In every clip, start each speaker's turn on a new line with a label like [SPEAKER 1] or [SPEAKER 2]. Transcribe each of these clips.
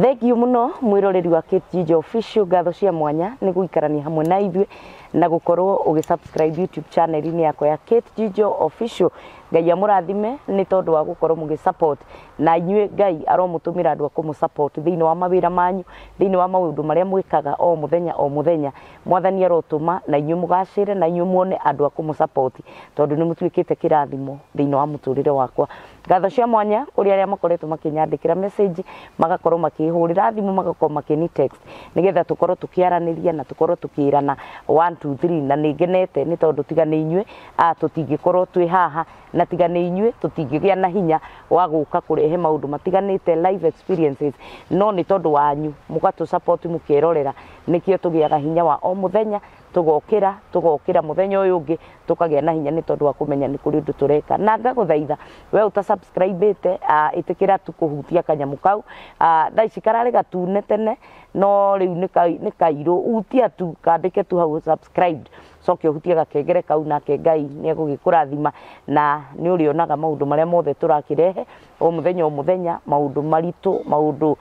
[SPEAKER 1] Thank you muno, mwiroreri wa Kate Jijo Official. Ngatho cia mwanya nĩ gũikarania hamwe na ithuĩ na gũkorwo ũgĩ subscribe YouTube channel-inĩ yakwa ya Kate Jijo Official. Ngai amũrathime nĩ tondũ wa gũkorwo mũgĩ support, na inyuĩ Ngai aromũtũmĩra andũ a kũmũ support thĩinĩ wa mawĩra manyu, thĩinĩ wa maũndũ marĩa mwĩkaga o mũthenya o mũthenya. Mwathani arotũma na inyuĩ mũgacĩre, na inyuĩ muone andũ a kũmũ support, tondũ nĩ mũtuĩkĩte kĩrathimo thĩinĩ wa mũtũrĩre wakwa. Ngatho cia mwanya kũrĩ arĩa makoretwo makĩnyandĩkĩra message, magakorwo makĩhũrĩra thimũ, magakorwo makĩni text, nĩgetha tũkorwo tũkĩaranĩria na tũkorwo tũkĩrana 1 2 3. Na nĩ ngenete nĩ tondũ tiga nĩ inyuĩ, tũtingĩkorwo twĩ haha, na tiga nĩ inyuĩ tũtingĩgĩa na hinya wa gũka kũrehe maũndũ matiganĩte, life experiences. No nĩ tondũ wanyu mũgatũ support, mũkerorera, nĩkĩo tũgĩaga hinya wa o mũthenya, tũgokĩra tũgokĩra mũthenya ũyũ ũngĩ tũkagĩa na hinya, nĩ tondũ wa kũmenya nĩ kũrĩ ũndũ tũreka. Na ngagũthaitha we ũta subscribe-ĩte, ĩtĩkĩra tu kũhutia kanyamũ kau. Thaa ici kararĩ gatune tene, no rĩu nĩ kairũ. Hutia tu kandĩke tu hau "subscribed", coke ũhutie gakengere kau, nake Ngai nĩ egũgĩkũrathima na nĩ ũrĩonaga maũndũ marĩa mothe tũrakĩrehe o mũthenya o mũthenya, maũndũ maritũ, maũndũ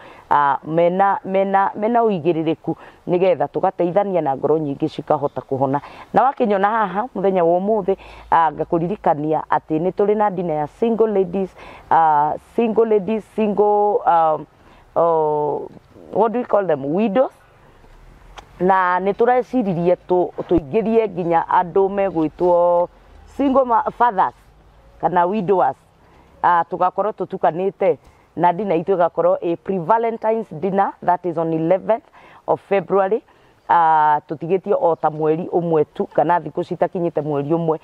[SPEAKER 1] mena ũigĩrĩrĩku, nĩgetha tũgateithania na ngoro nyingĩ cikahota kũhona. Na wakĩnyona haha mũthenya wa ũmũthĩ, ngakũririkania atĩ nĩ tũrĩ na dinner ya single ladies, single ladies, single what do we call them, widows. Na nĩ tũreciririe tũingĩrie nginya andũ megwĩtwo single fathers kana widowers, tũgakorwo tũtukanĩte na dinner itũ ĩgakorwo a pre-Valentine's dinner, that is on 11th of February. Tũtigĩtie o ta mweri ũmwe tu kana thikũ citakinyĩte mweri ũmwe.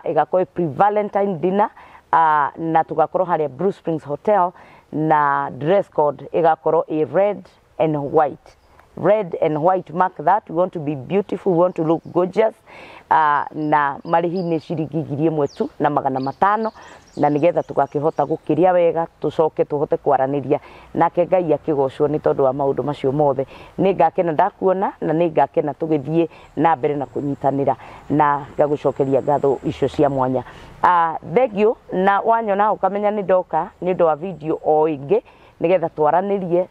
[SPEAKER 1] Ĩgakorwo pre-Valentine dinner, na tũgakorwo harĩa Blue Springs Hotel, na dress code ĩgakorwo a red and white, red and white. Mark that. We want to be beautiful, we want to look gorgeous. Na marĩhi nĩ ciringi 1,000 tu na 500, na nĩgetha tũgakĩhota gũkĩrĩa wega, tũcoke tũhote kwaranĩria, nake Ngai akĩgocwo nĩ tondũ wa maũndũ macio mothe. Nĩ ngakena ndakuona, na nĩ ngakena tũgĩthiĩ na mbere na kũnyitanĩra, na ngagũcokeria ngatho icio cia mwanya. Thank you. Na wanyona ũkamenya nĩ ndoka nĩ ũndũ wa video o ĩngĩ, nigetha twaranĩrie,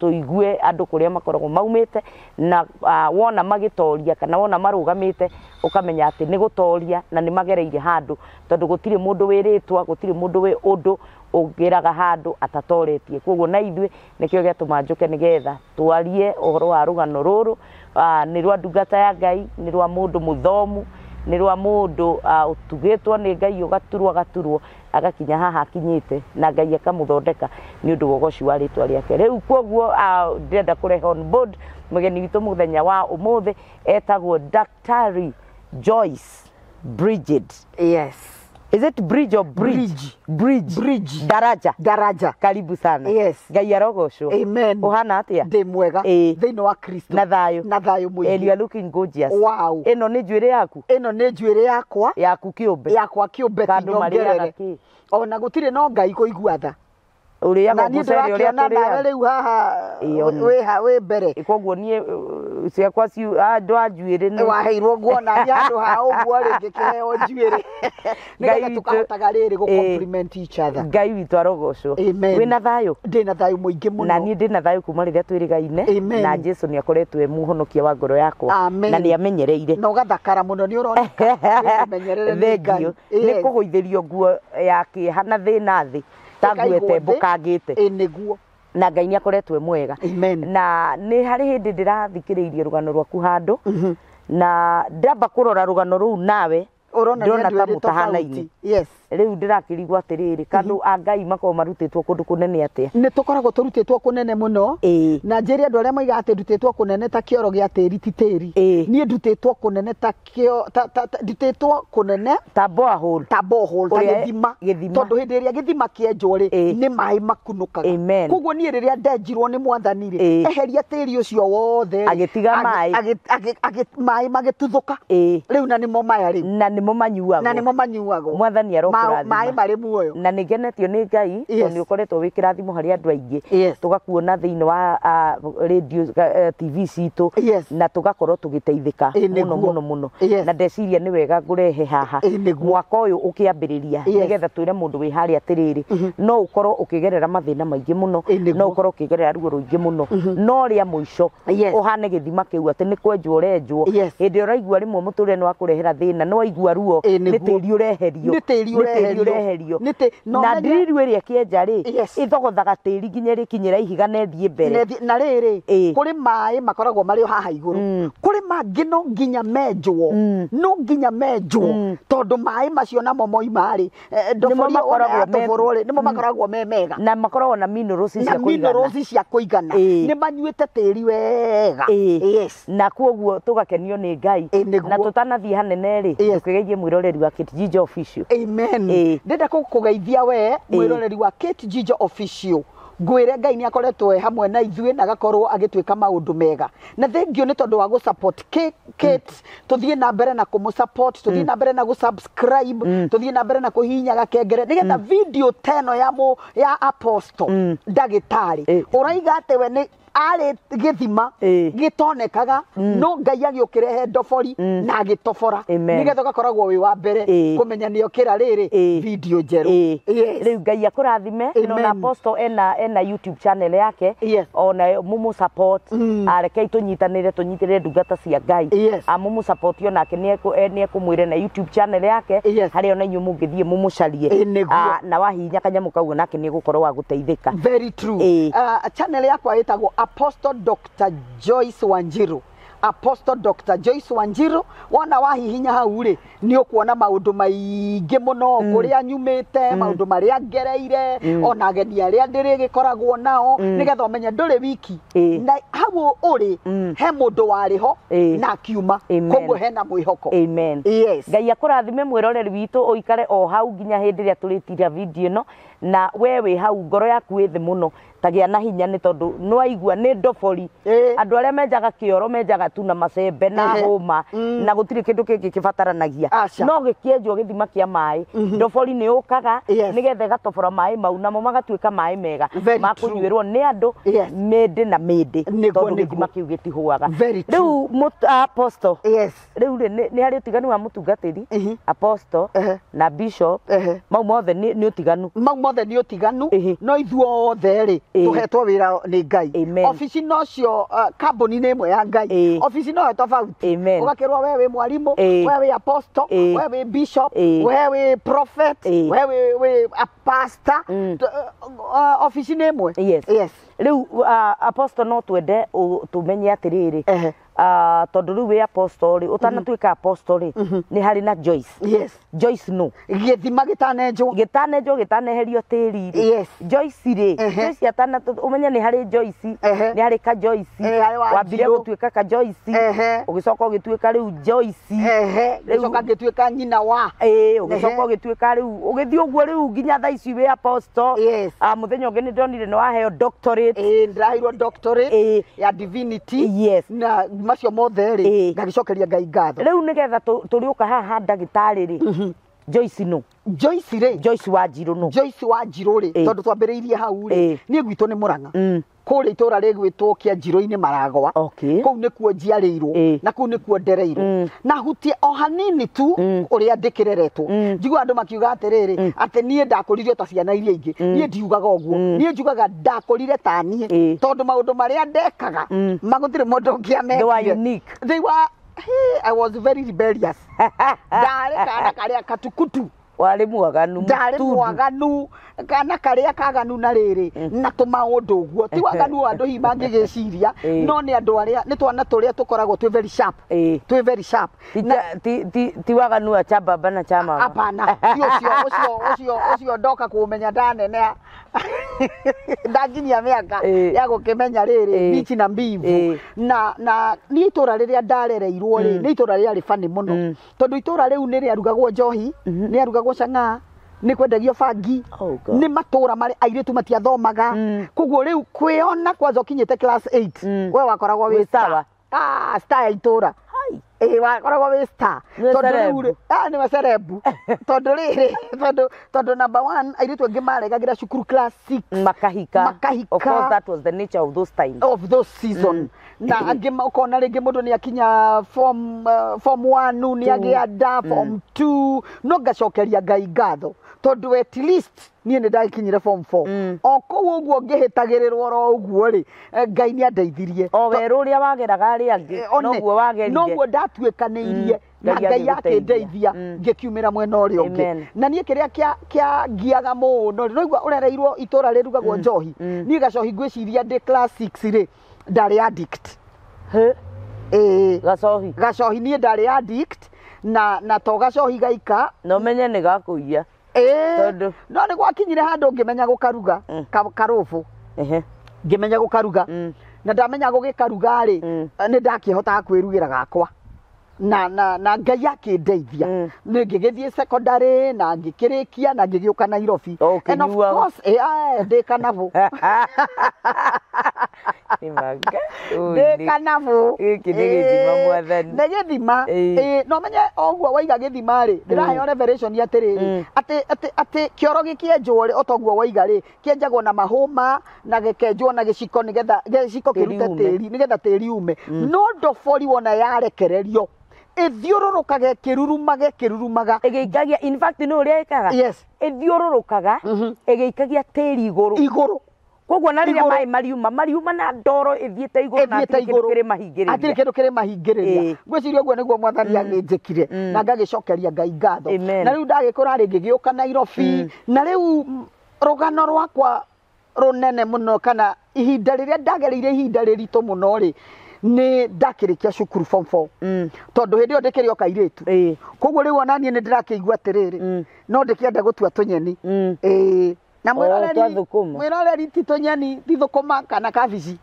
[SPEAKER 1] tũigue andũ kũrĩa makoragwo maumĩte, na wona magĩtoria kana wona marũgamĩte, ũkamenya atĩ nĩ gũtoria na nĩ magereire handũ, tondũ gũtirĩ mũndũ wĩrĩtwa, gũtirĩ mũndũ wĩ ũndũ ũngĩraga handũ atatoretie. Koguo na ithuĩ nĩkĩo gĩatũma njũke, nĩgetha twarie ũhoro wa rũgano rũrũ. Nĩ rwa ndungata ya Ngai, nĩ rwa mũndũ mũthomu, nĩ rwa mũndũ ũtugĩtwo nĩ Ngai, ũgaturwo agaturwo agakinya haha akinyĩte, na Ngai akamũthondeka nĩ ũndũ wa ũgoci wa rĩtwa rĩake. Rĩu koguo ndĩrenda kũrehe on board mũgeni witũ mũthenya wa ũmũthĩ, etagwo Daktari Joyce Bridget.
[SPEAKER 2] Yes.
[SPEAKER 1] Is it bridge or bridge?
[SPEAKER 2] Bridge.
[SPEAKER 1] Bridge.
[SPEAKER 2] Bridge.
[SPEAKER 1] Daraja.
[SPEAKER 2] Daraja.
[SPEAKER 1] Karibu sana.
[SPEAKER 2] Yes.
[SPEAKER 1] Ngai arogocwo.
[SPEAKER 2] Amen.
[SPEAKER 1] Ũhana atĩa?
[SPEAKER 2] Ndĩ mwega. Thĩinĩ wa Kristo.
[SPEAKER 1] Na thayũ.
[SPEAKER 2] Na thayũ
[SPEAKER 1] And
[SPEAKER 2] mũingĩ.
[SPEAKER 1] you are looking gorgeous.
[SPEAKER 2] Wow.
[SPEAKER 1] Ĩno nĩ njuĩrĩ yaku?
[SPEAKER 2] Ĩno nĩ njuĩrĩ yakwa.
[SPEAKER 1] Yaku kĩũmbe?
[SPEAKER 2] Yakwa kĩũmbe.
[SPEAKER 1] Kandũ marĩaga
[SPEAKER 2] Tinyongerere.
[SPEAKER 1] kĩ?
[SPEAKER 2] Ona gũtirĩ, no Ngai kũigua tha.
[SPEAKER 1] Ũrĩaga
[SPEAKER 2] Na niĩ
[SPEAKER 1] mũcere ũrĩa
[SPEAKER 2] ndĩrakĩona nawe
[SPEAKER 1] tũrĩaga?
[SPEAKER 2] rĩu haha
[SPEAKER 1] Ĩĩ, ona.
[SPEAKER 2] wĩ mbere.
[SPEAKER 1] Koguo niĩ ciakwa andũ a njuĩrĩ nĩ
[SPEAKER 2] Waheirwo nguona niĩ handũ ha ũguo rĩ, ngĩkĩheo njuĩrĩ
[SPEAKER 1] Ngai
[SPEAKER 2] nĩgetha
[SPEAKER 1] witũ-
[SPEAKER 2] tũkahotaga rĩrĩ gũ compliment each other.
[SPEAKER 1] Ngai witũ arogocwo.
[SPEAKER 2] Amen.
[SPEAKER 1] Wĩna thayũ?
[SPEAKER 2] Ndĩ na thayũ mũingĩ mũno.
[SPEAKER 1] Na niĩ ndĩ na thayũ kuma rĩrĩa twĩrĩgaine.
[SPEAKER 2] Amen.
[SPEAKER 1] Na Jesu nĩ akoretwo e mũhonokia wa ngoro yakwa.
[SPEAKER 2] Amen.
[SPEAKER 1] Na nĩ amenyereire.
[SPEAKER 2] Na ũgathakara mũno, nĩ ũroneka wĩmenyerere nĩ Ngai.
[SPEAKER 1] Thank you. Nĩ kũgũithĩrio nguo ya kĩeha na thĩna thĩ ta nguo
[SPEAKER 2] Ĩkaigwo thĩ.
[SPEAKER 1] ĩtembũkangĩte.
[SPEAKER 2] Ĩ nĩguo.
[SPEAKER 1] Na Ngai nĩ akoretwo e mwega.
[SPEAKER 2] Amen.
[SPEAKER 1] Na nĩ harĩ hĩndĩ ndĩrathikĩrĩirie rũgano rwaku handũ, na ndamba kũrora rũgano rũu nawe
[SPEAKER 2] Ũrona nĩ
[SPEAKER 1] ndĩrona
[SPEAKER 2] andũ
[SPEAKER 1] ta
[SPEAKER 2] erĩ
[SPEAKER 1] mũtahanaine.
[SPEAKER 2] tofauti. Yes.
[SPEAKER 1] Rĩu ndĩrakĩrigwo atĩrĩrĩ, kandũ a Ngai makoragwo marutĩtwo kũndũ kũnene atĩa?
[SPEAKER 2] Nĩ tũkoragwo tũrutĩtwo kũnene mũno. Na njĩre andũ arĩa moigaga atĩ ndutĩtwo kũnene ta kĩoro gĩa tĩri ti tĩri. Niĩ ndutĩtwo kũnene ta kĩo ndutĩtwo kũnene
[SPEAKER 1] ta borehole.
[SPEAKER 2] Ta borehole, ta
[SPEAKER 1] Ũrĩa-
[SPEAKER 2] gĩthima.
[SPEAKER 1] Gĩthima.
[SPEAKER 2] Tondũ hĩndĩ ĩrĩa gĩthima kĩenjwo rĩ, nĩ maĩ makunũkaga.
[SPEAKER 1] Amen.
[SPEAKER 2] Koguo niĩ rĩrĩa ndenjirwo nĩ Mwathani rĩ, eheria tĩri ũcio wothe rĩ,
[SPEAKER 1] Agĩtiga maĩ.
[SPEAKER 2] Maĩ magĩtuthũka. Rĩu na nĩmo maya rĩu.
[SPEAKER 1] Na nĩmo manyuagwo.
[SPEAKER 2] Na nĩmo manyuagwo.
[SPEAKER 1] Mwathani arogocwo.
[SPEAKER 2] Maĩ marĩ muoyo.
[SPEAKER 1] Na nĩ ngenetio nĩ Ngai tondũ nĩ ũkoretwo wĩ kĩrathimo harĩ andũ aingĩ. Tũgakuona thĩinĩ wa radio TV citũ na tũgakorwo tũgĩteithĩka mũno mũno mũno. Na ndeciria nĩ wega ngũrehe haha mwaka ũyũ ũkĩambĩrĩria nĩgetha twĩre mũndũ wĩ harĩa atĩrĩrĩ no ũkorwo ũkĩgerera mathĩna maingĩ mũno, no ũkorwo ũkĩgerera ruo rũingĩ mũno, no rĩa mũico ũhane gĩthima kĩu atĩ nĩ kwenjwo ũrenjwo. Hĩndĩ ũraigua rĩmwe mũtũrĩre nĩ wakũrehera thĩna, nĩ waigua ruo nĩ tĩri ũreherio, nĩ tĩri ũreherio. Na ndiriru ĩrĩa ĩkĩenja rĩ ĩthogothaga tĩri nginya ĩrĩkinyĩra ihiga na ĩthiĩ mbere.
[SPEAKER 2] Na rĩrĩ kũrĩ maĩ makoragwo marĩ o haha igũrũ, kũrĩ mangĩ no nginya menjwo, no nginya menjwo tondũ maĩ macio namo moima rĩ ndoborio nĩmo makoragwo me mega
[SPEAKER 1] na makoragwo na minerals cia kũigana,
[SPEAKER 2] minerals cia kũigana, nĩ manyuĩte tĩri wega. Yes.
[SPEAKER 1] Na koguo tũgakenio nĩ Ngai. Na tũtanathiĩ hanene rĩ tũkĩgeithie mwĩroreri wa Kate Jijo Official.
[SPEAKER 2] Amen. Ndĩrenda kũgeithia we mwĩroreri wa Kate Jijo Official. Ngwĩre Ngai nĩ akoretwo e hamwe na ithuĩ na agakorwo agĩtwĩka maũndũ mega. Na thengiũ nĩ tondũ wa gũ-support Kate, tũthiĩ na mbere na kũmũ-support, tũthiĩ na mbere na gũ-subscribe, tũthiĩ na mbere na kũhihinya gakengere nĩgetha video ta ĩno ya Apostle ndagĩtarĩ ũraiga atĩ we nĩ arĩ gĩthima gĩtonekaga no Ngai agĩũkĩrehe ndobori na agĩtobora nĩgetha ũgakoragwo wĩ wa mbere kũmenya nĩ okĩra rĩrĩ video njerũ.
[SPEAKER 1] Rĩu Ngai akũrathime. No na Apostle ena YouTube channel yake ona mũmũ support, arekei tũnyitanĩre ndungata cia Ngai, amũmũ support onake nĩ ekũmwĩre na YouTube channel yake harĩa ona inyuĩ mũngĩthiĩ mũmũcarie na wahihinya kanyamũ kau onake nĩ egũkorwo wa gũteithĩka.
[SPEAKER 2] Very true. Channel yakwa ĩtagwo Apostle Dr. Joyce Wanjiru. Apostle Dr. Joyce Wanjiru, wona wahihinya hau rĩ nĩ ũkuona maũndũ maingĩ mũno kũrĩa nyumĩte, maũndũ marĩa ngereire, ona ageni arĩa ndĩrĩgĩkoragwo nao nĩgetha ũmenye ndũrĩ wiki. Na hau ũrĩ he mũndũ warĩ ho na akiuma, koguo hena mwĩhoko.
[SPEAKER 1] Amen.
[SPEAKER 2] Yes.
[SPEAKER 1] Ngai akũrathime mwĩroreri witũ, ũikare o hau nginya hĩndĩ ĩrĩa tũrĩtira video ĩno, na we wĩ hau ngoro yaku ĩ thĩ mũno tagĩa na hinya nĩ tondũ nĩ waigua nĩ ndobori. Andũ arĩa menjaga kĩoro menjaga tu na macembe na hũma na gũtirĩ kĩndũ kĩngĩ kĩbataranagia, no gĩkĩenjwo gĩthima kĩa maĩ ndobori nĩ yũkaga nĩgetha ĩgatobora maĩ mau namo magatuĩka maĩ mega ma kũnyuĩrwo nĩ andũ mĩndĩ na mĩndĩ tondũ gĩthima kĩu gĩtihũaga. Rĩu Apostle, rĩu rĩ nĩ harĩ ũtiganu wa mũtungatĩri Apostle na Bishop, mau mothe nĩ ũtiganu,
[SPEAKER 2] mau mothe nĩ ũtiganu, no ithuothe rĩ tũhetwo wĩra nĩ Ngai. Obici nocio kambuni nĩ ĩmwe ya Ngai, obici no tofauti. Ũgakĩrwo we wĩ mwarimũ, we wĩ apostle, we wĩ bishop, we wĩ prophet, we wĩ pastor, obici nĩ ĩmwe.
[SPEAKER 1] Yes. Rĩu Apostle no twende tũmenye atĩrĩrĩ, tondũ rĩu wĩ apostle rĩ, ũtanatuĩka apostle rĩ nĩ harĩ na Joyce.
[SPEAKER 2] Yes.
[SPEAKER 1] Joyce no
[SPEAKER 2] gĩthima gĩtanenjwo,
[SPEAKER 1] gĩtanenjwo gĩtaneherio tĩri rĩ. Joyce rĩ, Joyce atana ũmenye nĩ harĩ Joyce, nĩ harĩ ka Joyce, wambire gũtuĩka ka Joyce, ũgĩcoka ũgĩtuĩka rĩu Joyce,
[SPEAKER 2] ũgĩcoka ngĩtuĩka nyina wa,
[SPEAKER 1] ũgĩcoka ũgĩtuĩka rĩu ũgĩthiĩ ũguo rĩu nginya thaa ici wĩ apostle. Mũthenya ũngĩ nĩ ndonire nĩ waheo doctorate.
[SPEAKER 2] Ndĩraheirwo doctorate ya divinity.
[SPEAKER 1] Yes.
[SPEAKER 2] Na macio mothe rĩ ngagĩcokeria Ngai ngatho.
[SPEAKER 1] Rĩu nĩgetha tũrĩũka haha ndagĩtarĩ rĩ, Joyce no
[SPEAKER 2] Joyce rĩ,
[SPEAKER 1] Joyce Wanjiru no
[SPEAKER 2] Joyce Wanjiru rĩ, tondũ twambĩrĩirie hau rĩ, niĩ gwitũ nĩ Mũrang'a, kũrĩa itũra rĩgwĩtwo Kĩanjirũ-inĩ Maragwa, kũu nĩkuo njiarĩirwo na kũu nĩkuo ndereirwo, na hutie o hanini tu ũrĩa ndĩkĩreretwo. Njiguaga andũ makiuga atĩrĩrĩ atĩ niĩ ndakũrire ta ciana iria ingĩ, niĩ ndiugaga ũguo, niĩ njugaga ndakũrire ta niĩ tondũ maũndũ marĩa ndekaga magũtirĩ mũndũ ũngĩ amekire.
[SPEAKER 1] They were unique.
[SPEAKER 2] They were, I was very rebellious. Ndarĩ kana karĩa katukutu,
[SPEAKER 1] warĩ mwaganu,
[SPEAKER 2] ndarĩ mwaganu, kana karĩa kaganu na rĩrĩ na tũmaũndũ ũguo, ti waganu wa andũ hihi mangĩgĩciria, no nĩ andũ arĩa nĩ twana tũrĩa tũkoragwo twĩ very sharp, twĩ very sharp.
[SPEAKER 1] Ti waganu wa cha baba na cha mama,
[SPEAKER 2] hapana, ti ũcio ũcio ũcio ũcio ndoka kũmenya ndaneneha ndakinyia mĩaka ya gũkĩmenya rĩrĩ mbici na mbivu. Na niĩ itũra rĩrĩa ndarereirwo rĩ nĩ itũra rĩarĩ funny mũno tondũ itũra rĩu nĩ rĩarugagwo njohi, nĩ yarugagwo cang'aa, nĩ kwendagio bangi, nĩ matũra marĩ airĩtu matiathomaga, koguo rĩu kwĩona kwanza ũkinyĩte class 8 we wakoragwo wĩ star. Star ya itũra. Ĩĩ, wakoragwo wĩ star.
[SPEAKER 1] Nĩwe
[SPEAKER 2] Tondũ
[SPEAKER 1] celeb.
[SPEAKER 2] rĩu rĩ, ah, nĩwe celeb. Tondũ rĩrĩ, tondũ number one, airĩtu aingĩ maregagĩra cukuru class 6.
[SPEAKER 1] Makahika.
[SPEAKER 2] Makahika.
[SPEAKER 1] Of course that was the nature of those times.
[SPEAKER 2] Of those season. Na angĩ ũkona rĩngĩ mũndũ nĩ akinya form 1 nĩ agĩa nda, form 2, no ngacokeria Ngai ngatho tondũ at least niĩ nĩ ndakinyire form 4. O kũu ũguo ngĩhĩtagĩrĩrwo oro ũguo rĩ, Ngai nĩ andeithirie.
[SPEAKER 1] O werũ ũrĩa wageraga arĩa angĩ,
[SPEAKER 2] One,
[SPEAKER 1] noguo wagerire.
[SPEAKER 2] Noguo ndatuĩkanĩirie na
[SPEAKER 1] Ngai
[SPEAKER 2] Ngai
[SPEAKER 1] agĩgũteithia.
[SPEAKER 2] akĩndeithia ngĩkiumĩra mwena ũrĩa ũngĩ.
[SPEAKER 1] Amen.
[SPEAKER 2] Na niĩ kĩrĩa kĩangiaga mũno rĩ, noigua ũrereirwo itũra rĩrugagwo njohi. Niĩ gacohi ngwĩciria ndĩ class 6 rĩ, ndarĩ addict.
[SPEAKER 1] Hĩ,
[SPEAKER 2] Ĩĩ.
[SPEAKER 1] gacohi.
[SPEAKER 2] Gacohi niĩ ndarĩ addict, na to gacohi gaika.
[SPEAKER 1] Na ũmenye nĩ gakũiya.
[SPEAKER 2] Ĩĩ.
[SPEAKER 1] Tondũ-
[SPEAKER 2] No nĩ gwakinyire handũ ngĩmenya gũkaruga karũbũ. Ngĩmenya gũkaruga. Na ndamenya gũgĩkaruga rĩ, nĩ ndakĩhotaga kwĩrugĩra gakwa. Na Ngai akĩndeithia. Nĩ ngĩgĩthiĩ secondary na ngĩkĩrĩkia na ngĩgĩũka Nairobi.
[SPEAKER 1] O,
[SPEAKER 2] And of
[SPEAKER 1] ũkĩnyuaga.
[SPEAKER 2] course, ndĩ kanabũ.
[SPEAKER 1] Nĩ manga. Ũi,
[SPEAKER 2] Ndĩ kanabũ.
[SPEAKER 1] Gĩkĩ nĩ gĩthima, Mwathani.
[SPEAKER 2] Nĩ gĩthima.
[SPEAKER 1] Ĩĩ.
[SPEAKER 2] Ĩĩ, no menye o ũguo waiga gĩthima rĩ, ndĩraheo revelation atĩrĩrĩ, atĩ kĩoro gĩkĩenjwo rĩ, o toguo waiga rĩ, kĩenjagwo na mahũma na gĩkenjwo na gĩciko nĩgetha gĩciko
[SPEAKER 1] Tĩri
[SPEAKER 2] kĩrute
[SPEAKER 1] ume.
[SPEAKER 2] tĩri, nĩgetha tĩri ume. No ndobori wona yarekererio ĩthiũrũrũkaga ĩkĩrurumaga ĩkĩrurumaga.
[SPEAKER 1] Ĩgĩikagia, in fact nĩ ũrĩa ĩkaga.
[SPEAKER 2] Yes.
[SPEAKER 1] Ĩthiũrũrũkaga ĩgĩikagia tĩri igũrũ.
[SPEAKER 2] Igũrũ.
[SPEAKER 1] Koguo na rĩrĩa
[SPEAKER 2] Igũrũ.
[SPEAKER 1] maĩ mariuma na ndoro ĩthiĩte igũrũ na
[SPEAKER 2] ĩthiĩte
[SPEAKER 1] hatirĩ kĩndũ
[SPEAKER 2] igũrũ,
[SPEAKER 1] kĩrĩ mahingĩrĩria.
[SPEAKER 2] Hatirĩ kĩndũ kĩrĩ mahingĩrĩria. Ngwĩciria ũguo nĩguo Mwathani agĩnjĩkire na ngagĩcokeria Ngai ngatho.
[SPEAKER 1] Amen.
[SPEAKER 2] Na rĩu ndagĩkũra rĩ, ngĩgĩũka Nairobi, na rĩu rũgano rwakwa rũnene mũno, kana ihinda rĩrĩa ndagereire ihinda rĩritũ mũno rĩ, nĩ ndakĩrĩkia cukuru form 4. Tondũ hĩndĩ ĩyo ndĩkĩrĩ o kairĩtu. Koguo rĩu ona niĩ nĩ ndĩrakĩigua atĩrĩrĩ, no ndĩkĩenda gũtua tũnyeni. Ĩĩ. Na
[SPEAKER 1] O, twa thũkũma.
[SPEAKER 2] mwĩroreri, ti tũnyeni, ti thũkũma kana kabici,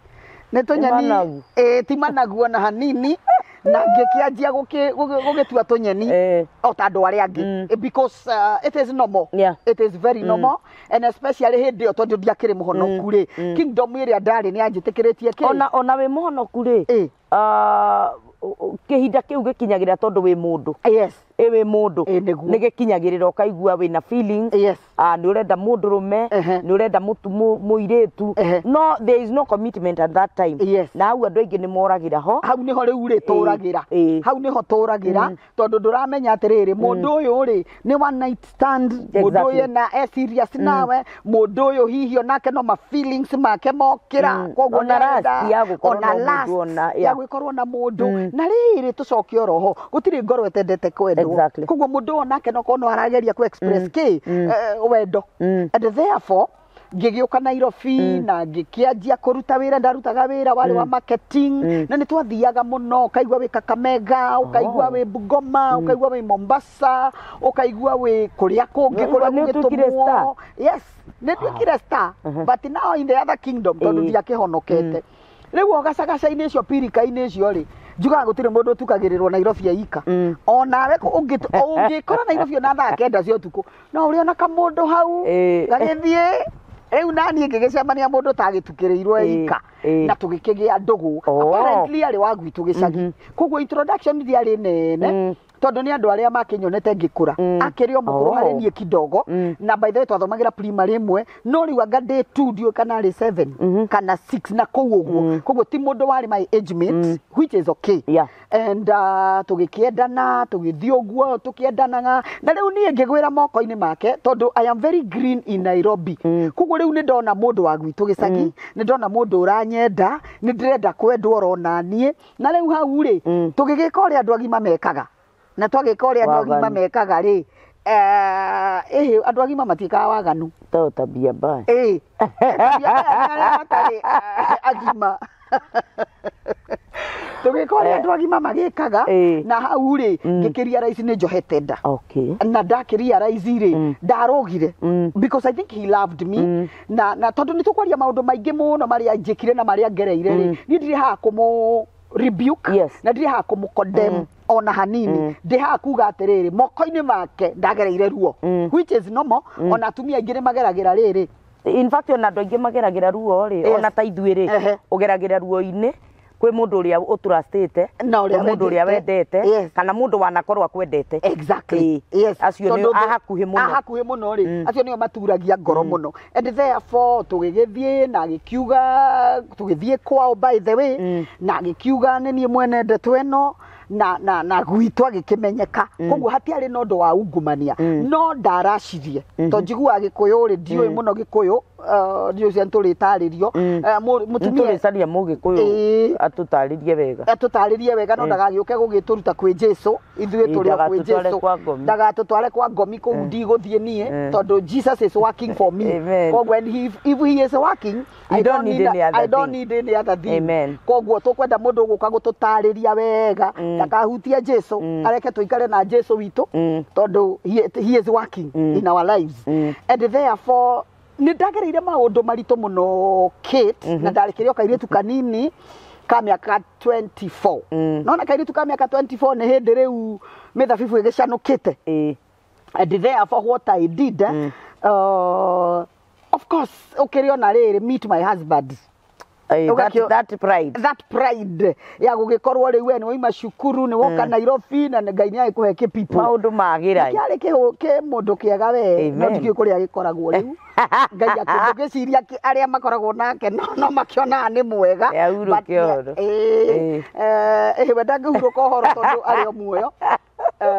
[SPEAKER 2] nĩ tũnyeni.
[SPEAKER 1] Managu.
[SPEAKER 2] Ĩĩ, ti managu ona hanini. Na ngĩkĩanjia gũgĩtua tũnyeni o ta andũ arĩa angĩ. Because it is normal. It is very normal, and especially hĩndĩ ĩyo tondũ ndiakĩrĩ mũhonoku rĩ, kingdom ĩrĩa ndarĩ nĩ yanjĩtĩkĩrĩtie kĩ.
[SPEAKER 1] Ona wĩ mũhonoku rĩ, kĩhinda kĩu gĩkinyagĩrĩra tondũ wĩ mũndũ. Ĩ, wĩ mũndũ.
[SPEAKER 2] Ĩ, nĩguo.
[SPEAKER 1] Nĩ gĩkinyagĩrĩra ũkaigua wĩna feelings. Nĩ ũrenda mũndũrũme, nĩ ũrenda mũirĩtu. No there is no commitment at that time. Na hau andũ aingĩ nĩ moragĩra ho.
[SPEAKER 2] Hau nĩho rĩu rĩ tũragĩra. Hau nĩho tũragĩra tondũ ndũramenya atĩrĩrĩ, mũndũ ũyũ rĩ nĩ one night stand, mũndũ ũyũ ena e serious nawe, mũndũ ũyũ hihi onake no ma feelings make mokĩra. Koguo
[SPEAKER 1] Ona
[SPEAKER 2] nĩarenda-
[SPEAKER 1] lust ya gũkorwo
[SPEAKER 2] ona
[SPEAKER 1] na mũndũ
[SPEAKER 2] lust
[SPEAKER 1] ona,
[SPEAKER 2] ya gũkorwo na mũndũ. Na rĩrĩ tũcoke oroho, gũtirĩ ngoro ĩtendete kwendwo. Koguo mũndũ ũyũ onake no korwo no arageria ku express kĩ wendo. And therefore ngĩgĩũka Nairobi na ngĩkĩanjia kũruta wĩra. Ndarutaga wĩra warĩ wa marketing na nĩ twathiaga mũno, ũkaigua wĩ Kakamega, ũkaigua wĩ Bungoma, ũkaigua wĩ Mombasa, ũkaigua wĩ kũrĩa kũngĩ kũrĩa
[SPEAKER 1] Nĩ ũtuĩkire
[SPEAKER 2] gũgĩtũmwo.
[SPEAKER 1] star?
[SPEAKER 2] Yes, nĩ nduĩkire star, but now in the other kingdom, tondũ ndiakĩhonokete. Rĩu o gacagaca-inĩ ũcio, pirika-inĩ ũcio rĩ, njugaga gũtirĩ mũndũ ũtukagĩrĩrwo Nairobi aika. Onawe ũngĩkora Nairobi ona thaa 9 cia ũtukũ, no ũrĩona kamũndũ hau gagĩthiĩ. Rĩu naniĩ ngĩgĩcemania mũndũ tagĩtukĩrĩirwo eika na tũgĩkĩgĩa ndũgũ. Apparently arĩ wa gwitũ gĩcagi, koguo introduction ndiarĩ nene tondũ nĩ andũ arĩa makĩnyonete ngĩkũra. Akĩrĩ o mũkũrũ harĩ niĩ kidogo. Na by the way twathomagĩra primary ĩmwe, no rĩu anga ndĩ 2, ndiũĩ kana arĩ 7 kana 6 na kũu ũguo. Koguo ti mũndũ warĩ my age mate, which is okay. And tũgĩkĩendana, tũgĩthiĩ ũguo tũkĩendanaga, na rĩu niĩ ngĩgwĩra moko-inĩ make tondũ I am very green in Nairobi. Koguo rĩu nĩ ndona mũndũ wa gwitũ gĩcagi, nĩ ndona mũndũ ũranyenda, nĩ ndĩrenda kwendwo orona niĩ. Na rĩu hau rĩ, tũgĩgĩka ũrĩa andũ agima mekaga, na twagĩka ũrĩa andũ agima
[SPEAKER 1] Waganu.
[SPEAKER 2] mekaga rĩ, ĩhĩ, andũ agima matiĩkaga waganu.
[SPEAKER 1] To tabia mbaya.
[SPEAKER 2] Ĩĩ, tabia mbaya nĩ arĩa matarĩ agima. Tũgĩka ũrĩa andũ agima magĩkaga. Na hau rĩ, ngĩkĩrealize nĩ njohete nda. Na ndakĩrealize rĩ, ndarũgire because I think he loved me. Na tondũ nĩ tũkwaria maũndũ maingĩ mũno marĩa njĩkire na marĩa ngereire rĩ, niĩ ndirĩ haha kũmũ rebuke na ndirĩ haha kũmũ condemn ona hanini. Ndĩ haha kuga atĩrĩrĩ, moko-inĩ make ndagereire ruo, which is normal. Ona atumia aingĩ nĩ mageragĩra rĩrĩ.
[SPEAKER 1] In fact, ona andũ aingĩ mageragĩra ruo rĩ, ona ta ithuĩ rĩ, ũgeragĩra ruo-inĩ. Kwĩ mũndũ ũrĩa ũtrustĩte,
[SPEAKER 2] Na ũrĩa
[SPEAKER 1] kwĩ mũndũ ũrĩa
[SPEAKER 2] wendete.
[SPEAKER 1] wendete,
[SPEAKER 2] Yes.
[SPEAKER 1] kana mũndũ wanakorwo akwendete.
[SPEAKER 2] Exactly.
[SPEAKER 1] Ĩĩ.
[SPEAKER 2] Yes.
[SPEAKER 1] Acio nĩo
[SPEAKER 2] Tondũ
[SPEAKER 1] a hakuhĩ mũno.
[SPEAKER 2] A hakuhĩ mũno rĩ, acio nĩo maturagia ngoro mũno, and therefore tũgĩgĩthiĩ na agĩkiuga, tũgĩthiĩ kwao, by the way, na agĩkiuga nĩ niĩ mwene ndeto ĩno, na gwitũ agĩkĩmenyeka. Koguo hatiarĩ na ũndũ wa ungumania, no ndaracirie to njiguaga Gĩkũyũ rĩ, ndiũĩ mũno Gĩkũyũ, ndiũĩ cia nĩtũrĩtarĩrio. Mũtumia
[SPEAKER 1] Nĩtũrĩcaria Mũgĩkũyũ atũtarĩrie wega.
[SPEAKER 2] Atũtarĩrie wega, no ndagagĩũke gũgĩtũruta kwĩ Jesu, ithuĩ
[SPEAKER 1] Ĩĩ,
[SPEAKER 2] tũrĩ o kwĩ
[SPEAKER 1] ndagatũtware
[SPEAKER 2] Jesu.
[SPEAKER 1] kwa ngomi.
[SPEAKER 2] Ndagatũtware kwa ngomi, kũu ndigũthiĩ niĩ, tondũ Jesus is working for me.
[SPEAKER 1] Amen.
[SPEAKER 2] Koguo and he, if he is working,
[SPEAKER 1] You
[SPEAKER 2] I
[SPEAKER 1] don't
[SPEAKER 2] don't
[SPEAKER 1] need
[SPEAKER 2] need
[SPEAKER 1] any other
[SPEAKER 2] I don't
[SPEAKER 1] thing.
[SPEAKER 2] need any other thing.
[SPEAKER 1] Amen.
[SPEAKER 2] Koguo tũkwenda mũndũ ũgũka gũtũtarĩria wega, ndakahutie Jesu, areke tũikare na Jesu witũ, tondũ he is working in our lives. And therefore nĩ ndagereire maũndũ maritũ mũno, Kate, na ndarĩkĩrĩ o kairĩtu kanini ka mĩaka 24. Nona kairĩtu ka mĩaka 24 nĩ hĩndĩ rĩu mĩthabibũ ĩgĩcanũkĩte. And therefore what I did, of course ũkĩrĩ ona rĩrĩ, meet my husband.
[SPEAKER 1] Ĩĩ, that pride.
[SPEAKER 2] That pride ya gũgĩkorwo rĩu we nĩ waima cukuru, nĩ woka Nairobi, na Ngai nĩ agĩkũhe kĩpipo.
[SPEAKER 1] Maũndũ magĩra.
[SPEAKER 2] Kĩarĩ kĩ mũndũ kĩega we, no
[SPEAKER 1] Amen.
[SPEAKER 2] ndikĩũĩ kũrĩa gĩkoragwo rĩu. Ngai akĩngĩciria arĩa makoragwo nake no makĩonaga nĩ mwega.
[SPEAKER 1] Nĩ ahurũke
[SPEAKER 2] But
[SPEAKER 1] ũhoro.
[SPEAKER 2] Ĩĩ, we ndangĩhurũka ũhoro tondũ arĩ o muoyo.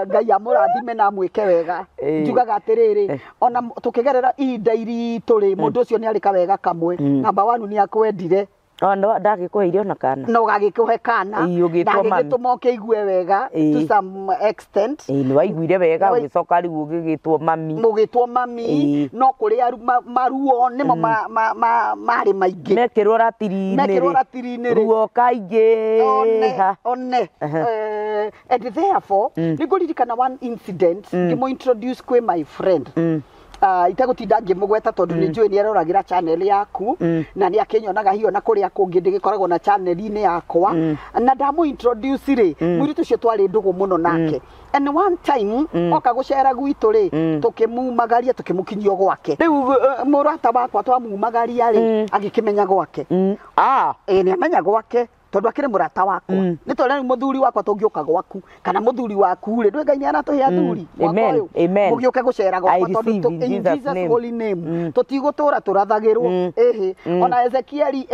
[SPEAKER 2] Ngai amũrathime na amwĩke wega. Njugaga atĩrĩrĩ, ona tũkĩgerera ihinda iritũ rĩ, mũndũ ũcio nĩ arĩ kawega kamwe. Number one, nĩ akwendire.
[SPEAKER 1] Ona ndagĩkũheire ona kana.
[SPEAKER 2] No gagĩkũhe kana.
[SPEAKER 1] Ĩĩ, ũgĩtwo
[SPEAKER 2] na
[SPEAKER 1] mami.
[SPEAKER 2] agĩgĩtũma ũkĩigue wega to some extent.
[SPEAKER 1] Ĩĩ, nĩ waiguire wega, ũgĩcoka rĩu ũgĩgĩtwo mami.
[SPEAKER 2] Mũgĩtwo mami. No kũrĩa maruo nĩmo marĩ maingĩ.
[SPEAKER 1] Mekĩrwo ratiri-inĩ
[SPEAKER 2] Mekĩrwo
[SPEAKER 1] rĩ.
[SPEAKER 2] ratiri-inĩ rĩ.
[SPEAKER 1] Ruo kaingĩ.
[SPEAKER 2] One.
[SPEAKER 1] Ha.
[SPEAKER 2] One. And therefore nĩ ngũririkana one incident ngĩmũ introduce kwĩ my friend. Itegũtinda ngĩmũgweta tondũ nĩ njũĩ nĩ aroragĩra channel yaku, na nĩ akĩnyonaga hiyo na kũrĩa kũngĩ ndĩgĩkoragwo na channel-inĩ yakwa. Na ndamũ introduce rĩ, mũirĩtu ũcio twarĩ ndũgũ mũno nake, and one time oka gũcera gwitũ rĩ, tũkĩmumagaria, tũkĩmũkinyia gwake. Rĩu mũrata wakwa twamumagaria rĩ, agĩkĩmenya gwake.
[SPEAKER 1] Ah.
[SPEAKER 2] Ĩĩ, nĩ amenya gwake tondũ akĩrĩ mũrata wakwa. Nĩ tondũ rĩu mũthuri wakwa tũngĩũka gwaku kana mũthuri waku rĩ, ndũĩ Ngai nĩ aratũhe athuri mwaka
[SPEAKER 1] Amen.
[SPEAKER 2] ũyũ.
[SPEAKER 1] Amen.
[SPEAKER 2] Mũgĩũke gũcera
[SPEAKER 1] I
[SPEAKER 2] gwakwa tondũ
[SPEAKER 1] receive in
[SPEAKER 2] in
[SPEAKER 1] Jesus'
[SPEAKER 2] Jesus
[SPEAKER 1] name.
[SPEAKER 2] holy name tũtigũtũra tũrathagĩrwo. Ĩhĩ, ona Ezekieli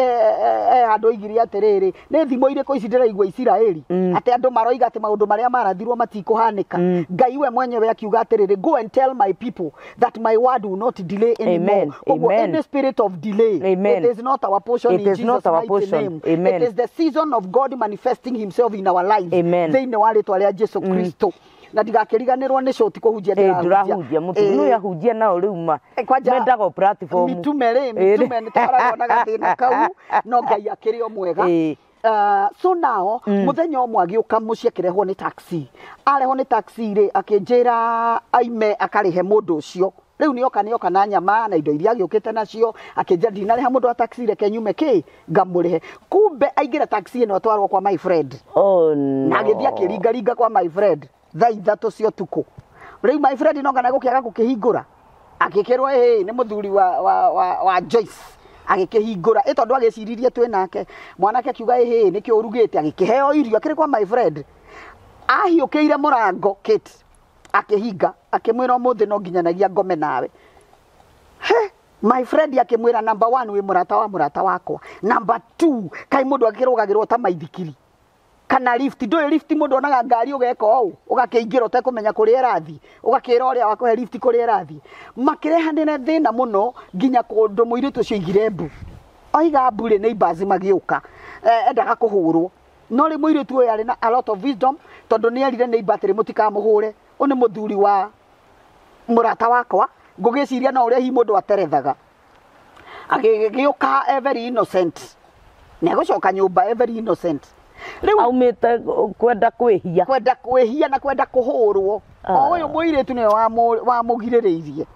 [SPEAKER 2] handũ oigire atĩrĩrĩ, nĩ thimo irĩkũ ici ndĩraigua Isiraeli, atĩ andũ maroiga atĩ maũndũ marĩa marathirwo matikũhanĩka? Ngai we mwenyewe akiuga atĩrĩrĩ, "Go and tell my people that my word will not delay anymore."
[SPEAKER 1] Amen.
[SPEAKER 2] Koguo
[SPEAKER 1] Amen.
[SPEAKER 2] any spirit of delay,
[SPEAKER 1] Amen.
[SPEAKER 2] it is not our portion
[SPEAKER 1] It
[SPEAKER 2] in
[SPEAKER 1] is
[SPEAKER 2] Jesus'
[SPEAKER 1] not our
[SPEAKER 2] mighty
[SPEAKER 1] portion.
[SPEAKER 2] name.
[SPEAKER 1] Amen.
[SPEAKER 2] It is the season of God manifesting himself in our lives.
[SPEAKER 1] Amen.
[SPEAKER 2] Thĩinĩ wa rĩtwa rĩa Jesu Kristo. Na ndigakĩriganĩrwo nĩ cũti kũhunjia.
[SPEAKER 1] Ĩĩ, ndũrahunjia mũtumia ũyũ ahunjia nao rĩu ma
[SPEAKER 2] Kwanja
[SPEAKER 1] mendaga o platform.
[SPEAKER 2] Mitume rĩ,
[SPEAKER 1] Ĩĩ.
[SPEAKER 2] mitume nĩ tũkoragwo na gathĩna kau, no Ngai akĩrĩ o mwega.
[SPEAKER 1] Ĩĩ.
[SPEAKER 2] So now mũthenya ũmwe agĩũka mũciĩ akĩrehwo nĩ taxi. Arehwo nĩ taxi rĩ, akĩnjĩra aime akarĩhe mũndũ ũcio. Rĩu nĩoka, nĩoka na nyama na indo iria agĩũkĩte nacio, akĩnjĩra, "Ndinarĩha mũndũ wa taxi, reke nyume kĩ ngamũrĩhe." Kumbe aingĩra taxi ĩno atwarwo kwa my friend.
[SPEAKER 1] Oh, no.
[SPEAKER 2] Na agĩthiĩ akĩringaringa kwa my friend thaa 3 cia ũtukũ. Rĩu my friend no kana gũkĩaga gũkĩhingũra, agĩkĩrwo ĩĩ nĩ mũthuri wa Joyce. Agĩkĩhingũra ĩ tondũ agĩciririe twĩ nake. Mwanake akiuga, "Ĩhĩ, nĩkĩ ũrugĩte?" Agĩkĩheo irio akĩrĩ kwa my friend. Ahiũkĩire mũrango, Kate, akĩhinga, akĩmwĩra, "Ũmũthĩ no nginyanagia ngome nawe." He, my friend akĩmwĩra, "Number one, wĩ mũrata wa mũrata wakwa. Number two, kaĩ mũndũ akĩrũgagĩrwo ta maithikiri kana lift? Ndũĩ lift, mũndũ onaga ngari ũgeka ũũ, ũgakĩingĩra ũtekũmenya kũrĩa ĩrathiĩ, ũgakĩra ũrĩa wakũhe lift kũrĩa ĩrathiĩ." Makĩrehanĩra thĩna mũno nginya kũndũ mũirĩtu ũcio oigire mbu. Oiga mbu rĩ, neighbors magĩũka. Endaga kũhũrwo, no rĩ, mũirĩtu ũyũ arĩ na a lot of wisdom, tondũ nĩ erire neighbor atĩrĩ, "Mũtikamũhũre, ũyũ nĩ mũthuri wa mũrata wakwa." Ngũgĩciria no ũrĩa hihi mũndũ aterethaga, agĩgĩũka e very innocent, nĩ egũcoka nyũmba e very innocent. Rĩu
[SPEAKER 1] aumĩte kwenda kwĩhia.
[SPEAKER 2] Kwenda kwĩhia na kwenda kũhũrwo.
[SPEAKER 1] Ah.
[SPEAKER 2] O ũyũ mũirĩtu nĩwe wamũgirĩrĩirie,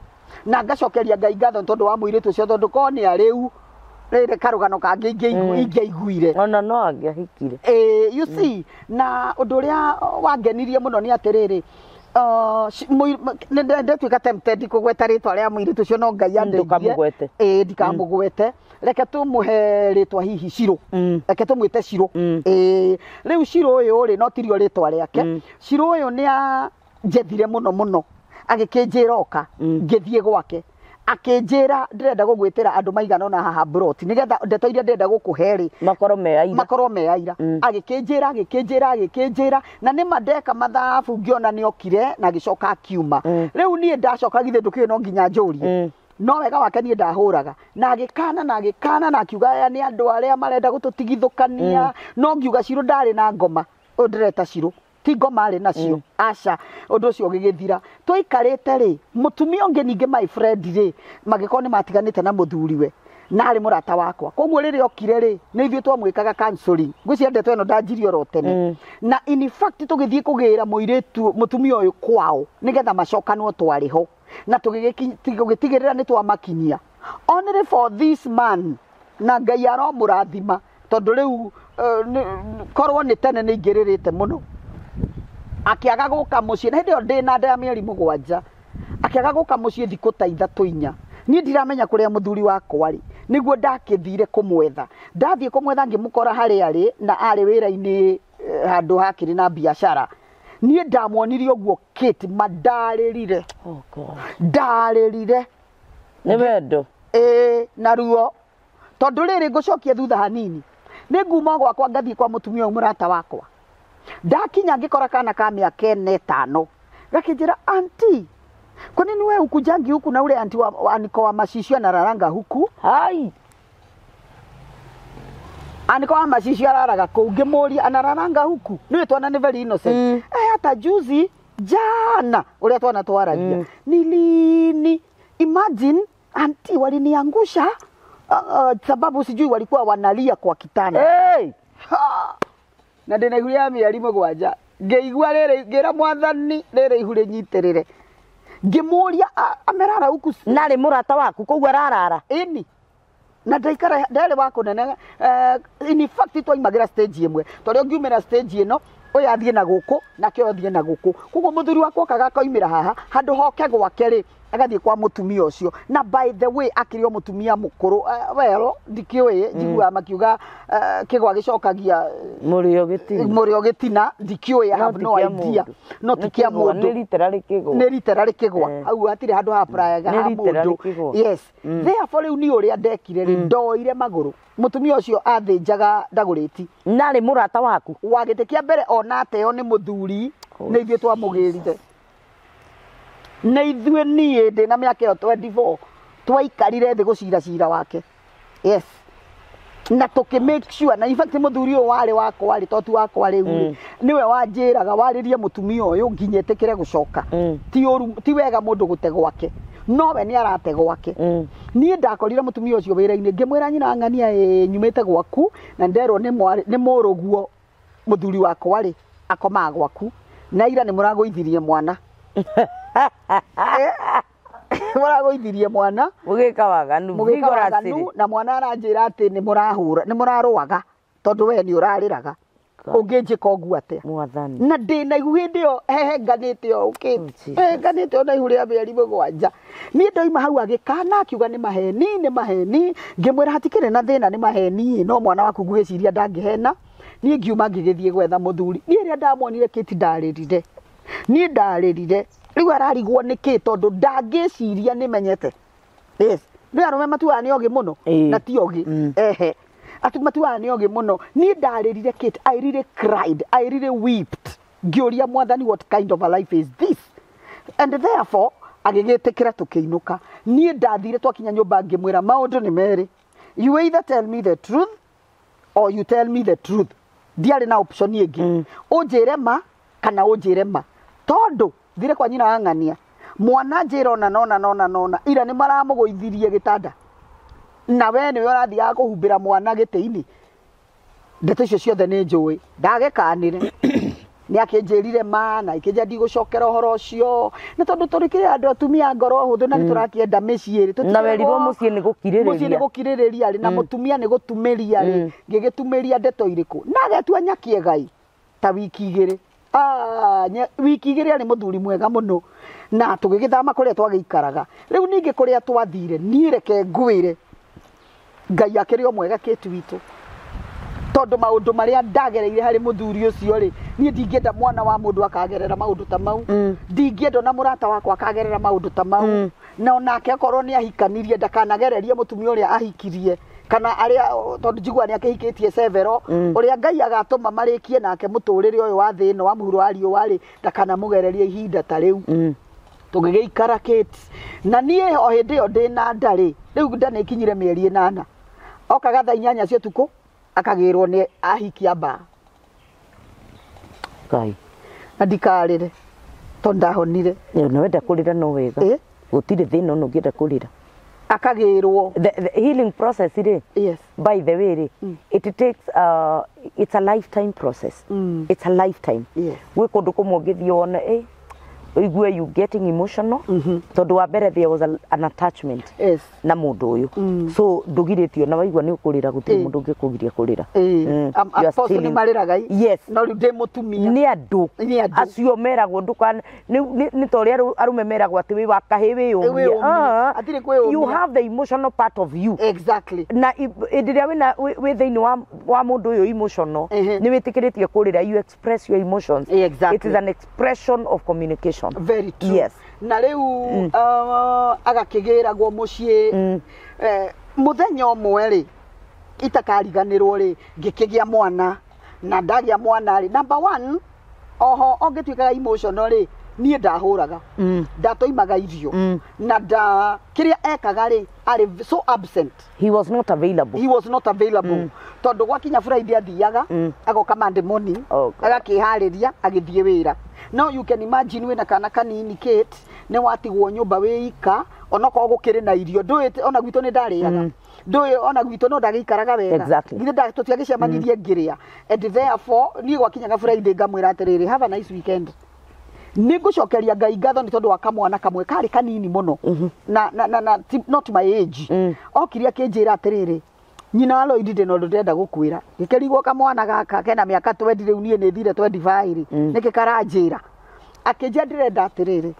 [SPEAKER 2] na ngacokeria Ngai ngatho nĩ tondũ wa mũirĩtu ũcio, tondũ korwo nĩ arĩu rĩrĩ karũgano kangĩ ingĩaiguire.
[SPEAKER 1] Ona no angĩahikire.
[SPEAKER 2] You see, na ũndũ ũrĩa wangenirie mũno nĩ atĩrĩrĩ, Ndetuĩka tempted kũgweta rĩtwa rĩa mũirĩtu ũcio no Ngai andeithie.
[SPEAKER 1] Ndũkamũgwete.
[SPEAKER 2] Ĩĩ ndikamũgwete. Reke tũmũhe rĩtwa hihi Shiro. Reke tũmwĩte Shiro. Ĩĩ rĩu Shiro ũyũ rĩ no tirio rĩtwa rĩake. Shiro ũyũ nĩ anjethire mũno mũno agĩkĩnjĩra oka ngĩthiĩ gwake akĩnjĩra ndĩrenda gũgwĩtĩra andũ maigana ũna haha broti nĩgetha ndeto iria ndĩrenda gũkũhe rĩ
[SPEAKER 1] makorwo me aira.
[SPEAKER 2] Makorwo me aira. Agĩkĩnjĩra agĩkĩnjĩra agĩkĩnjĩra na nĩma ndeka mathabu ngĩona nĩ okire na agĩcoka akiuma. Rĩu niĩ ndacoka githĩ ndũkĩũĩ no nginya njũrie. No wega wake niĩ ndahũraga na agĩkana na agĩkana na akiuga aya nĩ andũ arĩa marenda gũtũtigithũkania. No ngiuga Shiro ndarĩ na ngoma ũyũ ndĩreta Shiro ti ngoma arĩ nacio aca. Ũndũ ũcio ũgĩgĩthira. Twaikarĩte rĩ mũtumia ũngĩ ningĩ my friend rĩ magĩkorwo nĩ matiganĩte na mũthuriwe na arĩ mũrata wakwa koguo rĩrĩa okire rĩ nĩ ithuĩ twamwĩkaga counseling. Ngwĩciria ndeto ĩno ndanjirie oro tene. Na in fact tũgĩthiĩ kũgĩra mũirĩtu mũtumia ũyũ kwao nĩgetha macokanwo twarĩ ho na tũgĩtigĩrĩra nĩ twamakinyia only for this man na Ngai aromũrathima tondũ rĩu korwo nĩ tene nĩ ingĩrĩrĩte mũno. Akĩaga gũka mũciĩ na hĩndĩ ĩyo ndĩ na nda ya mĩeri 7 akĩaga gũka mũciĩ thikũ ta 3 4. Niĩ ndiramenya kũrĩa mũthuri wakwa rĩ nĩguo ndakĩthire kũmwetha. Ndathiĩ kũmwetha ngĩmũkora harĩa arĩ na arĩ wĩra-inĩ handũ hakĩrĩ na biacara. Niĩ ndamwonirie ũguo Kate mandarĩrire.
[SPEAKER 1] Oh God.
[SPEAKER 2] Ndarĩrire.
[SPEAKER 1] Nĩ wendo.
[SPEAKER 2] Ĩĩ na ruo tondũ rĩrĩ ngũcokia thutha hanini nĩ nguma gwakwa ngathiĩ kwa mũtumia ũyũ mũrata wakwa. Ndakinya ngĩkora kana ka mĩaka 4 5 gakĩnjĩra auntie kwa nini wewe hukujangi huku na ule anti wa aniko wa macicio anararanga huku?
[SPEAKER 1] Hai.
[SPEAKER 2] Aniko wa macicio araraga kũu ngĩmũria anararanga huku nĩwe twana nĩ very innocent. Eh hata juzi jana ũrĩa twana twaragia ni lini imagine auntie waliniangusha sababu sijui walikuwa wanalia kwa kitanda.
[SPEAKER 1] Hey!
[SPEAKER 2] Ha! Na ndĩna ihu rĩa mĩeri 7 ngĩigua rĩrĩ ngĩra mwathani rĩrĩ ihu rĩnyitĩrĩre ngĩmũria amerara huku
[SPEAKER 1] Narĩ mũrata waku koguo ararara.
[SPEAKER 2] Ĩni na ndaikara ndarĩ wa kũnene in fact twaimagĩra stage ĩmwe tondũ ũngiumĩra stage ĩno ũyũ athiĩ na gũkũ nake ũyũ athiĩ na gũkũ koguo mũthuri wakwa okaga akoimĩra haha handũ hoke gwake rĩ agathiĩ kwa mũtumia ũcio. Na by the way akĩrĩ o mũtumia mũkũrũ well ndikĩũĩ njiguaga makiuga kĩgwa gĩcokagia
[SPEAKER 1] Mũrĩo gĩtina.
[SPEAKER 2] Mũrĩo gĩtina ndikĩũĩ I have no idea no ti kĩa mũndũ
[SPEAKER 1] Nĩ literally kĩgwa.
[SPEAKER 2] Nĩ literally kĩgwa hau hatirĩ handũ ha prayaga ha mũndũ. Yes. Therefore rĩu niĩ ũrĩa ndekire rĩ ndoire magũrũ mũtumia ũcio athĩnjaga ndagũrĩti.
[SPEAKER 1] Narĩ mũrata waku
[SPEAKER 2] wa gĩtĩ kĩa mbere ona ateo nĩ mũthuri nĩ ithuĩ twamũgĩrire. Nĩ ithuĩ niĩ ndĩ na mĩaka ĩyo 24 twaikarire thĩ gũcira cira wake. Yes. Na tũkĩ make sure na in fact mũthuri ũyũ warĩ wakwa rĩ to ti wakwa rĩu rĩ nĩwe wanjĩraga warĩrie mũtumia ũyũ nginya ĩtĩkĩre gũcoka. Ti ũru ti wega mũndũ gũte gwake no we nĩ arate gwake. Niĩ ndakorire mũtumia ũcio wĩra-inĩ ngĩmwĩra nyina ng'ania ĩ nyumĩte gwaku na nderwo nĩ mũrũguo mũthuri wakwa rĩ akomaga gwaku na ira nĩ mũragũithirie mwana. Mũragũithirie mwana
[SPEAKER 1] mũgĩka waganu
[SPEAKER 2] mũgĩka waganu na mwana aranjĩra atĩ nĩ mũrahũra nĩ mũrarũaga tondũ we nĩ ũrarĩraga ũngĩnjĩka ũguo atĩa
[SPEAKER 1] mwathani.
[SPEAKER 2] Na ndĩna ihu hĩndĩ ĩyo hehenganĩte o ũkĩte hehenganĩte ona ihu rĩa mĩeri 7. Niĩ ndoima hau agĩkana akiuga nĩ maheni nĩ maheni ngĩmwĩra hatikĩrĩ na thĩna nĩ maheni no mwana waku ngwĩciria ndangĩhena. Niĩ ngiuma ngĩgĩthiĩ gwetha mũthuri. Niĩ rĩrĩa ndamuonire Kate ndarĩrire. Niĩ ndarĩrire. Rĩu ararigwo nĩkĩ tondũ ndangĩciria nĩmenyete. Yes. Nĩ arũme matuaga nĩ ogĩ mũno na ti ogĩ. Ehe. Atu matuaga nĩ ogĩ mũno. Niĩ ndarĩrire Kate, I really cried, I really wept. Ngĩũria mwathani what kind of a life is this? And therefore agĩgĩtĩkĩra tũkĩinũka. Niĩ ndathire twakinya nyũmba ngĩmwĩra maũndũ nĩ merĩ. You either tell me the truth or you tell me the truth. Ndiarĩ na option ĩngĩ. Ũnjĩre ma kana ũnjĩre ma. Tondũ thire kwa nyina wa ng'ania mwana njĩra ona nona nona nona ira nĩ maramũgũithirie gĩtanda na we nĩwe ũrathiaga kũhumbĩra mwana gĩtĩ-inĩ. Ndeto icio ciothe nĩ njũĩ ndagĩkanire. Nĩ akĩnjĩrire ma na ikĩnjĩra ndigũcokera ũhoro ũcio nĩ tondũ tũrĩkĩrĩ andũ atumia ngoro hũthũ na nĩ tũrakĩenda mĩciĩ rĩ
[SPEAKER 1] na werirwo mũciĩ nĩ gũkirĩrĩria
[SPEAKER 2] mũciĩ nĩ gũkirĩrĩria rĩ na mũtumia nĩ gũtumĩria rĩ ngĩgĩtumĩria ndeto irĩkũ na agetua nyakĩegai ta wiki 2 Wiki igĩrĩ arĩ mũthuri mwega mũno na tũgĩgĩthama kũrĩa twagĩikaraga. Rĩu ningĩ kũrĩa twathire niĩ reke ngwĩre Ngai akĩrĩ o mwega Kate witũ, tondũ maũndũ marĩa ndagereire harĩ mũthuri ũcio rĩ, niĩ ndingĩenda mwana wa mũndũ akagerera maũndũ ta mau. Ndingĩenda ona mũrata wakwa akagerera maũndũ ta mau. Na onake akorwo nĩ ahikanirie ndakanagererie mũtumia ũrĩa ahikirie kana arĩa, tondũ njiguaga nĩ akĩhikĩtie severo, ũrĩa Ngai agatũma marĩkie nake mũtũrĩre ũyũ wa thĩ ĩno wa mũhuro wa riũa rĩ, ndakanamũgererie ihinda ta rĩu. Tũgĩgĩikara Kate, na niĩ o hĩndĩ ĩyo ndĩna nda rĩ, rĩu nda nĩ ĩkinyire mĩeri 8, okaga thaa 8 cia ũtukũ akagĩrwo nĩ ahikia mbaa.
[SPEAKER 1] Ngai.
[SPEAKER 2] Na ndikarĩre tondũ ndahonire.
[SPEAKER 1] Nĩ wenda kũrĩra no wega. Gũtirĩ thĩna ona ũngĩenda kũrĩra.
[SPEAKER 2] Akagĩrwo.
[SPEAKER 1] The healing process rĩ,
[SPEAKER 2] Yes.
[SPEAKER 1] by the way rĩ, it takes it's a lifetime process. It's a lifetime.
[SPEAKER 2] Yes.
[SPEAKER 1] Gwĩ kũndũ kũmwe ũngĩthiĩ wone ũigue you getting emotional, tondũ wa mbere there was an attachment
[SPEAKER 2] Yes.
[SPEAKER 1] na mũndũ ũyũ. So ndũgirĩtio na waigua nĩ ũkũrĩra, gũtirĩ mũndũ ũngĩkũgiria kũrĩra. You are
[SPEAKER 2] Apostle nĩ
[SPEAKER 1] still
[SPEAKER 2] marĩraga.
[SPEAKER 1] Yes.
[SPEAKER 2] No rĩu ndĩ mũtumia.
[SPEAKER 1] Nĩ andũ.
[SPEAKER 2] Nĩ andũ.
[SPEAKER 1] Acio meragwo ndũkan nĩ ta ũrĩa arũme meragwo atĩ wĩ wa kahĩ wĩyũmie.
[SPEAKER 2] Wĩyũmie. Hatirĩ kwĩyũmia.
[SPEAKER 1] You have the emotional part of you.
[SPEAKER 2] Exactly.
[SPEAKER 1] Na hĩndĩ ĩrĩa wĩ thĩinĩ wa mũndũ ũyũ emotional, nĩ wĩtĩkĩrĩtie kũrĩra, you express your emotions.
[SPEAKER 2] Exactly.
[SPEAKER 1] It is an expression of communication.
[SPEAKER 2] Very true.
[SPEAKER 1] Yes.
[SPEAKER 2] Na rĩu agakĩgĩragwo mũciĩ. Mũthenya ũmwe rĩ itakariganĩrwo rĩ, ngĩkĩgĩa mwana, na ndagĩa mwana rĩ, number one, oho ongĩtuĩkaga emotional rĩ, niĩ ndahũraga, ndatoimaga irio, na nda kĩrĩa ekaga rĩ, arĩ so absent.
[SPEAKER 1] He was not available.
[SPEAKER 2] He was not available, tondũ gwakinya Friday athiaga agoka Monday morning.
[SPEAKER 1] Oh, God.
[SPEAKER 2] Agakĩharĩria agĩthiĩ wĩra. No you can imagine wĩna kana kanini Kate, nĩ watigwo nyũmba wĩ ika, onokorwo gũkĩrĩ na irio ndũĩ, ona gwitũ nĩ ndarĩaga, ndũĩ ona gwitũ no ndagĩikaraga wega.
[SPEAKER 1] Exactly.
[SPEAKER 2] Githĩ tũtiagĩcemanirie ngĩrĩa, and therefore niĩ gwakinyaga Friday ngamwĩra atĩrĩrĩ, have a nice weekend. Nĩ ngũcokeria Ngai ngatho nĩ tondũ wa kamwana kamwe karĩ kanini mũno na not my age. Okire akĩnjĩra atĩrĩrĩ, nyina wa Lloyd, ndĩna ũndũ ndĩrenda gũkwĩra. Gĩkĩrigwo kamwana gaka kena mĩaka 20 rĩu, niĩ nĩ thire 25 rĩ, nĩkĩ karanjĩra? Akĩnjĩra, ndĩrenda atĩrĩrĩ,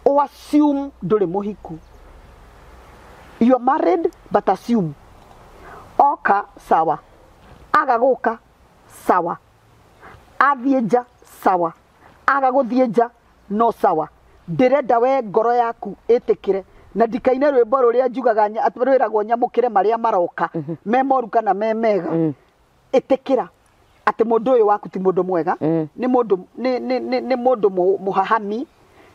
[SPEAKER 2] o assume ndũrĩ mũhiku, you are married but assume oka sawa, aga gũka sawa, athiĩ nja sawa, aga gũthiĩ nja no sawa, ndĩrenda we ngoro yaku ĩtĩkĩre na ndikaine rwĩmbo rũrĩa njugaga rwĩragwo nyamũkĩre marĩa maroka me moru kana me mega. Ĩtĩkĩra atĩ mũndũ ũyũ waku ti mũndũ mwega, nĩ mũndũ nĩ mũndũ mũhahami,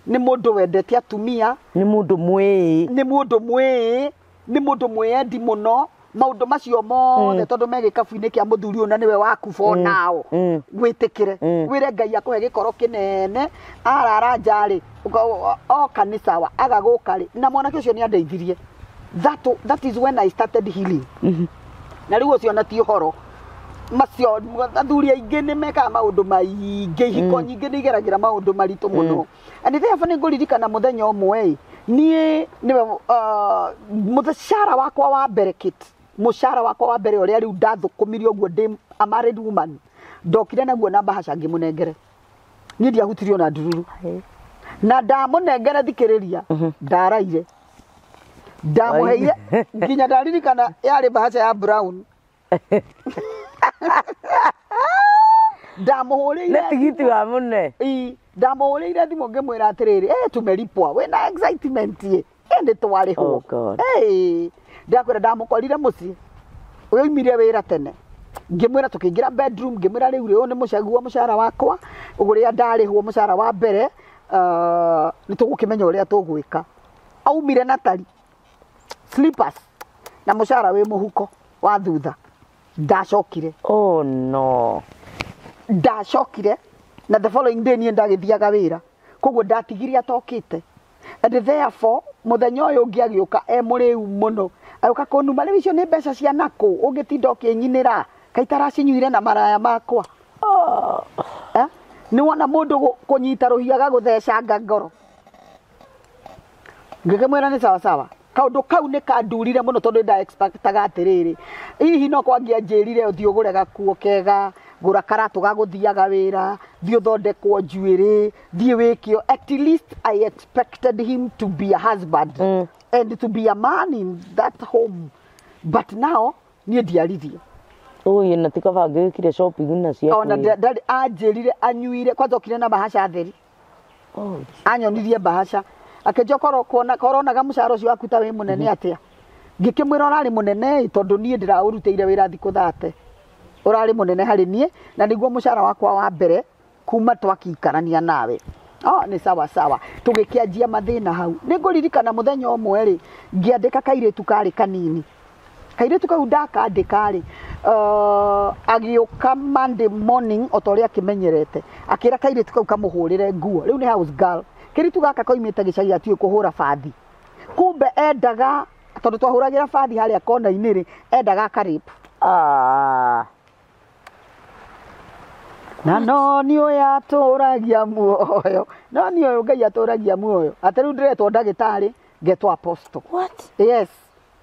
[SPEAKER 2] nĩ mũndũ wendete atumia,
[SPEAKER 1] Nĩ mũndũ mwĩĩ.
[SPEAKER 2] Nĩ mũndũ mwĩĩ, nĩ mũndũ mwĩendi mũno, maũndũ macio mothe, tondũ me gĩkabu-inĩ kĩa mũthuri ũyũ na nĩwe waku for now. Wĩtĩkĩre, wĩre Ngai akũhe gĩkoro kĩnene, arara nja rĩ, oka nĩ sawa, aga gũka rĩ. Na mwanake ũcio nĩ andeithirie. That is when I started healing. Na rĩu ũcio na ti ũhoro macio, athuri aingĩ nĩ mekaga maũndũ maingĩ, ihiko nyingĩ nĩ igeragĩra maũndũ maritũ mũno. And therefore nĩ ngũririkana mũthenya ũmwe ĩ, niĩ nĩwe mũcara wakwa wa mbere kit mũcara wakwa wa mbere ũrĩa rĩu ndathũkũmire ũguo ndĩ a married woman, ndokire naguo na mbahaca ngĩmũnengere. Niĩ ndiahutirie ona ndururu na ndamũnengere, thikĩrĩria, ndaraire ndamũheire nginya ndaririkana yarĩ mbahaca ya brown ndamũhũrĩire.
[SPEAKER 1] Nĩ tigiti wa mũne.
[SPEAKER 2] Ii, ndamũhũrĩire thimũ ngĩmwĩra atĩrĩrĩ, tumelipwa, wĩna excitement ĩ, nĩ twarĩhwo.
[SPEAKER 1] Oh, God.
[SPEAKER 2] Ndakwĩra ndamũkorire mũciĩ ũyoimire wĩra tene, ngĩmwĩra, tũkĩingĩra bedroom, ngĩmwĩra, rĩu rĩ, ũyũ nĩ mũcaguo mũcara wakwa ũrĩa ndarĩhwo mũcara wa mbere, nĩ tũgũkĩmenya ũrĩa tũgwĩka. Aumire na tari slippers na mũcara wĩ mũhuko wa thutha. Ndacokire.
[SPEAKER 1] Oh no.
[SPEAKER 2] Ndacokire na the following day niĩ ndagĩthiaga wĩra, koguo ndatigire atokĩte, and therefore mũthenya ũyũ ũngĩ agĩũka e mũrĩu mũno, agĩũka kũnuma, rĩu icio nĩ mbeca cia nakũ ũngĩtinda ũkĩnyinĩra kaitaracinyuire na maraya makwa? Eh? Nĩ wona mũndũ kũnyita rũhiũ agagũthecanga ngoro. Ngĩkĩmwĩra nĩ sawa sawa. Kaũndũ kau nĩ kandurire mũno tondũ nda expectaga atĩrĩrĩ, hihi no kwangĩanjĩrire ũthiĩ ũgũre gakuo kega. Gũra karatũ ga gũthiaga wĩra, thiĩ ũthondekwo njuĩrĩ, thiĩ wĩkio. At least I expected him to be a husband and to be a man in that home, but now niĩ ndiaririe.
[SPEAKER 1] Ũyũ na ti kaba ngĩgĩkire shopping na cia
[SPEAKER 2] Ona
[SPEAKER 1] kwĩra.
[SPEAKER 2] ndarĩ anjĩrire anyuire kwanza okire na bahasha theri.
[SPEAKER 1] Oh,
[SPEAKER 2] Anyonirie bahasha akĩnjia korwo kuona koronaga mũcara ũcio waku ta wĩ mũnene atĩa. Ngĩkĩmwĩra ũrarĩ mũnene ĩ, tondũ niĩ ndĩraũrutĩire wĩra thikũ 30, ũrarĩ mũnene harĩ niĩ na nĩguo mũcara wakwa wa mbere kuma twakiikarania nawe. Oh, nĩ sawa sawa. Tũgĩkĩanjia mathĩna hau. Nĩ ngũririkana mũthenya ũmwe rĩ, ngĩandĩka kairĩtu karĩ kanini. Kairĩtu kau ndakandĩka rĩ, agĩũka Monday morning o ta ũrĩa akĩmenyerete, akĩra kairĩtu kau kamũhũrĩre nguo. Rĩu nĩ house girl. Kairĩtu gaka koimĩte gĩcagi gatiũĩ kũhũra bathi. Kumbe endaga, tondũ twahũragĩra bathi harĩa kona-inĩ rĩ, endaga akarĩpu.
[SPEAKER 1] Ah.
[SPEAKER 2] Na no nĩ ũyũ atũragia muoyo, no nĩ ũyũ Ngai atũragia muoyo. Atĩ rĩu ndĩretwo ndagĩtarĩ, ngetwo apostle.
[SPEAKER 1] What?
[SPEAKER 2] Yes,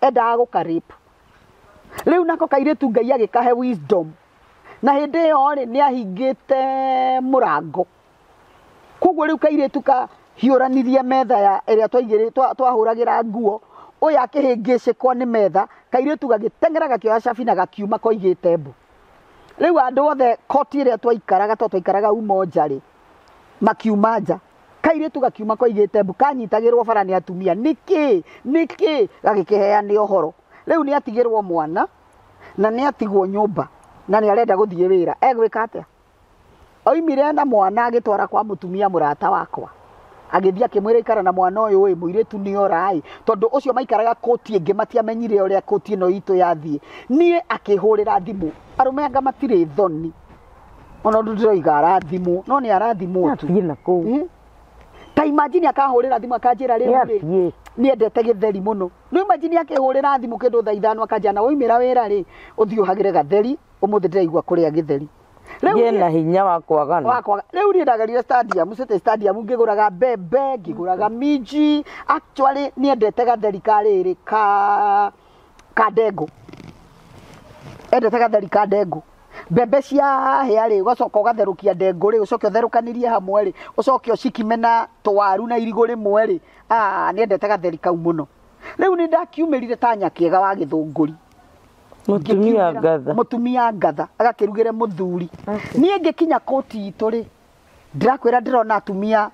[SPEAKER 2] endaga gũkarĩpu. Rĩu nako kairĩtu Ngai agĩkahe wisdom. Na hĩndĩ ĩyo rĩ, nĩ ahingĩte mũrango. Koguo rĩu kairĩtu kahiũranirie metha ya ĩrĩa twahũragĩra nguo. Ũyũ akĩhĩngĩcĩkwo nĩ metha, kairĩtu gagĩteng'era gakĩoya cabi na gakiuma koigĩte mbu. Rĩu andũ othe koti ĩrĩa twaikaraga, to twaikaraga Umoja rĩ, makiuma nja. Kairĩtu gakiuma koigĩte mbu, kanyitagĩrwo bara nĩ atumia. Nĩkĩ? Nĩkĩ? Gagĩkĩheane ũhoro. Rĩu nĩ atigĩrwo mwana na nĩ atigwo nyũmba na nĩ arenda gũthiĩ wĩra. Egwĩka atĩa? Oimire na mwana agĩtwara kwa mũtumia mũrata wakwa. Agĩthiĩ akĩmwĩra ikara na mwana ũyũ ĩ, mũirĩtu nĩ ora ĩ, tondũ ũcio maikaraga koti ĩngĩ matiamenyire ũrĩa koti ĩno itũ yathiĩ. Niĩ akĩhũrĩra thimũ. Arũme anga matirĩ thoni. Ona ũndũ ndĩroiga arathimwo, no nĩ arathimwo tu.
[SPEAKER 1] Athiĩ na kũu.
[SPEAKER 2] Ta imagine akahũrĩra thimũ akanjĩra rĩu rĩ,
[SPEAKER 1] Nĩ athiĩ.
[SPEAKER 2] niendete gĩtheri mũno. Rĩu imagine akĩhũrĩra thimũ kĩndũ thaa 5 akanjĩra na waumĩra wĩra rĩ, ũthiĩ ũhagĩre gatheri, ũmũthĩ ndĩraigua kũrĩa gĩtheri. Rĩu
[SPEAKER 1] Gĩe na hinya wa kwagana.
[SPEAKER 2] Wakwa rĩu niĩ ndagerire stadium, City Stadium, ngĩgũraga mbembe, ngĩgũraga minji. Actually niendete gatheri ka rĩrĩ ka ndengũ. Endete gatheri ka ndengũ. Mbembe cia hĩa rĩ, ũgacoka ũgatherũkia ndengũ rĩ, ũcoke ũtherũkanĩrie hamwe rĩ, ũcoke ũcikime na tũwaru na irigũ rĩmwe rĩ. Ah, niendete gatheri kau mũno. Rĩu nĩ ndakiumĩrire ta nyakĩega wa gĩthũngũri.
[SPEAKER 1] Mũtumia ngatha.
[SPEAKER 2] Mũtumia ngatha agakĩrugĩre mũthuri.
[SPEAKER 1] Okay.
[SPEAKER 2] Niĩ ngĩkinya koti itũ rĩ, ndĩrakwĩra ndĩrona atumia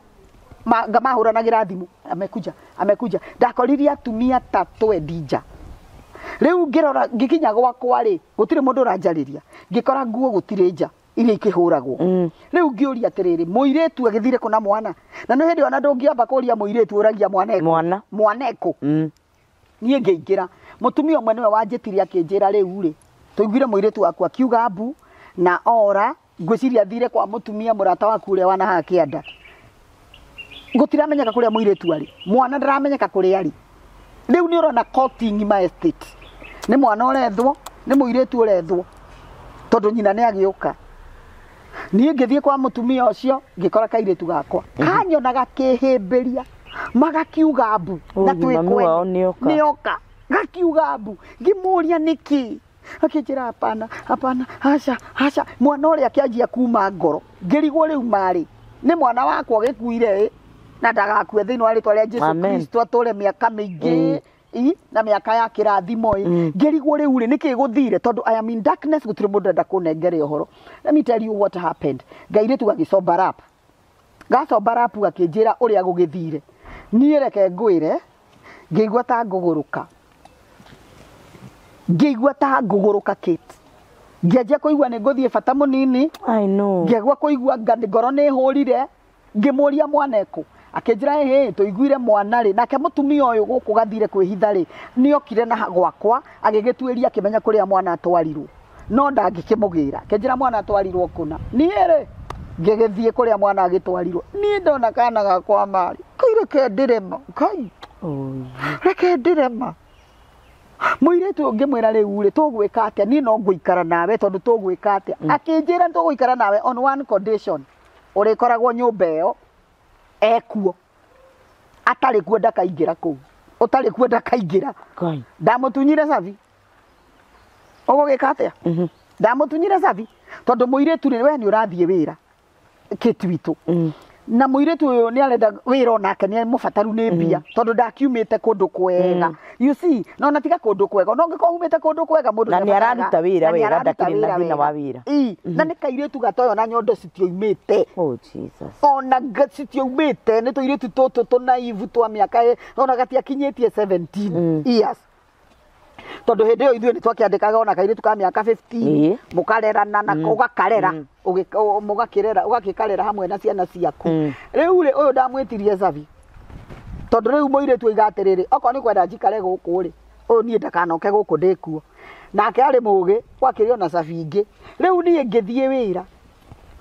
[SPEAKER 2] mahũranagĩra thimũ, amekuja, amekuja. Ndakoririe atumia ta twendi nja. Rĩu ngĩrora ngĩkinya gwakwa rĩ, gũtirĩ mũndũ ũranjarĩria. Ngĩkora nguo gũtirĩ nja iria ikĩhũragwo. Rĩu ngĩũria atĩrĩrĩ, mũirĩtu agĩthire kũ na mwana? Na nĩ hĩndĩ ona ndũngĩamba kũria mũirĩtu, ũragia mwana ekũ.
[SPEAKER 1] Mwana.
[SPEAKER 2] Mwana ekũ. Niĩ ngĩingĩra. Mũtumia ũmwe nĩwe wanjĩtire akĩnjĩra rĩu rĩ, tũiguire mũirĩtu waku akiuga mbu na ora, ngwĩciria athire kwa mũtumia mũrata waku ũrĩa wanahaha kĩanda. Gũtiramenyeka kũrĩa mũirĩtu arĩ, mwana ndaramenyeka kũrĩa arĩ. Rĩu nĩ ũrona koti ng'ima estate. Nĩ mwana ũrethwo, nĩ mũirĩtu ũrethwo, tondũ nyina nĩ agĩũka. Niĩ ngĩthiĩ kwa mũtumia ũcio, ngĩkora kairĩtu gakwa. Kanyona gakĩhĩmbĩria, magakiuga mbu, na
[SPEAKER 1] Ũyũ
[SPEAKER 2] twĩ
[SPEAKER 1] mami
[SPEAKER 2] kwene.
[SPEAKER 1] wao nĩoka.
[SPEAKER 2] Nĩoka. Gakiuga mbu. Ngĩmũria nĩkĩ? Akĩnjĩra hapana, hapana, aca, aca. Mwana ũrĩa akĩanjia kuma ngoro. Ngĩrigwo rĩu marĩ. Nĩ mwana wakwa ũgĩkuire ĩ, na ndagakue thĩinĩ wa rĩtwa rĩa Jesu
[SPEAKER 1] Amen.
[SPEAKER 2] Kristo atũre mĩaka mĩingĩ. Na mĩaka ya kĩrathimo ĩ. Ngĩrigwo rĩu rĩ, nĩkĩ gũthire? Tondũ I am in darkness, gũtirĩ mũndũ enda kũnengere ũhoro. Let me tell you what happened. Ngairĩtu gagĩcomba rap. Gacomba rap gakĩnjĩra ũrĩa gũgĩthire. Niĩ reke ngwĩre, ngĩigua ta ngũgũrũka. Ngĩigua ta ngũgũrũka Kate. Ngĩanjia kũigua nĩ ngũthiĩ bata mũnini.
[SPEAKER 1] I know.
[SPEAKER 2] Ngĩagua kũigua ngoro nĩ hũrire. Ngĩmũria mwana ekũ. Akĩnjĩra ĩhĩ, tũiguire mwana rĩ. Nake mũtumia ũyũ gũkũ gathire kwĩhitha rĩ, nĩokire na gwakwa, agĩgĩtuĩria akĩmenya kũrĩa mwana atwarirwo. No ndangĩkĩmũgĩra. Akĩnjĩra mwana atwarirwo kũna. Niĩ rĩ, ngĩgĩthiĩ kũrĩa mwana agĩtwarirwo. Niĩ ndona kana gakwa marĩ. Kai reke ndĩrema. Kai. Reke ndĩrema. Mũirĩtu ũyũ ngĩmwĩra rĩu rĩ, tũgwĩka atĩa? Niĩ no ngũikara nawe tondũ tũgwĩka atĩa? Akĩnjĩra tũgũikara nawe on one condition. Ũrĩkoragwo nyũmba ĩyo ekuo. Atarĩ kuo ndakaingĩra kũu. Ũtarĩ kuo ndakaingĩra.
[SPEAKER 1] Ngai.
[SPEAKER 2] Ndamũtunyire cabi. Ũgũgĩka atĩa? Ndamũtunyire cabi. Tondũ mũirĩtu rĩ we nĩ ũrathiĩ wĩra Kate witũ. Na mũirĩtu ũyũ nĩ arenda wĩra onake nĩ mũbataru nĩ mbia tondũ ndakiumĩte kũndũ kwega. You see, no na tiga kũndũ kwega no ũngĩkorwo umĩte kũndũ kwega mũndũ
[SPEAKER 1] Na nĩ araruta wĩra
[SPEAKER 2] na nĩ
[SPEAKER 1] wega,
[SPEAKER 2] araruta
[SPEAKER 1] ndakĩrĩ na
[SPEAKER 2] wĩra
[SPEAKER 1] thĩna wa
[SPEAKER 2] wega.
[SPEAKER 1] wĩra.
[SPEAKER 2] Ii, na nĩ kairĩtu gatoyo na nyondo citioimĩte
[SPEAKER 1] Oh Jesus.
[SPEAKER 2] ona citioimĩte nĩ tũirĩtu tũtũ tũnaivu twa mĩaka ona gatiakinyĩtie 17 years tondũ hĩndĩ ĩyo ithuĩ nĩ twakĩandĩkaga ona kairĩtu ka mĩaka 15
[SPEAKER 1] Ĩĩ.
[SPEAKER 2] mũkarerana na ũgakarera mũgakĩrera ũgakĩkarera hamwe na ciana ciaku. Rĩu rĩ ũyũ ndamwĩtirie Zavi tondũ rĩu mũirĩtu oiga atĩrĩrĩ okorwo nĩ kwenda njikare gũkũ rĩ ũyũ niĩ ndakanoke gũkũ ndĩkuo nake arĩ mũgĩ gwakĩrĩ ona Zavi ingĩ rĩu niĩ ngĩthiĩ wĩra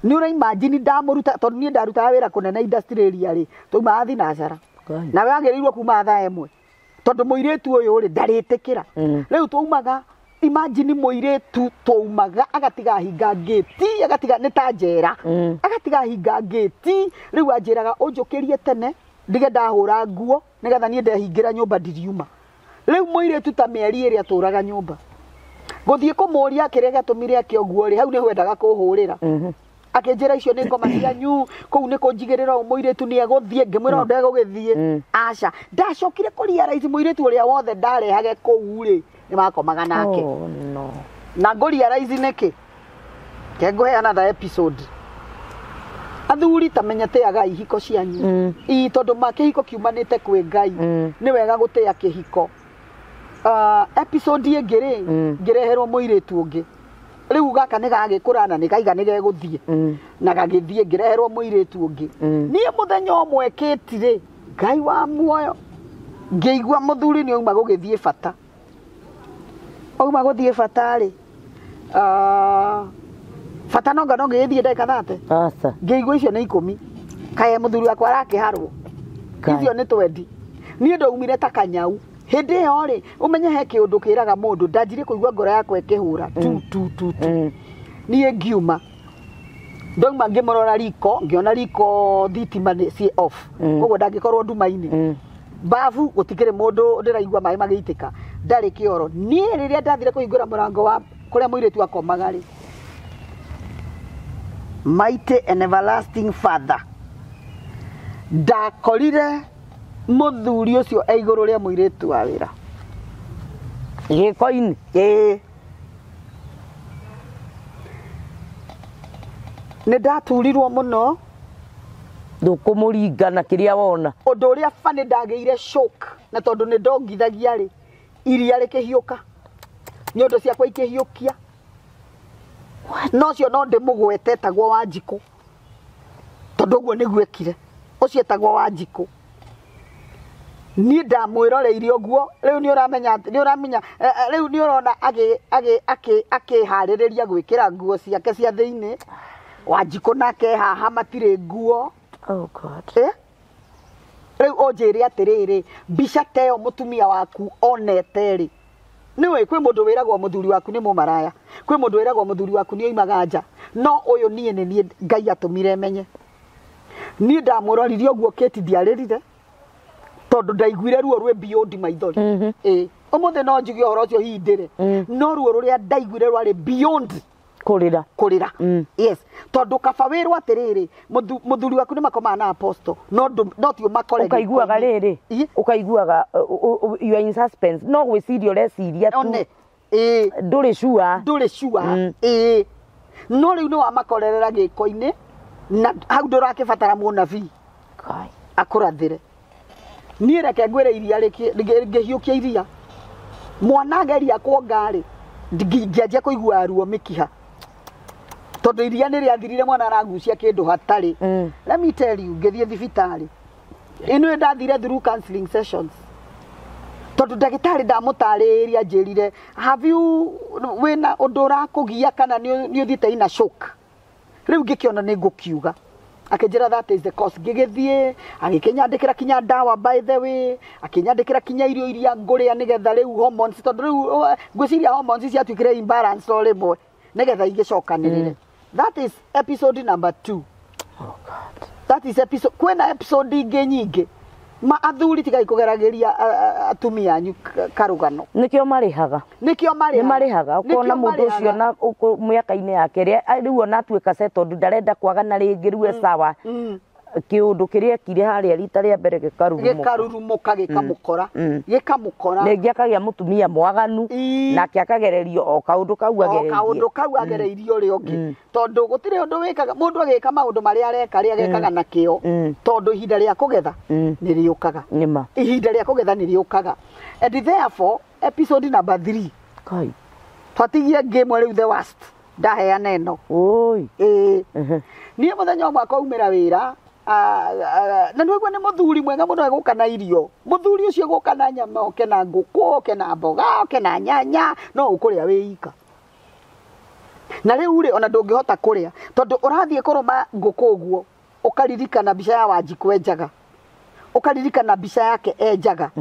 [SPEAKER 2] nĩ ũra imagine ndamũruta tondũ niĩ ndarutaga wĩra kũnene industrial area rĩ twaumaga thinacara
[SPEAKER 1] Ngai.
[SPEAKER 2] nawe wagĩrĩirwo kuma thaa ĩmwe tondũ mũirĩtu ũyũ rĩ ndarĩtĩkĩra. Rĩu twaumaga imagine mũirĩtu twaumaga agatiga hinga ngĩti agatiga nĩ ta njera agatiga hinga ngĩti rĩu anjĩraga ũnjũkĩrie tene ndige ndahũra nguo nĩgetha niĩ ndehingĩra nyũmba ndiriuma. Rĩu mũirĩtu ta mĩeri ĩrĩa atũraga nyũmba gũthiĩ kũmũria kĩrĩa gĩatũmire ake ũguo rĩ hau nĩho endaga kũhũrĩra. Akĩnjĩra icio nĩ ngoma cianyu kũu nĩ kũnjigĩrĩra ũũ mũirĩtu nĩ egũthiĩ ngĩmwĩra ndegũgĩthiĩ aca ndacokire kũrealize mũirĩtu ũrĩa wothe ndarehage kũu rĩ nĩ makomaga nake.
[SPEAKER 1] Oh no.
[SPEAKER 2] Na ngũrealize nĩkĩ ke ngũhe another episode. Athuri ta menya tĩaga ihiko cianyu. Ii tondũ ma kĩhiko kiumanĩte kwĩ Ngai. Nĩ wega gũtĩa kĩhiko. Episode ĩngĩ rĩ ngĩreherwo mũirĩtu ũngĩ rĩu gaka nĩ gagĩkũra na nĩ kaiga nĩ gegũthiĩ na gagĩthiĩ ngĩreherwo mũirĩtu ũngĩ. Niĩ mũthenya ũmwe Kate rĩ Ngai wa muoyo ngĩigua mũthuri nĩ auma gũgĩthiĩ bata auma gũthiĩ bata rĩ bata no ngano ngĩgĩthiĩ ndagĩka 30
[SPEAKER 1] Asa.
[SPEAKER 2] ngĩigua icio nĩ 10 kae mũthuri wakwa arakĩharwo icio nĩ 20 niĩ ndaumire ta kanyau hĩndĩ ĩyo rĩ ũmenye he kĩũndũ kĩraga mũndũ ndanjirie kũigua ngoro yakwa ĩkĩhũra tu tu tu tu. Niĩ ngiuma ndauma ngĩmũrora riko ngĩona riko thitima nĩ ciĩ off koguo ndangĩkorwo nduma-inĩ. Babu gũtikĩrĩ mũndũ ndĩraigua maĩ magĩitĩka ndarĩ kĩoro niĩ rĩrĩa ndathire kũhingũra mũrango wa kũrĩa mũirĩtu akomaga rĩ mighty and everlasting father ndakorire mũthuri ũcio e igũrũ rĩa mũirĩtu wa wĩra
[SPEAKER 1] Gĩko-inĩ.
[SPEAKER 2] Ĩĩ nĩ ndaturirwo mũno
[SPEAKER 1] Ndũkũmũringa na kĩrĩa wona.
[SPEAKER 2] Ũndũ ũrĩa bani ndagĩire shock na tondũ nĩ ndongithagia rĩ iria rĩkĩhiũka nyondo ciakwa ikĩhiũkia no cio no ndĩmũgwete etagwo Wanjikũ tondũ ũguo nĩguo ekire ũcio etagwo Wanjikũ. Niĩ ndamwĩroreire ũguo rĩu nĩ ũramenya nĩ ũramenya rĩu nĩ ũrona akĩharĩrĩria gwĩkĩra nguo ciake cia thĩinĩ Wanjikũ nake haha matirĩ nguo.
[SPEAKER 1] Oh God.
[SPEAKER 2] Rĩu ũnjĩre atĩrĩrĩ mbica ta ĩyo mũtumia waku onete rĩ nĩũĩ kwĩ mũndũ wĩragwo mũthuri waku nĩ mũmaraya kwĩ mũndũ wĩragwo mũthuri waku nĩ oimaga nja no ũyũ niĩ nĩ niĩ Ngai atũmire menye. Niĩ ndamũroririe ũguo Kate ndiarĩrire tondũ ndaiguire ruo rwĩ beyond maithori. Ĩĩ ũmũthĩ no njuge ũhoro ũcio hihi ndĩre no ruo rũrĩa ndaiguire rwarĩ beyond
[SPEAKER 1] Kũrĩra.
[SPEAKER 2] Kũrĩra. Yes tondũ kaba wĩrwo atĩrĩrĩ mũthuri waku nĩ makomaga na apostle no no ti ũmakore
[SPEAKER 1] Ũkaiguaga rĩrĩ ũkaiguaga you are in suspense no gwĩciria ũreciria tu
[SPEAKER 2] one ĩĩ
[SPEAKER 1] ndũrĩ sure
[SPEAKER 2] ndũrĩ sure ĩĩ no rĩu nĩ wamakorerera gĩko-inĩ na hau ndũrakĩbatara mũnabii akũrathĩre. Niĩ reke ngwĩre iria ngĩhiũkia iria mwana ageria kuonga rĩ ngĩanjia kũigua ruo mĩkiha tondũ iria nĩ rĩathirire mwana aragucia kĩndũ hatarĩ. Let me tell you ngĩthiĩ thibitarĩ ĩno ndathire through counseling sessions tondũ ndagĩtarĩ ndamũtarĩria anjĩrire have you wĩna ũndũ ũrakũgia kana nĩ ũthiĩte ina shock rĩu ngĩkĩona nĩ ngũkiuga akĩnjĩra that is the cause ngĩgĩthiĩ agĩkĩnyandĩkĩra kinya ndawa by the way akĩnyandĩkĩra kinya irio iria ngũrĩa nĩgetha rĩu hormones tondũ rĩu ngwĩciria hormones ciatuĩkire imbalance o rĩmwe nĩgetha igĩcokanĩrĩre. That is episode number 2.
[SPEAKER 1] Oh God.
[SPEAKER 2] That is episode kwĩna episode ingĩ nyingĩ Ma athuri tigai kũgeragĩria atumia anyu karũgano.
[SPEAKER 1] Nĩkĩo marĩhaga.
[SPEAKER 2] Nĩkĩo marĩhaga.
[SPEAKER 1] Nĩ marĩhaga. Ũkona mũndũ ũcio na mĩaka-inĩ yake rĩu ona atuĩka settled ndarenda kwagana rĩngĩ rĩu e sawa. Kĩũndũ kĩrĩa ekire harĩa rita rĩa mbere gĩkarurumũka.
[SPEAKER 2] Gĩkarurumũka gĩkamũkora. Gĩkamũkora.
[SPEAKER 1] Rĩngĩ akagĩa mũtumia mwaganu nake akagererio o kaũndũ kau agereirie.
[SPEAKER 2] O kaũndũ kau agereirio ũrĩa ũngĩ. Tondũ gũtirĩ ũndũ wĩkaga mũndũ agĩka maũndũ marĩa areka rĩ agekaga na kĩo. Tondũ ihinda rĩa kũgetha nĩ rĩũkaga.
[SPEAKER 1] Nĩma.
[SPEAKER 2] Ihinda rĩa kũgetha nĩ rĩũkaga. And therefore episode number 3.
[SPEAKER 1] Kai.
[SPEAKER 2] Twatigie ngĩmwe rĩu the worst. Ndaheana ĩno.
[SPEAKER 1] Oi.
[SPEAKER 2] Ĩĩ. Niĩ mũthenya ũmwe akaumĩra wĩra na nĩguo nĩ mũthuri mwega mũno egũka na irio. Mũthuri ũcio egũka na nyama, oke na ngũkũ, oke na mboga, oke na nyanya, no ũkũrĩa wĩ ika. Na rĩu rĩ ona ndũngĩhota kũrĩa tondũ ũrathiĩ kũrũma ngũkũ ũguo ũkaririkana mbica ya Wanjikũ enjaga. Ũkaririkana mbica yake enjaga.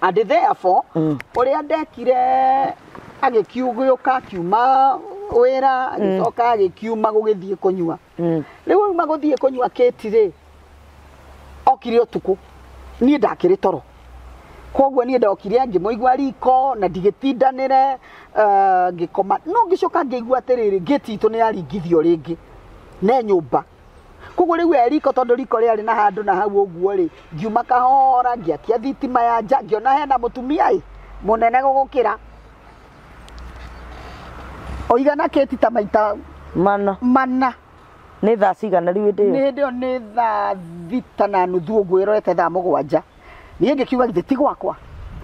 [SPEAKER 2] And therefore ũrĩa ndekire agĩkiugũka akiuma wĩra agĩcoka agĩkiuma gũgĩthiĩ kũnyua. Rĩu auma gũthiĩ kũnyua Kate rĩ okire ũtukũ niĩ ndakĩrĩ toro. Koguo niĩ ndokire ngĩmũigua riko na ndigĩtindanĩre ngĩkoma. No ngĩcoka ngĩigua atĩrĩrĩ gate itũ nĩ yaringithio rĩngĩ ne nyũmba. Koguo rĩu e riko tondũ riko rĩarĩ na handũ na hau ũguo rĩ ngiuma kahora ngĩakia thitima ya nja ngĩona hena mũtumia ĩ mũnene gũgũkĩra. Oigana Kate ta maita
[SPEAKER 1] mana.
[SPEAKER 2] Mana.
[SPEAKER 1] Nĩ thaa cigana rĩu hĩndĩ ĩyo?
[SPEAKER 2] Nĩ hĩndĩ ĩyo nĩ thaa 6:30 ũguo ĩrorete thaa 7. Niĩ ngĩkiuga githĩ ti gwakwa.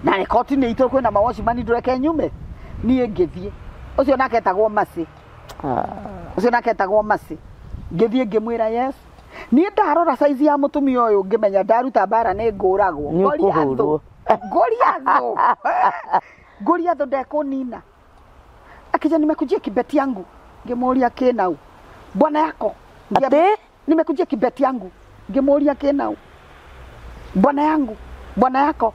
[SPEAKER 2] Na rekodi-inĩ itũ kwĩna mawatchman ndũreke nyume. Niĩ ngĩthiĩ. Ũcio nake etagwo Mercy. Ũcio nake etagwo Mercy. Ngĩthiĩ ngĩmwĩra yes. Niĩ ndarora size ya mũtumia ũyũ ngĩmenya ndaruta mbara nĩ ngũragwo.
[SPEAKER 1] Nĩ ũkũhũrwo.
[SPEAKER 2] Goliathũ. Goliathũ ndekũnina. Akija nimekujia kibeti yangu. Ngĩmũria kĩnau. Bwana yako.
[SPEAKER 1] Ate?
[SPEAKER 2] Nimekujia kibeti yangu. Ngĩmũria kĩnau. Bwana yangu. Bwana yako.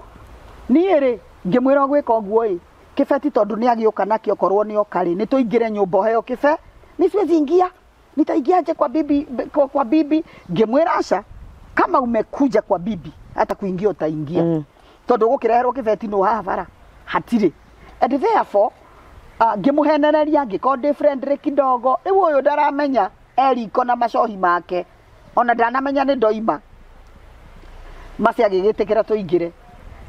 [SPEAKER 2] Niĩ rĩ ngĩmwĩra gwĩka ũguo ĩ kĩbeti tondũ nĩ agĩũka nakĩo korwo nĩ oka rĩ nĩ tũingĩre nyũmba ũheo kĩbe. Ni siwezi ingia. Nitaingiaje kwa bibi kwa bibi? Ngĩmwĩra aca kama umekuja kwa bibi hata kuingia utaingia. Tondũ gũkĩreherwo kĩbeti no haha bara hatirĩ. And therefore ngĩmũhenereria ngĩkorwo ndĩ friendly kidogo. Rĩu ũyũ ndaramenya eriko na macohi make ona ndanamenya nĩ ndoima. Mercy agĩgĩtĩkĩra tũingĩre.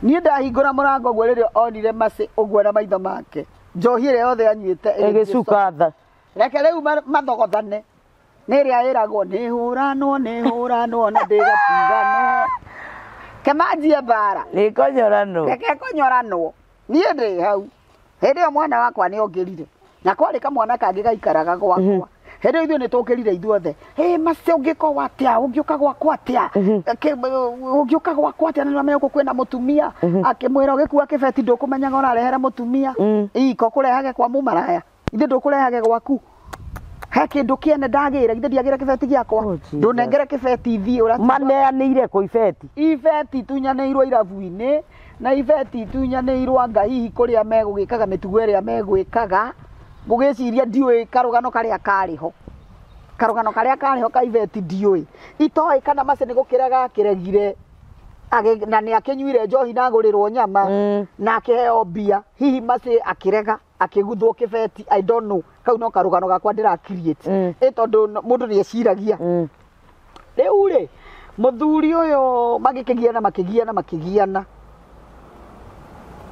[SPEAKER 2] Niĩ ndahingũra mũrango ũguo rĩrĩa onire Mercy ũguo na maitho make njohi ĩrĩa yothe anyuĩte
[SPEAKER 1] ĩgĩcuka tha.
[SPEAKER 2] Reke rĩu mathogothane. Nĩ ĩrĩa ĩragwo nĩ hũranwo nĩ hũranwo na ndĩgatiganwo. Kemanjie mbara.
[SPEAKER 1] Nĩkonyoranwo.
[SPEAKER 2] Reke konyoranwo. Niĩ ndĩ hau. Hĩndĩ ĩyo mwana wakwa nĩ okĩrire. Na kwarĩ kamwana kangĩ gaikaraga gwakwa. Hĩndĩ ĩyo ithuĩ nĩ tũkĩrire ithuothe. Hĩ Mercy ũngĩkorwo atĩa? Ũngĩũka gwakwa atĩa? Ũngĩũka gwakwa atĩa? Na nĩũramenya gũkũ kwĩna mũtumia. Akĩmwĩra ũgĩkua kĩbeti ndũkũmenyaga ũrarehera mũtumia. Iko kũrehage kwa mũmaraya. Ithuĩ ndũkũrehage gwaku. He kĩndũ kĩene ndagĩra, githĩ ndiagĩra kĩbeti gĩakwa. Ndũnengere kĩbeti thiĩ ũratiga.
[SPEAKER 1] Maneanĩire kũ ibeti?
[SPEAKER 2] Ibeti itunyanĩirwo irabu-inĩ na ibeti itunyanĩirwo anga hihi kũrĩa megũgĩkaga mĩtugo ĩrĩa megwĩkaga. Ngũgĩciria ndiũĩ karũgano karĩa karĩ ho. Karũgano karĩa karĩ ho ka ibeti ndiũĩ. Itoĩ kana Mercy nĩ gũkĩrega akĩregire. Na nĩ akĩnyuire njohi na agũrĩrwo nyama na akĩheo mbia. Hihi Mercy akĩrega akĩguthwo kĩbeti I don't know. Kau no karũgano gakwa ndĩra create. Ĩ tondũ mũndũ nĩ eciragia. Rĩu rĩ mũthuri ũyũ magĩkĩgiana makĩgiana makĩgiana.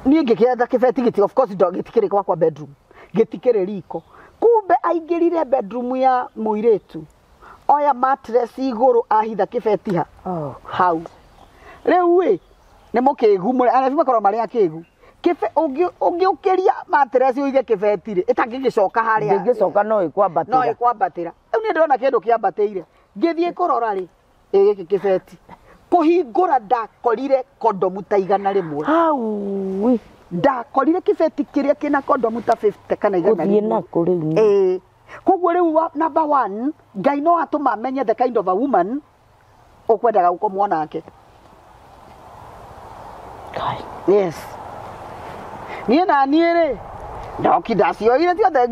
[SPEAKER 2] Niĩ ngĩkĩetha kĩbeti gĩti of course gĩtikĩrĩ gwakwa bedroom. Gĩtikĩrĩ riko. Kumbe aingĩrire bedroom ya mũirĩtu. Oya mattress igũrũ ahitha kĩbeti ha. Hau. Rĩu ĩ nĩ mũkĩgu arabu makoragwo marĩ akĩgu. Kĩbe ũngĩũkĩria mattress ũige kĩbeti rĩ ĩtangĩgĩcoka harĩa.
[SPEAKER 1] Ndĩngĩcoka no ĩkwambatĩra.
[SPEAKER 2] No ĩkwambatĩra. Rĩu niĩ ndĩrona kĩndũ kĩambatĩire. Ngĩthiĩ kũrora rĩ ĩ gĩkĩ kĩbeti. Kũhingũra ndakorire kondomu ta 100.
[SPEAKER 1] Hau.
[SPEAKER 2] Ndakorire kĩbeti kĩrĩa kĩna kondomu ta 50 kana 100.
[SPEAKER 1] Gũthiĩ nako rĩu.
[SPEAKER 2] Ĩĩ. Koguo rĩu number 1 Ngai no atũma amenye the kind of a woman ũkwendaga gũkomwo nake. Yes. Niĩ na niĩ rĩ ndoki ndacioire ciothe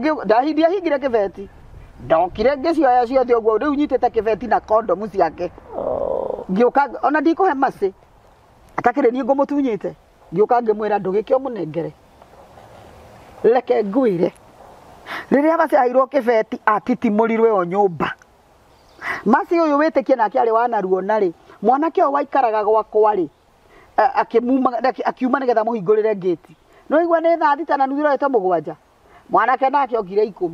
[SPEAKER 2] ndiahingire kĩbeti. Ndokire ngĩcioya ciothe ũguo rĩu nyitĩte kĩbeti na kondomu ciake. Ngĩũka ona ndikũhe Mercy. Atakĩrĩ niĩ ngũmũtunyĩte. Ngĩũka ngĩmwĩra ndũgĩke ũmũnengere. Reke ngwĩre. Rĩrĩa Mercy aheirwo kĩbeti atitimũrirwe o nyũmba. Mercy ũyũ wĩtĩkie nake arĩ wanaruona rĩ, mwanake ũyũ waikaraga gwakwa rĩ, akiuma nĩgetha mũhingũrĩre ngĩti. No igua nĩ thaa 6:30 irorete 7. Mwanake nake okire 10.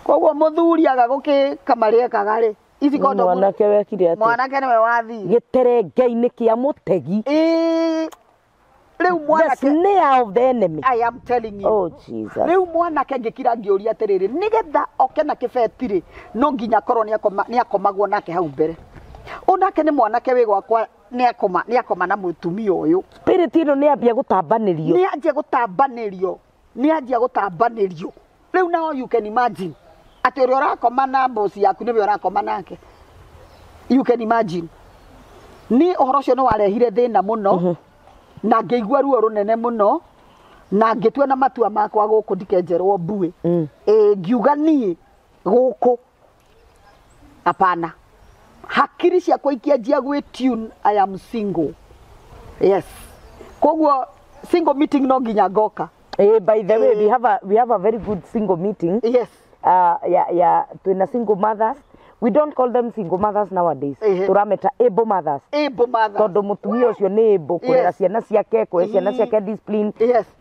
[SPEAKER 2] Koguo mũthuri aga gũkĩka marĩa ekaga rĩ, ici kondomu
[SPEAKER 1] Mwanake wekire atĩa?
[SPEAKER 2] Mwanake nĩwe wathire.
[SPEAKER 1] Gĩterenge-inĩ kĩa mũtegi.
[SPEAKER 2] Ĩĩ. Rĩu
[SPEAKER 1] The
[SPEAKER 2] mwanake
[SPEAKER 1] snare of the enemy.
[SPEAKER 2] I am telling you.
[SPEAKER 1] Oh Jesus.
[SPEAKER 2] Rĩu mwanake ngĩkira ngĩũria atĩrĩrĩ, nĩgetha oke na kĩbeti rĩ, no nginya akorwo nĩakomagwo nake hau mbere. Ũyũ nake nĩ mwanake wĩ gwakwa nĩakoma na mũtumia ũyũ.
[SPEAKER 1] Spirit ĩno nĩambia gũtambanĩrio.
[SPEAKER 2] Nĩanjia gũtambanĩrio. Nĩanjia gũtambanĩrio. Rĩu nao you can imagine atĩ ũrĩa ũrakoma na boss yaku nĩwe ũrakoma nake. You can imagine. Niĩ ũhoro ũcio nĩwarehire thĩna mũno. Na ngĩigua ruo rũnene mũno na ngĩtua na matua makwa gũkũ ndikenjerwo mbuĩ. Ĩĩ ngiuga niĩ gũkũ hapana, hakiri ciakwa ikĩanjia gwĩ tune I am single. Yes, koguo single meeting no nginya ngoka.
[SPEAKER 1] By the way, we have a very good single meeting.
[SPEAKER 2] Yes.
[SPEAKER 1] Ya twina single mothers. We don't call them single mothers nowadays. Turameta able mothers.
[SPEAKER 2] Able mothers.
[SPEAKER 1] Tondu mutumia ucio ni able kurera ciana ciake, kuhe ciana ciake discipline.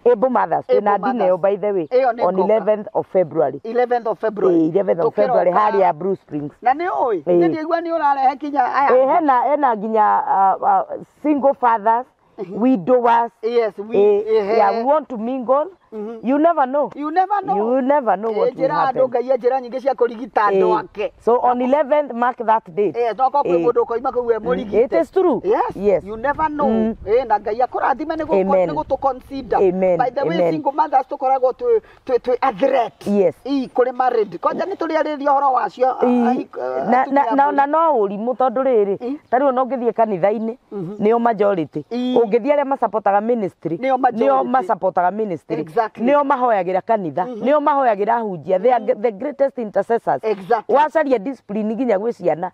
[SPEAKER 1] Able mothers.
[SPEAKER 2] Able
[SPEAKER 1] Twina dineo
[SPEAKER 2] mothers.
[SPEAKER 1] by the way
[SPEAKER 2] Ĩyo nĩ
[SPEAKER 1] on
[SPEAKER 2] ngoka.
[SPEAKER 1] 11th of February.
[SPEAKER 2] 11th of February.
[SPEAKER 1] 11th of February
[SPEAKER 2] Tũkĩroka.
[SPEAKER 1] haria Blue Springs.
[SPEAKER 2] Na nĩ ũĩ
[SPEAKER 1] Ĩĩ.
[SPEAKER 2] nĩ ndiaigua nĩ ũrarehe kinya aya.
[SPEAKER 1] Hena nginya single fathers, widowers.
[SPEAKER 2] Yes, we
[SPEAKER 1] Yeah, we want to mingle. You never know.
[SPEAKER 2] You never know.
[SPEAKER 1] You never know what will
[SPEAKER 2] Njĩra andũ
[SPEAKER 1] happen.
[SPEAKER 2] Ngai njĩra nyingĩ cia kũrigita andũ ake.
[SPEAKER 1] So on 11th, mark that date.
[SPEAKER 2] No korwo kwĩ mũndũ ũkoima kũu e mũrigite.
[SPEAKER 1] It is true.
[SPEAKER 2] Yes.
[SPEAKER 1] Yes.
[SPEAKER 2] You never know. Na Ngai akũrathime nĩ
[SPEAKER 1] Amen.
[SPEAKER 2] nĩ gũtũ consider.
[SPEAKER 1] Amen.
[SPEAKER 2] By the way,
[SPEAKER 1] Amen.
[SPEAKER 2] single mothers tũkoragwo twĩ a threat.
[SPEAKER 1] Yes.
[SPEAKER 2] Ii kũrĩ married. Kwanja nĩ tũrĩarĩria ũhoro wacio.
[SPEAKER 1] Na no ũrimũ tondũ rĩrĩ ta rĩu ona ũngĩthiĩ kanitha-inĩ nĩo majority, ũngĩthiĩ arĩa masapotaga ministry
[SPEAKER 2] Nĩo majority.
[SPEAKER 1] Nĩo masapotaga ministry, nĩo mahoyagĩra kanitha, nĩo mahoyagĩra ahunjia. They are the greatest intercessors. Wacaria discipline nginya gwĩ ciana,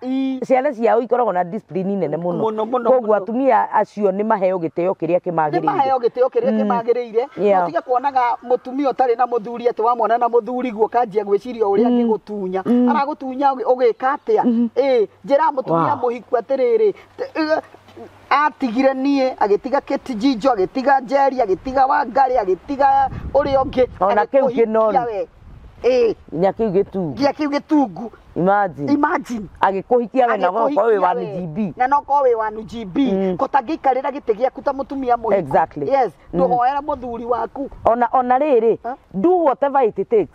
[SPEAKER 1] ciana ciao ikoragwo na discipline nene mũno.
[SPEAKER 2] Mũno, mũno,
[SPEAKER 1] Koguo
[SPEAKER 2] mũno.
[SPEAKER 1] atumia acio nĩ maheo gĩtĩo kĩrĩa
[SPEAKER 2] Nĩ
[SPEAKER 1] kĩmagĩrĩire.
[SPEAKER 2] maheo gĩtĩo kĩrĩa kĩmagĩrĩire. Ũtige kuonaga mũtumia ũtarĩ na mũthuri atĩ wamwona na mũthuri guo kanjia gwĩciria ũrĩa angĩgũtunya, aragũtunya ũgĩka atĩa. Ĩ njĩra mũtumia mũhiku atĩrĩrĩ, atigire niĩ, agĩtiga Kate Jijo, agĩtiga Njeri, agĩtiga Wangari, agĩtiga ũrĩa ũngĩ,
[SPEAKER 1] Ona kĩu
[SPEAKER 2] agĩkũhikia
[SPEAKER 1] kĩnoni.
[SPEAKER 2] we. Ĩ
[SPEAKER 1] Nginya kĩu gĩtungu.
[SPEAKER 2] Nginya kĩu gĩtungu.
[SPEAKER 1] Imagine.
[SPEAKER 2] Imagine.
[SPEAKER 1] Agĩkũhikia we na ũgakorwo wĩ
[SPEAKER 2] Agĩkũhikia
[SPEAKER 1] 1
[SPEAKER 2] we.
[SPEAKER 1] GB.
[SPEAKER 2] Na no korwo wĩ 1 GB ko tangĩikarĩra gĩtĩ gĩaku ta mũtumia mũhiku. Yes, ndũhoere mũthuri waku.
[SPEAKER 1] Ona rĩrĩ,
[SPEAKER 2] Huh?
[SPEAKER 1] do whatever it takes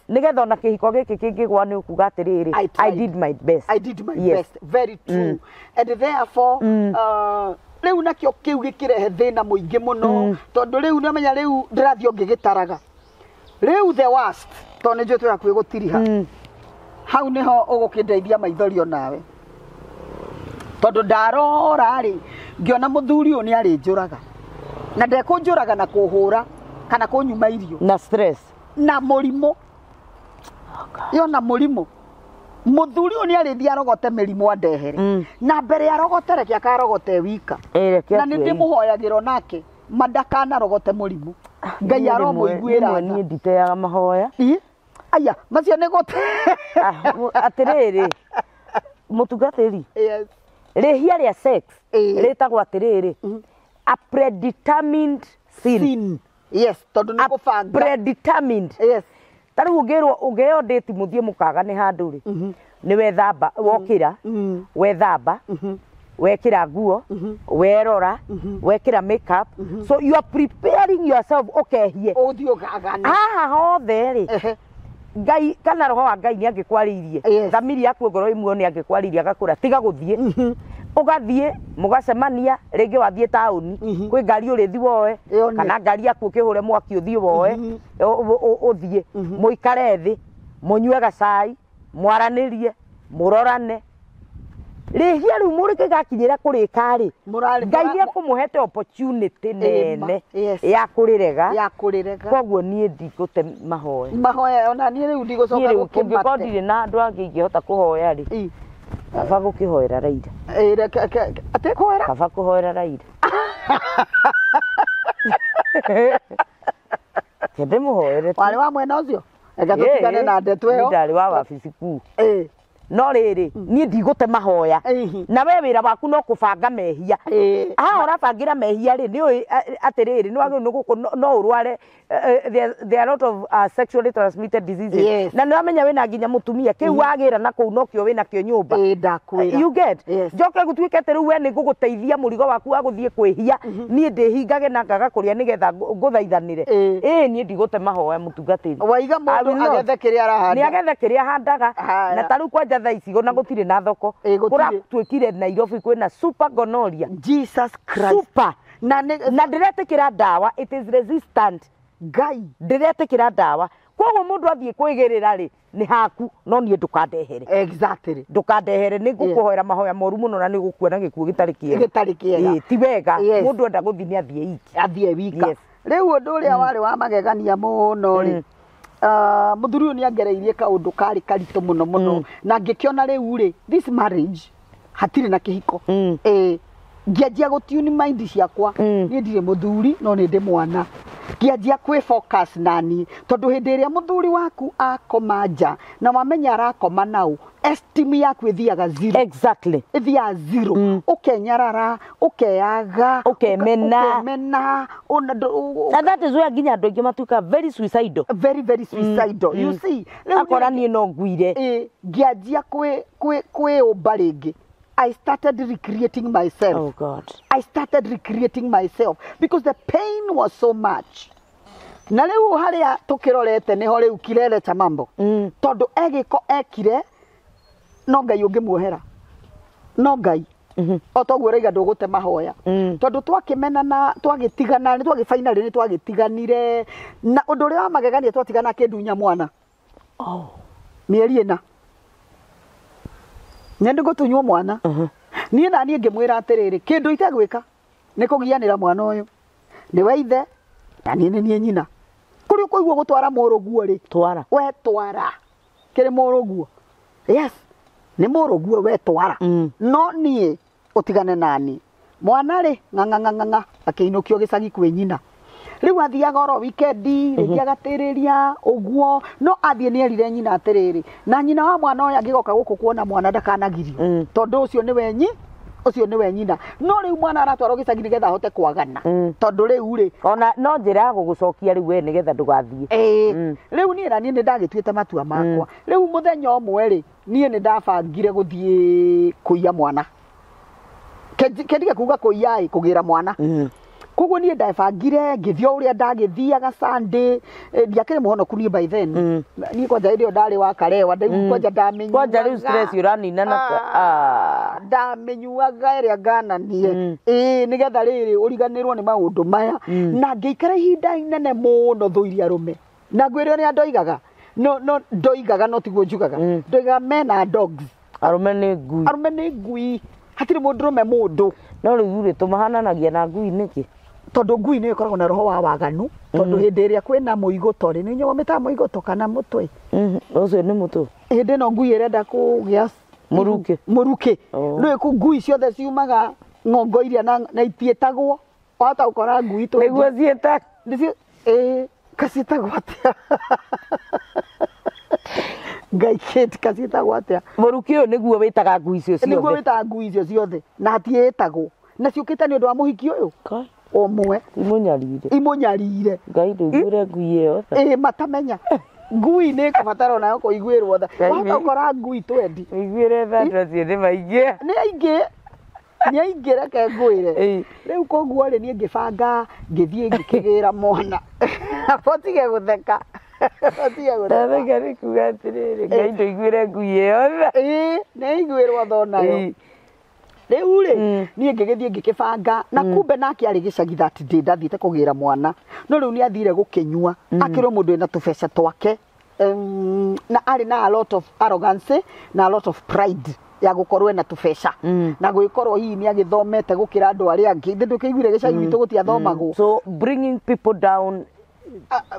[SPEAKER 1] nigetha ona kĩhiko gĩkĩ kĩngĩgwa nĩ ũkuga atĩrĩrĩ,
[SPEAKER 2] I
[SPEAKER 1] I
[SPEAKER 2] tried.
[SPEAKER 1] did my best.
[SPEAKER 2] I did my best. Very true. And therefore, rĩu nakĩo kĩu gĩkĩrehe thĩna mũingĩ mũno tondũ rĩu nĩamenya rĩu ndĩrathiĩ o ngĩgĩtaraga rĩu the worst, tondũ nĩ njũĩ twĩ hakuhĩ gũtiriha. Hau nĩho ũgũkĩndeithia maithori onawe, tondũ ndarora rĩ, ngĩona mũthuri ũyũ nĩ arĩnjũraga na ndekũnjũraga na kũhũra kana kũnyuma irio.
[SPEAKER 1] Na stress.
[SPEAKER 2] Na mũrimũ yona mũrimũ, mũthuri ũyũ nĩ arĩthiĩ arogote mĩrimũ andehere. Na mbere arogote, reke akarogote wika.
[SPEAKER 1] Ĩ, reke
[SPEAKER 2] Na nĩ
[SPEAKER 1] akue.
[SPEAKER 2] ndĩmũhoyagĩra onake mandakanarogote mũrimũ, Ngai aromũiguĩra
[SPEAKER 1] Rĩmwe
[SPEAKER 2] tha.
[SPEAKER 1] niĩ nditeaga mahoya.
[SPEAKER 2] Ĩ, aya macio nĩ gũte.
[SPEAKER 1] Ah, atĩrĩrĩ mũtungatĩri,
[SPEAKER 2] Yes.
[SPEAKER 1] rĩhia rĩa sex rĩtagwo atĩrĩrĩ, a predetermined sin.
[SPEAKER 2] Sin. Yes, tondũ nĩ
[SPEAKER 1] A
[SPEAKER 2] kũbanga.
[SPEAKER 1] predetermined. Ta rĩu ũngĩrwo ũngĩheo date mũthiĩ mũkagane handũ rĩ, nĩ wethamba, wokĩra, wethamba, wekĩra nguo, werora, wekĩra makeup, so you are preparing yourself ũkehie.
[SPEAKER 2] Ũthiĩ ũkagane.
[SPEAKER 1] Haha hothe rĩ, Ngai kana roho wa Ngai nĩ angĩkwarĩirie, thamiri yaku ngoro ĩmwe nĩ angĩkwarĩirie agakũra tiga gũthiĩ, ũgathiĩ mũgacemania rĩngĩ, wathiĩ taũni kwĩ ngari ũrĩthi woe,
[SPEAKER 2] Ĩyo nĩ.
[SPEAKER 1] kana ngari yaku ũkĩhũre mwaki ũthiĩ woe, ũthiĩ mũikare thĩ, mũnyue gacai, mwaranĩrie, mũrorane. Rĩhia rĩu mũrĩgĩgakinyĩra kũrĩka rĩ, Ngai nĩ ekũmũhete opportunity nene ya kũrĩrega.
[SPEAKER 2] Ya kũrĩrega.
[SPEAKER 1] Koguo niĩ ndingũte mahoya.
[SPEAKER 2] Mahoya ona niĩ rĩu
[SPEAKER 1] Niĩ
[SPEAKER 2] ndigũcoka
[SPEAKER 1] rĩu kũngĩkorwo
[SPEAKER 2] gũkĩmate.
[SPEAKER 1] ndirĩ na andũ angĩ ingĩhota kũhoya rĩ,
[SPEAKER 2] Ĩ.
[SPEAKER 1] Kaba gũkĩhoera Raila.
[SPEAKER 2] Ĩ, atĩ kũhoera?
[SPEAKER 1] Kaba kũhoera Raila. Kende mũhoere tu.
[SPEAKER 2] Warĩ wa mwena ũcio? Reke tũtigane na ndeto
[SPEAKER 1] Niĩ
[SPEAKER 2] ĩyo.
[SPEAKER 1] ndarĩ wa wabici kuu.
[SPEAKER 2] Ĩ.
[SPEAKER 1] No rĩrĩ, niĩ ndigũte mahoya.
[SPEAKER 2] Ĩhi.
[SPEAKER 1] Na we wĩra waku no kũbanga mehia.
[SPEAKER 2] Ĩ.
[SPEAKER 1] Haha ũrabangĩra mehia rĩ, nĩ ũĩ atĩrĩrĩ, nĩ wagĩrĩirwo nĩ gũkũ no ũrware, there are a lot of sexually transmitted diseases.
[SPEAKER 2] Yes.
[SPEAKER 1] Na nĩ wamenya wĩna nginya mũtumia, kĩu wagĩra na kũu nokĩo wĩna kĩo nyũmba.
[SPEAKER 2] Ĩ, ndakwĩra.
[SPEAKER 1] You get?
[SPEAKER 2] Yes.
[SPEAKER 1] Njoke gũtuĩke atĩ rĩu we nĩ ngũgũteithia mũrigo waku wa gũthiĩ kwĩhia, niĩ ndĩhingage na ngaga kũrĩa nĩgetha ngũthaithanĩre.
[SPEAKER 2] Ĩ.
[SPEAKER 1] Ĩ, niĩ ndigũte mahoya mũtungatĩri.
[SPEAKER 2] Waiga
[SPEAKER 1] I
[SPEAKER 2] mũndũ
[SPEAKER 1] will not.
[SPEAKER 2] agethe kĩrĩa arahanda.
[SPEAKER 1] Nĩ agethe kĩrĩa ahandaga.
[SPEAKER 2] Haya.
[SPEAKER 1] Na ta rĩu kwanja thaa ici ona gũtirĩ na thoko.
[SPEAKER 2] Ĩ, gũtirĩ.
[SPEAKER 1] Kũratuĩkire Nairobi kwĩna super gonorrhea.
[SPEAKER 2] Jesus Christ.
[SPEAKER 1] Super.
[SPEAKER 2] Na nĩ
[SPEAKER 1] Na ndĩretĩkĩra ndawa, it is resistant.
[SPEAKER 2] Ngai.
[SPEAKER 1] Ndĩretĩkĩra ndawa. Koguo mũndũ athiĩ kwĩgĩrĩra rĩ, nĩ haku, no niĩ ndũkandehere.
[SPEAKER 2] Exactly.
[SPEAKER 1] Ndũkandehere, nĩ ngũkũhoera mahoya moru mũno na nĩ ũgũkua na gĩkuũ gĩtarĩ kĩega.
[SPEAKER 2] Gĩtarĩ kĩega.
[SPEAKER 1] Ĩ, ti wega.
[SPEAKER 2] Yes.
[SPEAKER 1] Mũndũ enda gũthiĩ nĩ athiĩ iki.
[SPEAKER 2] Athiĩ wika.
[SPEAKER 1] Yes.
[SPEAKER 2] Rĩu ũndũ ũrĩa warĩ wa magegania mũno rĩ, mũthuri ũyũ nĩ angereirie kaũndũ karĩ karitũ mũno mũno, na ngĩkĩona rĩu rĩ, this marriage hatirĩ na kĩhiko. Ĩ, ngĩanjia gũtune mind ciakwa. Niĩ ndirĩ mũthuri no nĩ ndĩ mwana. Ngĩanjia kwĩ focus nani, tondũ hĩndĩ ĩrĩa mũthuri waku akoma nja na wamenya arakoma nau, esteem yaku ĩthiaga zero.
[SPEAKER 1] Exactly.
[SPEAKER 2] Ĩthiaga zero. Ũkenyarara, ũkeaga,
[SPEAKER 1] Ũkemena.
[SPEAKER 2] ũkemena, ona
[SPEAKER 1] And that is where nginya andũ aingĩ matuĩkaga very suicidal.
[SPEAKER 2] Very very suicidal. You see, rĩu
[SPEAKER 1] Akora
[SPEAKER 2] niĩ
[SPEAKER 1] niĩ no nguire.
[SPEAKER 2] Ĩ, ngĩanjia kwĩũmba rĩngĩ. I started recreating myself.
[SPEAKER 1] Oh God.
[SPEAKER 2] I started recreating myself because the pain was so much. Na rĩu harĩa tũkĩrorete nĩho rĩu kilele cha mambo. Tondũ egĩko ekire, no Ngai ũngĩmuohera. No Ngai. O toguo ũraiga ndũgũte mahoya. Tondũ twakĩmenana, twagĩtigana, nĩ twagĩfinally nĩ twagĩtiganire. Na ũndũ ũrĩa wa magegania, twatigana akĩndunya mwana.
[SPEAKER 1] Oh.
[SPEAKER 2] Mĩeri 4. Nĩ ngũtunywo mwana. Niĩ na niĩ ngĩmwĩra atĩrĩrĩ, kĩndũ itegwĩka nĩ kũgianĩra mwana ũyũ. Nĩ we ithe na niĩ nĩ niĩ nyina. Kũrĩa ũkũigua gũtwara mũrũguo rĩ,
[SPEAKER 1] Twara.
[SPEAKER 2] we twara. Kĩrĩ mũrũguo. Yes. Nĩ mũrũguo, we twara. No niĩ ũtigane nani. Mwana rĩ, ng'ang'ang'ang'a, akĩinũkio gĩcagi kwĩ nyina. Rĩu athiaga oro wikendi, rĩngĩ agatĩrĩria ũguo, no athiĩ nĩ erire nyina atĩrĩrĩ, na nyina wa mwana ũyũ angĩgoka gũkũ kuona mwana ndakanagirio, tondũ ũcio nĩwe ũcio nĩwe nyina. No rĩu mwana aratwarwo gĩcagi nĩgetha ahote kwagana, tondũ rĩu rĩ,
[SPEAKER 1] Ona no njĩra ya gũgũcokia rĩu we nĩgetha ndũgathiĩ.
[SPEAKER 2] Ĩĩ, rĩu niĩ na niĩ nĩ ndagĩtuĩte matua makwa. Rĩu mũthenya ũmwe rĩ, niĩ nĩ ndabangire gũthiĩ kũiya mwana. Kendige kuga kũiya ĩ, kũgĩra mwana. Koguo niĩ ndabangire ngĩthiĩ o ũrĩa ndagĩthiaga Sunday, ndiakĩrĩ mũhonoku niĩ by then. Niĩ kwanja hĩndĩ ĩyo ndarĩ wa karewa, rĩu kwanja ndamĩnyuaga.
[SPEAKER 1] Kwanja rĩu stress ũranina na
[SPEAKER 2] Ah, ndamĩnyuaga ĩrĩa ngananie. Ĩĩ, nĩgetha rĩrĩ ũriganĩrwo nĩ maũndũ maya. Na ngĩikara ihinda inene mũno thũire arũme. Na ngwĩre ũrĩa ndoigaga, no ndoigaga, no tiguo njugaga. Ndoigaga men are dogs.
[SPEAKER 1] Arũme nĩ ngui.
[SPEAKER 2] Arũme nĩ ngui, hatirĩ mũndũrũme mũndũ.
[SPEAKER 1] No rĩu rĩ, tũmahananagia na ngui nĩkĩ?
[SPEAKER 2] Tondũ ngui nĩ ĩkoragwo na roho wa waganu, tondũ hĩndĩ ĩrĩa kwĩna mũigũto rĩ, nĩ nyũĩ mĩtaga mũigũto kana mũtwe?
[SPEAKER 1] Ũcio nĩ mũtũ.
[SPEAKER 2] Hĩndĩ ĩno ngui ĩrenda kũgĩa
[SPEAKER 1] Mũrukĩ.
[SPEAKER 2] Mũrukĩ.
[SPEAKER 1] Oh.
[SPEAKER 2] Nĩ ngui ciothe ciumaga ng'ongo iria na itiĩtagwo, wahota gũkora ngui
[SPEAKER 1] Nĩguo ciĩta.
[SPEAKER 2] Nĩcio, ĩĩ, kaciĩtagwo atĩa? Ngai, Kate, kaciĩtagwo atĩa?
[SPEAKER 1] Mũrukĩ ũyũ nĩguo wĩtaga ngui icio
[SPEAKER 2] Nĩguo
[SPEAKER 1] ciothe.
[SPEAKER 2] wĩtaga ngui icio ciothe, na hatiĩtagwo, na ciũkĩte nĩ ũndũ wa mũhiki ũyũ ũmwe.
[SPEAKER 1] Imũnyarire.
[SPEAKER 2] Imũnyarire.
[SPEAKER 1] Ngai ndũiguĩre ngui ĩyo tha.
[SPEAKER 2] Ĩĩ, matamenya ngui nĩ ĩkũbatara onayo kũiguĩrwo tha.
[SPEAKER 1] Ngai
[SPEAKER 2] Wahota gũkora ngui twendi.
[SPEAKER 1] Ũiguĩre tha, andũ acio nĩ maingĩ.
[SPEAKER 2] Nĩ aingĩ, nĩ aingĩ, reke ngwĩre.
[SPEAKER 1] Ĩĩ.
[SPEAKER 2] Rĩu koguo rĩ, niĩ ngĩbanga ngĩthiĩ ngĩkĩgĩra mwana. Ũtige gũtheka, ũtige gũtheka.
[SPEAKER 1] Ndatheka nĩ kuga atĩrĩrĩ, Ngai ndũiguĩre ngui ĩyo tha.
[SPEAKER 2] Ĩĩ, nĩ ĩiguĩrwo tha onayo. Rĩu rĩ, niĩ ngĩgĩthiĩ ngĩkĩbanga, na kumbe nake arĩ gĩcagi that day ndathiĩte kũgĩra mwana, no rĩu nĩ athire gũkĩnyua, akĩrwo mũndũ wĩna tũbeca twake, na arĩ na a lot of arrogance na a lot of pride ya gũkorwo ena tũbeca, na gwĩkorwo hihi nĩ agĩthomete gũkĩra andũ arĩa angĩ. Ithe ndũkĩiguire gĩcagi gwitũ gũtiathomagwo.
[SPEAKER 1] So bringing people down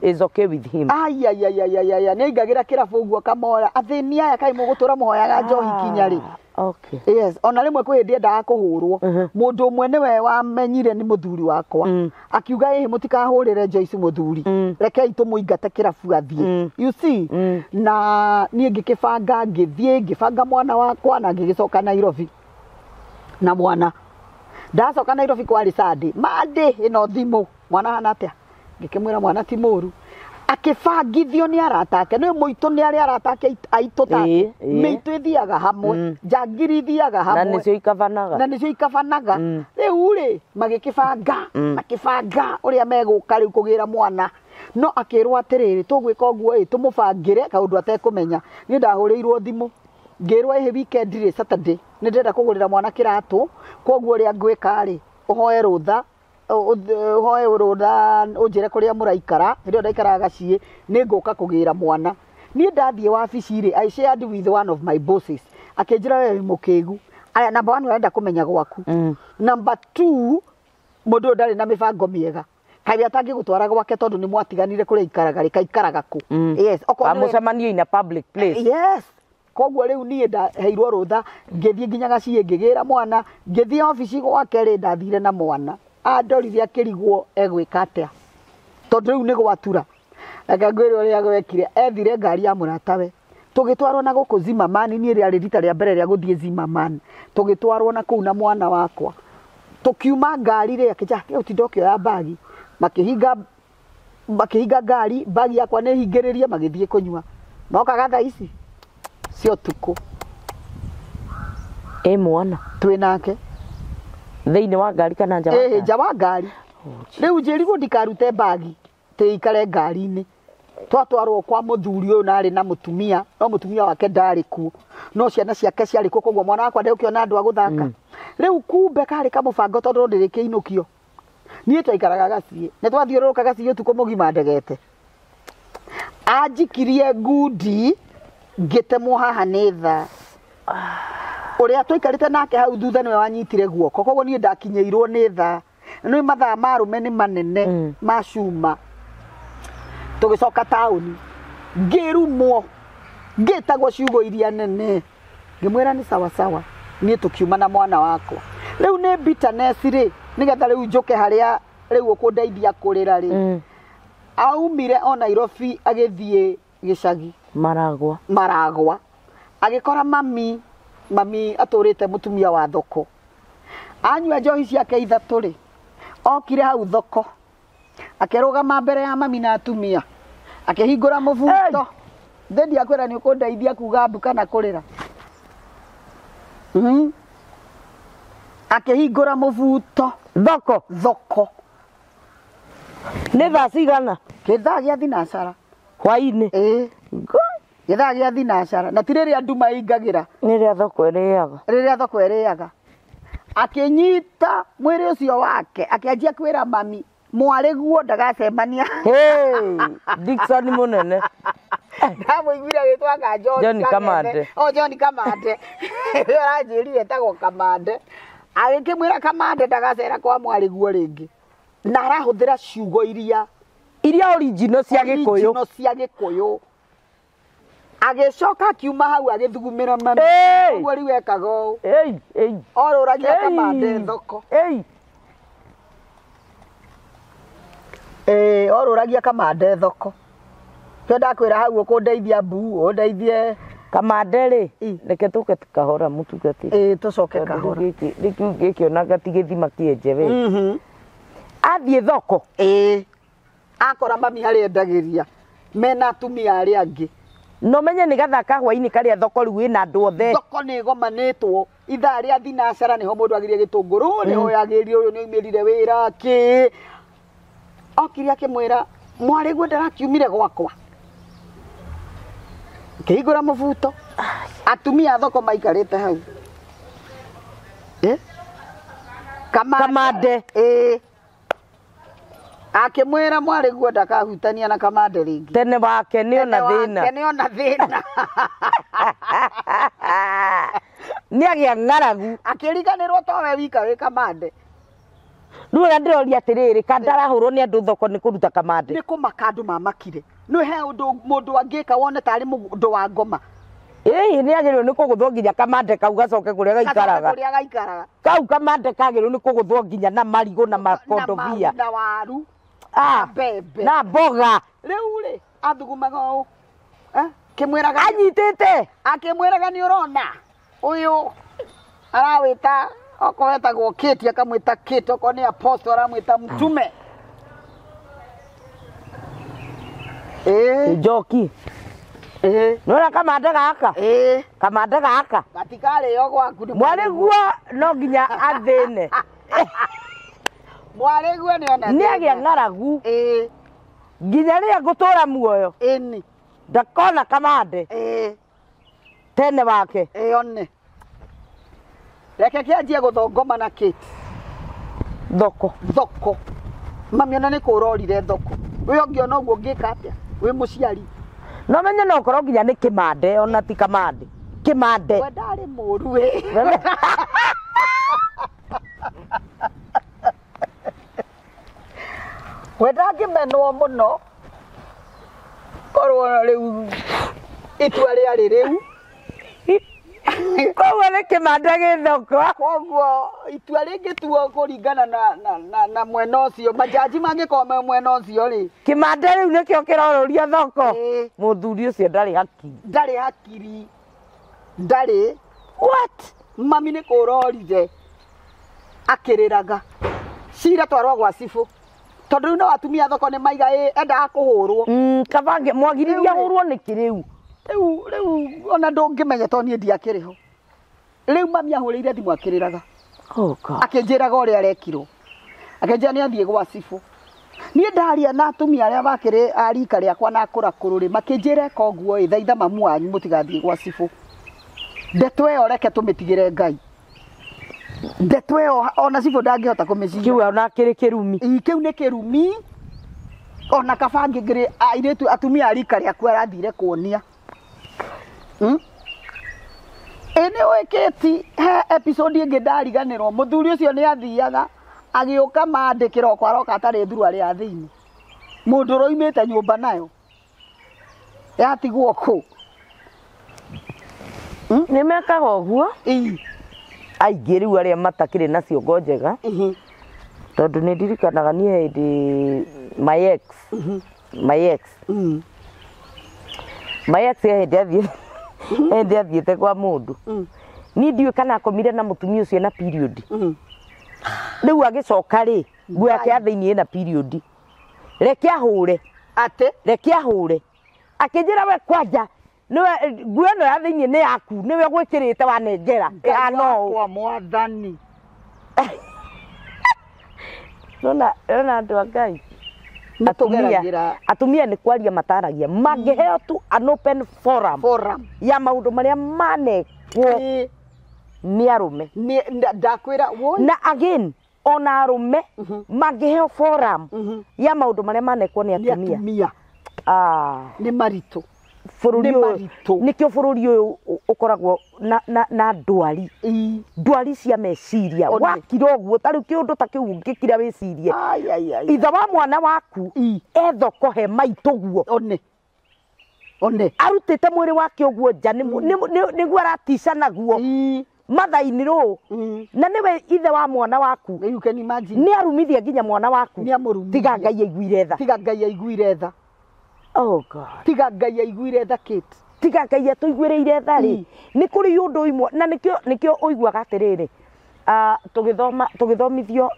[SPEAKER 1] is okay with him.
[SPEAKER 2] Aiaiaiaiaia, nĩ aingagĩra kĩrabu ũguo kamora, athĩni aya kaĩ mũgũtũra mũhoyaga njohi kinya rĩ?
[SPEAKER 1] Okay.
[SPEAKER 2] Yes, ona rĩmwe kwĩ hĩndĩ endaga kũhũrwo. Mũndũ ũmwe nĩwe wamenyire nĩ mũthuri wakwa, akiuga ĩhĩ, mũtikahũrĩre Joyce mũthuri, rekei tũmũingate kĩrabu athiĩ. You see? Na niĩ ngĩkĩbanga, ngĩthiĩ ngĩbanga mwana wakwa na ngĩgĩcoka Nairobi na mwana. Ndacoka Nairobi kwarĩ Sunday, Monday ĩno thimũ, mwana hana atĩa? Ngĩkĩmwĩra mwana ti mũru. Akĩbangithio nĩ arata ake, nĩ mũitũ, nĩ arĩ arata ake aitũ take.
[SPEAKER 1] Ĩĩ, ĩĩ.
[SPEAKER 2] Mĩitũ ĩthiaga hamwe, njangiri ithiaga
[SPEAKER 1] na
[SPEAKER 2] hamwe,
[SPEAKER 1] nĩcio ikabanaga.
[SPEAKER 2] Na nĩcio ikabanaga. Rĩu rĩ, magĩkĩbanga, makĩbanga ũrĩa megũka rĩu kũgĩra mwana, no akĩrwo atĩrĩrĩ, tũgwĩka ũguo ĩ, tũmũbangĩre kaũndũ atekũmenya. Niĩ ndahũrĩirwo thimũ ngĩrwo, ĩhĩ, weekend rĩ, Saturday, nĩ ndĩrenda kũgũrĩra mwana kĩratũ, koguo ũrĩa ngwĩka rĩ, ũhoe rũtha, ũhoe rũtha ũnjĩre kũrĩa mũraikara. Hĩndĩ ĩyo ndaikaraga Gaciĩ. Nĩ ngũka kũgĩra mwana. Niĩ ndathiĩ wabici rĩ, I shared with one of my bosses, akĩnjĩra, we wĩ mũkĩgu. Aya, number one, ũrenda kũmenya gwaku. Number two, mũndũ ũyũ ndarĩ na mĩbango mĩega, kaĩ atangĩgũtwara gwake tondũ nĩ mwatiganire kũrĩa ikaraga rĩ, kaikaraga kũ? Yes, okorwo nĩwe-
[SPEAKER 1] Mũcemanio in a public place.
[SPEAKER 2] Yes. Koguo rĩu niĩ ndaheirwo rũtha, ngĩthiĩ nginya Gaciĩ, ngĩgĩra mwana, ngĩthiĩ obici gwake rĩ, ndathire na mwana, andorire akĩrigwo egwĩka atĩa, tondũ rĩu nĩ gwatura. Reke ngwĩre ũrĩa gwekire. Ethire ngari ya mũratawe, tũgĩtwarwo na gũkũ Zimmerman. Niĩ rĩarĩ rita rĩa mbere rĩa gũthiĩ Zimmerman. Tũgĩtwarwo na kũu na mwana wakwa. Tũkiuma ngari rĩ, akĩnjĩra ũtinda ũkĩoya mbagi. Makĩhinga ngari, mbagi yakwa nĩ hingĩrĩrie, magĩthiĩ kũnyua. Mokaga thaa ici cia ũtukũ.
[SPEAKER 1] Ĩ mwana?
[SPEAKER 2] Twĩ nake.
[SPEAKER 1] Thĩinĩ wa ngari kana nja wa
[SPEAKER 2] Ĩĩ,
[SPEAKER 1] ngari?
[SPEAKER 2] nja wa ngari. Rĩu njĩrigwo ndikarute mbagi, tĩikare ngari-inĩ. Twatwarwo kwa mũthuri ũyũ, na arĩ na mũtumia, no mũtumia wake ndarĩ kuo, no ciana ciake ciarĩ kuo, koguo mwana wakwa ndegũkĩona andũ a gũthaka. Rĩu kumbe karĩ kamũbango, tondũ ndĩrĩkĩinũkio. Niĩ twaikaraga Gaciĩ, nĩ twathiũrũrũka Gaciĩ ũtukũ mũgima ndegete. Anjikirie ngundi, ngĩtemwo haha nĩ tha. Ũrĩa twaikarĩte nake hau thutha nĩwe wanyitire guoko, koguo niĩ ndakinyĩirwo nĩ tha. Nĩ mathaa ma arũme nĩ manene, ma cuma. Tũgĩcoka taũni, ngĩrumwo, ngĩtagwo ciugo iria nene, ngĩmwĩra nĩ sawa sawa. Niĩ tũkiuma na mwana wakwa. Rĩu nĩ bitterness rĩ, nĩgetha rĩu njũke harĩa rĩu ũkũndeithia kũrĩra rĩ, aumire o Nairobi agĩthiĩ gĩcagi.
[SPEAKER 1] Maragwa.
[SPEAKER 2] Maragwa, agĩkora mami. Mami atũrĩte mũtumia wa thoko, anyua njohi ciake ithatũ rĩ, okire hau thoko, akĩrũgama mbere ya mami na atumia, akĩhingũra mũbuto. Thĩ ndiakwĩra nĩ ũkũndeithia kuga mbu kana kũrĩra. Akĩhingũra mũbuto.
[SPEAKER 1] Thoko?
[SPEAKER 2] Thoko.
[SPEAKER 1] Nĩ thaa cigana?
[SPEAKER 2] Gĩthaa gĩa thinacara.
[SPEAKER 1] Hwainĩ?
[SPEAKER 2] Ĩĩ, gĩthaa gĩa thinacara, na ti rĩrĩa nduma ĩingagĩra.
[SPEAKER 1] Nĩ rĩa thoko ĩrĩaga.
[SPEAKER 2] Rĩrĩa thoko ĩrĩaga. Akĩnyita mwĩrĩ ũcio wake, akĩanjia kwĩra mami mwarĩ guo ndagacemania.
[SPEAKER 1] Hey, Dickson mũnene.
[SPEAKER 2] Ndamũiguire agĩtwanga John.
[SPEAKER 1] John
[SPEAKER 2] Kamande.
[SPEAKER 1] Kamande.
[SPEAKER 2] O John Kamande. Ũrĩa aranjĩrire etagwo Kamande. Agĩkĩmwĩra Kamande ndagacera kwa mwarĩ guo rĩngĩ, na arahũthĩra ciugo iria
[SPEAKER 1] iria original cia Gĩkũyũ.
[SPEAKER 2] Original cia Gĩkũyũ. Agĩcoka akiuma hau agĩthugumĩra mami.
[SPEAKER 1] Hey!
[SPEAKER 2] Ũguo rĩu ekaga ũũ.
[SPEAKER 1] Ei, ei.
[SPEAKER 2] Orũragia
[SPEAKER 1] Ei.
[SPEAKER 2] Kamande thoko.
[SPEAKER 1] Ei.
[SPEAKER 2] Ĩĩ, orũragia Kamande thoko. Kĩo ndakwĩra hau ũkũndeithia mbu, ũndeithie.
[SPEAKER 1] Kamande rĩ,
[SPEAKER 2] Ĩ.
[SPEAKER 1] reke tũke kahora mũtungatĩri.
[SPEAKER 2] Ĩĩ, tũcoke
[SPEAKER 1] Tondũ
[SPEAKER 2] kahora.
[SPEAKER 1] rĩu gĩkĩ gĩkĩ onaga ti gĩthima kĩenje we. Athiĩ thoko.
[SPEAKER 2] Ĩĩ, akora mami harĩa endagĩria mena atumia arĩa angĩ.
[SPEAKER 1] No menye nĩ gathaka hwainĩ karĩa thoko rĩu ĩna andũ othe.
[SPEAKER 2] Thoko nĩ ĩgomanĩtwo ithaa rĩa thinacara, nĩho mũndũ agirie gĩtũngũrũ, nĩho yagĩrire, ũyũ nĩ oimĩrire wĩra kĩ. Okire akĩmwĩra mwarĩ guo ndarakiumire gwakwa, kĩhingũra mũbuto, atumia a thoko maikarĩte hau. Eh? Kamande.
[SPEAKER 1] Kamande.
[SPEAKER 2] Ĩĩ, akĩmwĩra mwarĩ guo ndakahutania na Kamande rĩngĩ.
[SPEAKER 1] Tene wake nĩ ona thĩna.
[SPEAKER 2] Tene wake nĩ ona thĩna.
[SPEAKER 1] Nĩ agĩa ng'aragu.
[SPEAKER 2] Akĩriganĩrwo towe wika wĩ Kamande.
[SPEAKER 1] Rĩu ũrĩa ndĩroria atĩrĩrĩ, kandarahũrwo nĩ andũ thoko nĩ kũruta Kamande?
[SPEAKER 2] Nĩ kũmaka andũ mamakire. Nĩ he ũndũ mũndũ angĩka wone tarĩ mũndũ wa ngoma.
[SPEAKER 1] Ĩĩ nĩ agĩrĩirwo nĩ kũgũthwo nginya kamande kau gacoke kũrĩa gaikaraga.
[SPEAKER 2] Kũrĩa gaikaraga.
[SPEAKER 1] Kau kamande kagĩrĩirwo nĩ kũgũthwo nginya na marigũ na makondobia.
[SPEAKER 2] Na waru. Na mbembe.
[SPEAKER 1] Na mboga.
[SPEAKER 2] Rĩu rĩ athugumaga ũũ. Kĩmwĩraga
[SPEAKER 1] anyitĩte.
[SPEAKER 2] Akĩmwĩraga nĩ ũrona ũyũ arawĩta okorwo etagwo Kate akamwĩta Kate, okorwo nĩ apostle aramwĩta mtume.
[SPEAKER 1] Njoki. Nona kamande gaka. Kamande gaka.
[SPEAKER 2] Gatikarĩo gwaku nĩ
[SPEAKER 1] mwarĩguo no nginya athĩne.
[SPEAKER 2] Mwarĩguo nĩ ona
[SPEAKER 1] nĩ agĩa ng'aragu. Nginya rĩrĩa ngũtũra muoyo.
[SPEAKER 2] Ĩni.
[SPEAKER 1] Ndakona kamande. Tene wake.
[SPEAKER 2] One. Reke kĩanjie gũthongoma na Kate.
[SPEAKER 1] Thoko.
[SPEAKER 2] Thoko. Mami ona nĩ kũrorire thoko. We ũngĩona ũguo ũngĩka atĩa? Wĩ mũciari.
[SPEAKER 1] No menye no korwo nginya nĩ kĩmande ona ti kamande. Kĩmande.
[SPEAKER 2] We ndarĩ mũru we. We ndangĩmenwo mũno. Korwo rĩu itua rĩarĩ rĩu.
[SPEAKER 1] Koguo nĩ kĩmande gĩ thoko.
[SPEAKER 2] Koguo itua rĩngĩtuo kũringana na mwena ũcio, majaji mangĩkorwo me mwena ũcio rĩ.
[SPEAKER 1] Kĩmande rĩu nĩkĩo kĩrorũria thoko. Mũthuri ũcio ndarĩ hakiri.
[SPEAKER 2] Ndarĩ hakiri. Ndarĩ.
[SPEAKER 1] What?
[SPEAKER 2] Mami nĩ kũrorire. Akĩrĩraga. Cira twarwo gwa cibũ. Tondũ rĩu no atumia thoko nĩ maiga endaga kũhũrwo.
[SPEAKER 1] Kabange mwagiriria hũrwo nĩkĩ rĩu?
[SPEAKER 2] Rĩu ona ndũngĩmenya tondũ niĩ ndiakĩrĩ ho. Rĩu mami ahũrĩire thimũ akĩrĩraga.
[SPEAKER 1] Oh God.
[SPEAKER 2] Akĩnjĩraga ũrĩa arekirwo. Akĩnjĩra nĩ athiĩ gwa cibũ. Niĩ ndaria na atumia arĩa makĩrĩ a rika rĩakwa na akũrakũrũ rĩ, makĩnjĩra eka ũguo ĩ, thaitha mamu wanyu mũtigathiĩ gwa cibũ. Ndeto ĩyo reke tũmĩtigĩre Ngai. Ndeto ĩyo ona cibũ ndangĩhota kũmĩcira.
[SPEAKER 1] Kĩu ona kĩrĩ kĩrumi.
[SPEAKER 2] Kĩu nĩ kĩrumi. Ona kaba ngĩngĩrĩ airĩtu atumia a rika rĩaku arathire kuonia. Ĩ nĩ ũĩ Kate, he episode ĩngĩ ndariganĩrwo, mũthuri ũcio nĩ athiaga agĩũka mandĩ kĩroko aroka atarĩ thuruarĩ ya thĩinĩ. Mũndũ ũroimĩte nyũmba nayo yatigwo kũ?
[SPEAKER 1] Nĩ mekaga ũguo aingĩ rĩu arĩa matakĩrĩ na ciongo njega. Tondũ nĩ ndirikanaga niĩ hĩndĩ my ex. My ex. My ex hĩndĩ athiĩte kwa mũndũ. Niĩ ndiũĩ kana akomire na mũtumia ũcio na period. Rĩu agĩcoka rĩ, nguo yake ya thĩinĩ ĩna period. Reke ahũre.
[SPEAKER 2] Atĩ?
[SPEAKER 1] Reke ahũre. Akĩnjĩra we kwanja, nĩwe nguo ĩno ya thĩinĩ nĩ yaku, nĩwe ũgwĩkĩrĩte wanengera. Ĩhana ũũ.
[SPEAKER 2] Kwa mwathani.
[SPEAKER 1] Nona andũ a Ngai. Atumia nĩ kwaria mataragia mangĩheo tu an open forum ya maũndũ marĩa manekwo nĩ arũme.
[SPEAKER 2] Ndakwĩra
[SPEAKER 1] na again ona arũme mangĩheo forum ya maũndũ marĩa manekwo nĩ atumia.
[SPEAKER 2] Nĩ maritũ.
[SPEAKER 1] Bũrũri ũyũ nĩkĩo bũrũri ũyũ ũkoragwo na ndwari. Ndwari cia meciria. Wakira ũguo ta rĩu kĩũndũ ta kĩu ũngĩkira wĩcirie. Ithe wa mwana waku e thoko he maitũ guo.
[SPEAKER 2] One.
[SPEAKER 1] Arutĩte mwĩrĩ wake ũguo nja nĩguo aratica naguo. Mathainĩ rũ. Na nĩwe ithe wa mwana waku.
[SPEAKER 2] You can imagine.
[SPEAKER 1] Nĩ arumithia nginya mwana waku. Tiga Ngai aiguire tha.
[SPEAKER 2] Tiga Ngai aiguire tha.
[SPEAKER 1] Oh God.
[SPEAKER 2] Tiga Ngai aiguire tha Kate.
[SPEAKER 1] Tiga Ngai atũiguĩrĩire tha rĩ. Nĩ kũrĩ ũndũ imwe na nĩkĩo ũiguaga atĩrĩrĩ. Tũgĩthomithio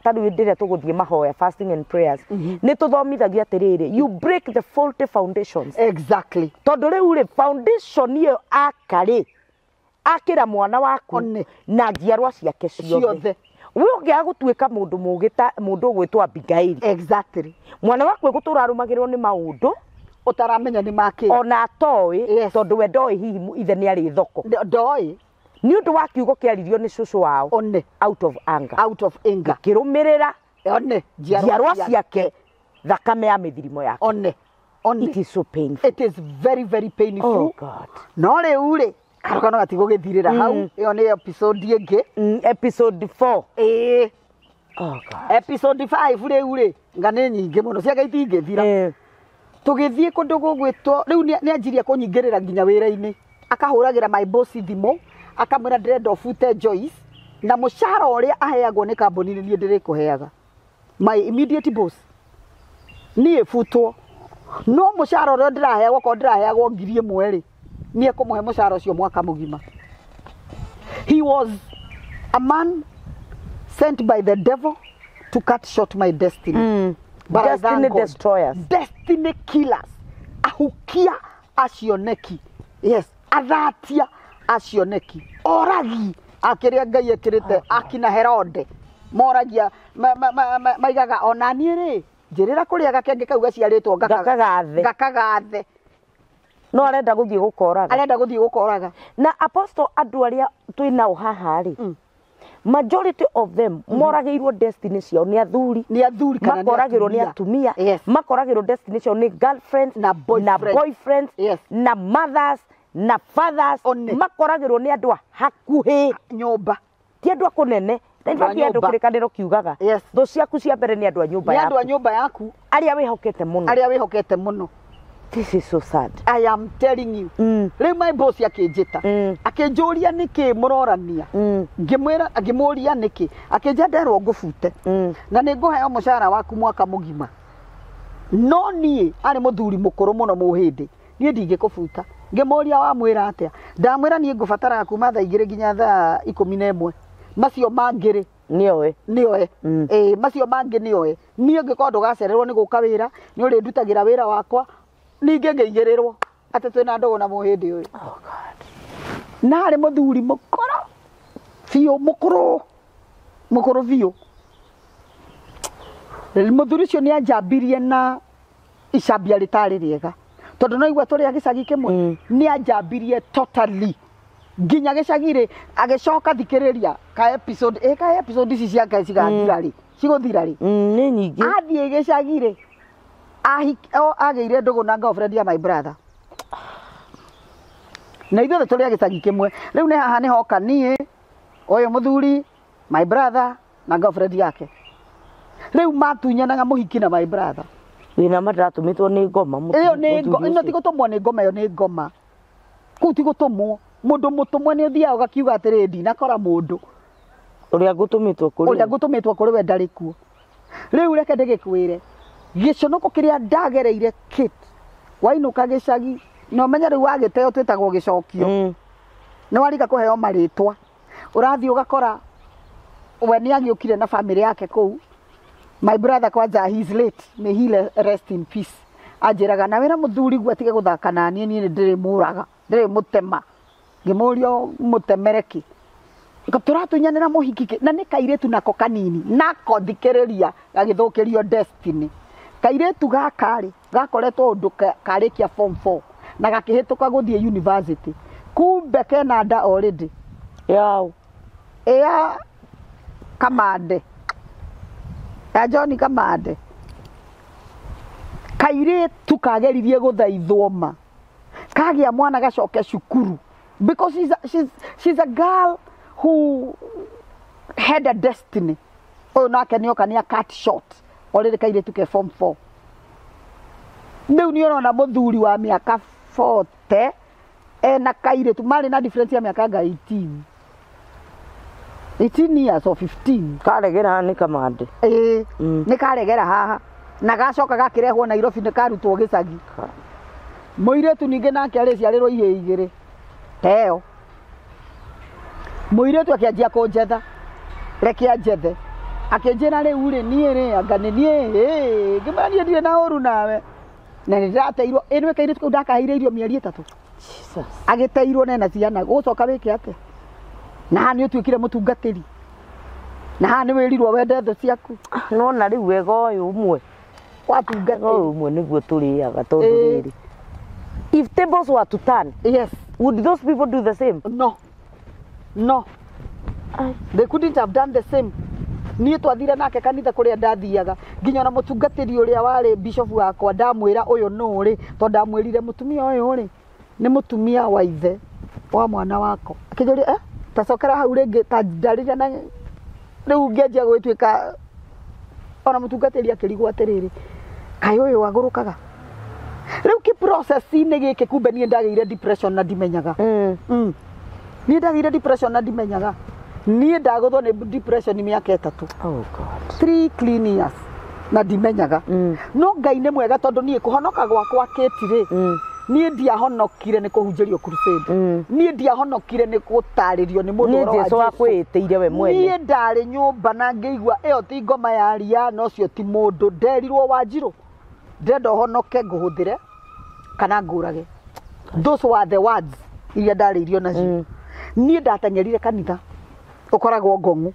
[SPEAKER 1] ta rĩu hĩndĩ ĩrĩa tũgũthiĩ mahoya fasting and prayers. Nĩ tũthomithagio atĩrĩrĩ, you break the faulty foundations.
[SPEAKER 2] Exactly.
[SPEAKER 1] Tondũ rĩu rĩ foundation ĩyo aka rĩ akĩra mwana waku na njiarwa ciake ciothe. We ũngĩaga gũtuĩka mũndũ mũũgĩ ta mũndũ ũgwĩtwo Abigail.
[SPEAKER 2] Exactly.
[SPEAKER 1] Mwana waku egũtũra arũmagĩrĩrwo nĩ maũndũ
[SPEAKER 2] ũtaramenya nĩ makĩ.
[SPEAKER 1] Ona atoĩ tondũ we ndoĩ hihi ithe nĩ arĩ thoko.
[SPEAKER 2] Ndoĩ.
[SPEAKER 1] Nĩ ũndũ wa kiugo kĩaririo nĩ cũcũ wao.
[SPEAKER 2] One.
[SPEAKER 1] Out of anger.
[SPEAKER 2] Out of anger.
[SPEAKER 1] Kĩrũmĩrĩra.
[SPEAKER 2] One.
[SPEAKER 1] Njiarwa ciake thakame ya mĩthirimo yake.
[SPEAKER 2] One. One.
[SPEAKER 1] It is so painful.
[SPEAKER 2] It is very very painful.
[SPEAKER 1] Oh God.
[SPEAKER 2] No rĩu rĩ karũgano gatigũgĩthirĩra hau. Ĩyo nĩ episode ĩngĩ.
[SPEAKER 1] Episode 4.
[SPEAKER 2] Ĩĩ.
[SPEAKER 1] Oh God.
[SPEAKER 2] Episode 5 rĩu rĩ nga nĩ nyingĩ mũno ciake itingĩthira. Tũgĩthiĩ kũndũ gũgwĩtwo rĩu nĩ anjirie kũnyingĩrĩra nginya wĩra-inĩ. Akahũragĩra my boss thimũ, akamwĩra ndĩrenda ũbute Joyce, na mũcara ũrĩa aheagwo nĩ kambuni nĩ niĩ ndĩrĩkũheaga. My immediate boss, niĩ butwo, no mũcara ũrĩa ndĩraheagwo, korwo ndĩraheagwo 1,000 rĩ, niĩ ekũmũhe mũcara ũcio mwaka mũgima. He was a man sent by the devil to cut short my destiny. But I thank
[SPEAKER 1] Destiny
[SPEAKER 2] God.
[SPEAKER 1] Destroyers.
[SPEAKER 2] Destiny killers, ahukia acioneki, yes, athatia acioneki, oragi akĩrĩa Ngai ekĩrĩte akina Herode moragia maigaga ona niĩ rĩ, njĩrĩra kũrĩa gakenge kau gaciarĩtwo
[SPEAKER 1] Ngakagathe.
[SPEAKER 2] Ngakagathe.
[SPEAKER 1] No arenda gũthiĩ gũkoraga.
[SPEAKER 2] Arenda gũthiĩ gũkoraga.
[SPEAKER 1] Na apostle, andũ arĩa twĩ nao haha rĩ, majority of them moragĩirwo destiny ciao nĩ athuri.
[SPEAKER 2] Nĩ athuri kana nĩ
[SPEAKER 1] Makoragĩrwo nĩ atumia. Makoragĩrwo destiny ciao nĩ girlfriends
[SPEAKER 2] Na boyfriend.
[SPEAKER 1] Na boyfriends, na mothers na fathers.
[SPEAKER 2] One.
[SPEAKER 1] Makoragĩrwo nĩ andũ a hakuhĩ.
[SPEAKER 2] Nyũmba.
[SPEAKER 1] Ti andũ a kũnene. Na in
[SPEAKER 2] Andũ a
[SPEAKER 1] fact andũ
[SPEAKER 2] nyũmba.
[SPEAKER 1] kĩrĩkanĩro kiugaga thũ ciaku cia mbere nĩ andũ a nyũmba
[SPEAKER 2] Nĩ andũ a
[SPEAKER 1] yaku,
[SPEAKER 2] nyũmba yaku,
[SPEAKER 1] arĩa wĩhokete mũno.
[SPEAKER 2] Arĩa wĩhokete mũno.
[SPEAKER 1] This is so sad.
[SPEAKER 2] I am telling you. Rĩu my boss akĩnjĩta, akĩnjũria nĩkĩ mũrorania. Ngĩmwĩra, ngĩmũria nĩkĩ, akĩnjia nderwo ngũbute na nĩ ngũheo mũcara waku mwaka mũgima, no niĩ arĩ mũthuri mũkũrũ mũno mũhĩndĩ, niĩ ndingĩkũbuta. Ngĩmũria wamwĩra atĩa? Ndamwĩra niĩ ngũbataraga kuma thaa 2 nginya thaa 11, macio mangĩ rĩ,
[SPEAKER 1] nĩoe.
[SPEAKER 2] Nĩoe. Ĩĩ, macio mangĩ nĩoe. Niĩ ngĩkorwo ndũgacererwo nĩ gũka wĩra, nĩ ũrĩndutagĩra wĩra wakwa. Ningĩ ngĩigĩrĩrwo atĩ twĩna ndũgũ na mũhĩndĩ ũyũ.
[SPEAKER 1] Oh God.
[SPEAKER 2] Na arĩ mũthuri mũkũrũ biũ, mũkũrũ mũkũrũ biũ. Mũthuri ũcio nĩ anjambirie na icambia rĩtarĩ rĩega, tondũ no igua tũrĩ a gĩcagi kĩmwe. Nĩ anjambirie totally nginya gĩcagi rĩ, agĩcoka thikĩrĩria ka episode, ĩ ka episode ici ciake cigathira rĩ, cigũthira rĩ?
[SPEAKER 1] Nĩ nyingĩ.
[SPEAKER 2] Athiĩ gĩcagi rĩ, agĩire ndũgũ na girlfriend ya my brother, na ithuothe tũrĩ a gĩcagi kĩmwe. Rĩu nĩ haha nĩ hoka niĩ, ũyũ mũthuri, my brother na girlfriend yake. Rĩu matunyanaga mũhiki na my brother.
[SPEAKER 1] Wĩna ma ndĩratũmĩtwo nĩ ngoma
[SPEAKER 2] Ĩyo nĩ
[SPEAKER 1] mũthuri
[SPEAKER 2] ĩno
[SPEAKER 1] ũcio.
[SPEAKER 2] ti gũtũmwo nĩ ngoma, ĩyo nĩ ngoma. Kũu ti gũtũmwo. Mũndũ mũtũmwo nĩ ũthiaga ũgakiuga atĩrĩ, ndinakora mũndũ
[SPEAKER 1] ũrĩa ngũtũmĩtwo kũrĩ.
[SPEAKER 2] Ũrĩa ngũtũmĩtwo kũrĩ we ndarĩ kuo. Rĩu reke ndĩgĩkwĩre gĩconoko kĩrĩa ndagereire kit wainũka gĩcagi, na ũmenye rĩu wagĩteo twĩtagwo gĩcokio. Nĩ warika kũheo marĩtwa, ũrathiĩ ũgakora we nĩ agĩũkire na family yake kũu. My brother kwanza, he's late, may he rest in peace, anjĩraga na wĩra mũthuri guo atige gũthaka na niĩ, niĩ nĩ ndĩrĩmũraga, ndĩrĩmũtema. Ngĩmũria mũtemere kĩ? Tũratunyanĩra mũhiki kĩ? Na nĩ kairĩtu nako kanini, nako thikĩrĩria gagĩthũkĩrio destiny. Kairĩtu gaka rĩ, gakoretwo ũndũ karĩkia form 4 na gakĩhĩtũka gũthiĩ university, kumbe kena nda already.
[SPEAKER 1] Yao?
[SPEAKER 2] Ĩa Kamande, ya John Kamande. Kairĩtu kageririe gũthaithwo ma kagĩa mwana gacoke cukuru, because she's a girl who had a destiny. Ũyũ nake nĩoka nĩ a cut short already, kairĩtu ke form 4. Rĩu nĩ ũrona mũthuri wa mĩaka 40 ena kairĩtu marĩ na difference ya mĩaka anga 18, 18 years or 15.
[SPEAKER 1] Karegera nĩ Kamande.
[SPEAKER 2] Ĩĩ. Nĩ karegera haha na gacoka gakĩrehwo Nairobi, nĩ karutwo gĩcagi. Mũirĩtu ningĩ nake arĩciarĩrwo ihĩĩ igĩrĩ teo. Mũirĩtu akĩanjia kũnjetha, reke anjethe, akĩnjĩra rĩu rĩ, niĩ rĩ, anga nĩ niĩ ĩ. Ngĩmwĩra niĩ ndirĩ na ũru nawe na nĩ ndĩrateirwo. Ĩ nĩwe kairĩtu kau ndakaheire irio mĩeri 3.
[SPEAKER 1] Jesus.
[SPEAKER 2] Agĩteirwo nena ciana, gũcoka wĩke atĩa? Na haha nĩ ũtuĩkire mũtungatĩri, na haha nĩ wĩrirwo wende thũ ciaku.
[SPEAKER 1] Nona rĩu wega ũyũ ũmwe, wega
[SPEAKER 2] Watungatĩri.
[SPEAKER 1] Ũyũ ũmwe nĩguo tũrĩaga, tondũ rĩrĩ, if tables were to turn, would those people do the same?
[SPEAKER 2] No, no.
[SPEAKER 1] Ai.
[SPEAKER 2] They couldn't have done the same. Niĩ twathire nake kanitha kũrĩa ndathiaga, nginya ona mũtungatĩri ũrĩa warĩ bishop wakwa ndamwĩra ũyũ nũ rĩ, tondũ ndamwĩrire mũtumia ũyũ rĩ, nĩ mũtumia wa ithe wa mwana wako. Akĩnjũria, eh, tacokera hau rĩngĩ, ta ndarĩria. Na rĩu ngĩanjia gwĩtuĩka ona mũtungatĩri akĩrigwo atĩrĩrĩ, kaĩ ũyũ agũrũkaga. Rĩu kĩ process-inĩ gĩkĩ kumbe niĩ ndagĩire depression na ndimenyaga. Niĩ ndagĩire depression na ndimenyaga. Niĩ ndagũthwo nĩ depression mĩaka 3.
[SPEAKER 1] Oh God.
[SPEAKER 2] 3 clean years na ndimenyaga. No Ngai nĩ mwega tondũ niĩ kũhonoka gwakwa kĩti rĩ, niĩ ndiahonokire nĩ kũhunjĩrio crusade. Niĩ ndiahonokire nĩ gũtarĩrio nĩ mũndũ
[SPEAKER 1] Nĩ
[SPEAKER 2] ũhoro wa
[SPEAKER 1] Jesu wakwĩĩtĩire we mwene.
[SPEAKER 2] Niĩ ndarĩ nyũmba na ngĩigua ĩyo ti ngoma ya ria na ũcio ti mũndũ. Nderirwo Wanjirũ ndĩrenda ũhonoke ngũhũthĩre kana ngũrage. Those were the words iria ndarĩirio nacio. Niĩ ndateng'erire kanitha ũkoragwo Ngong'u,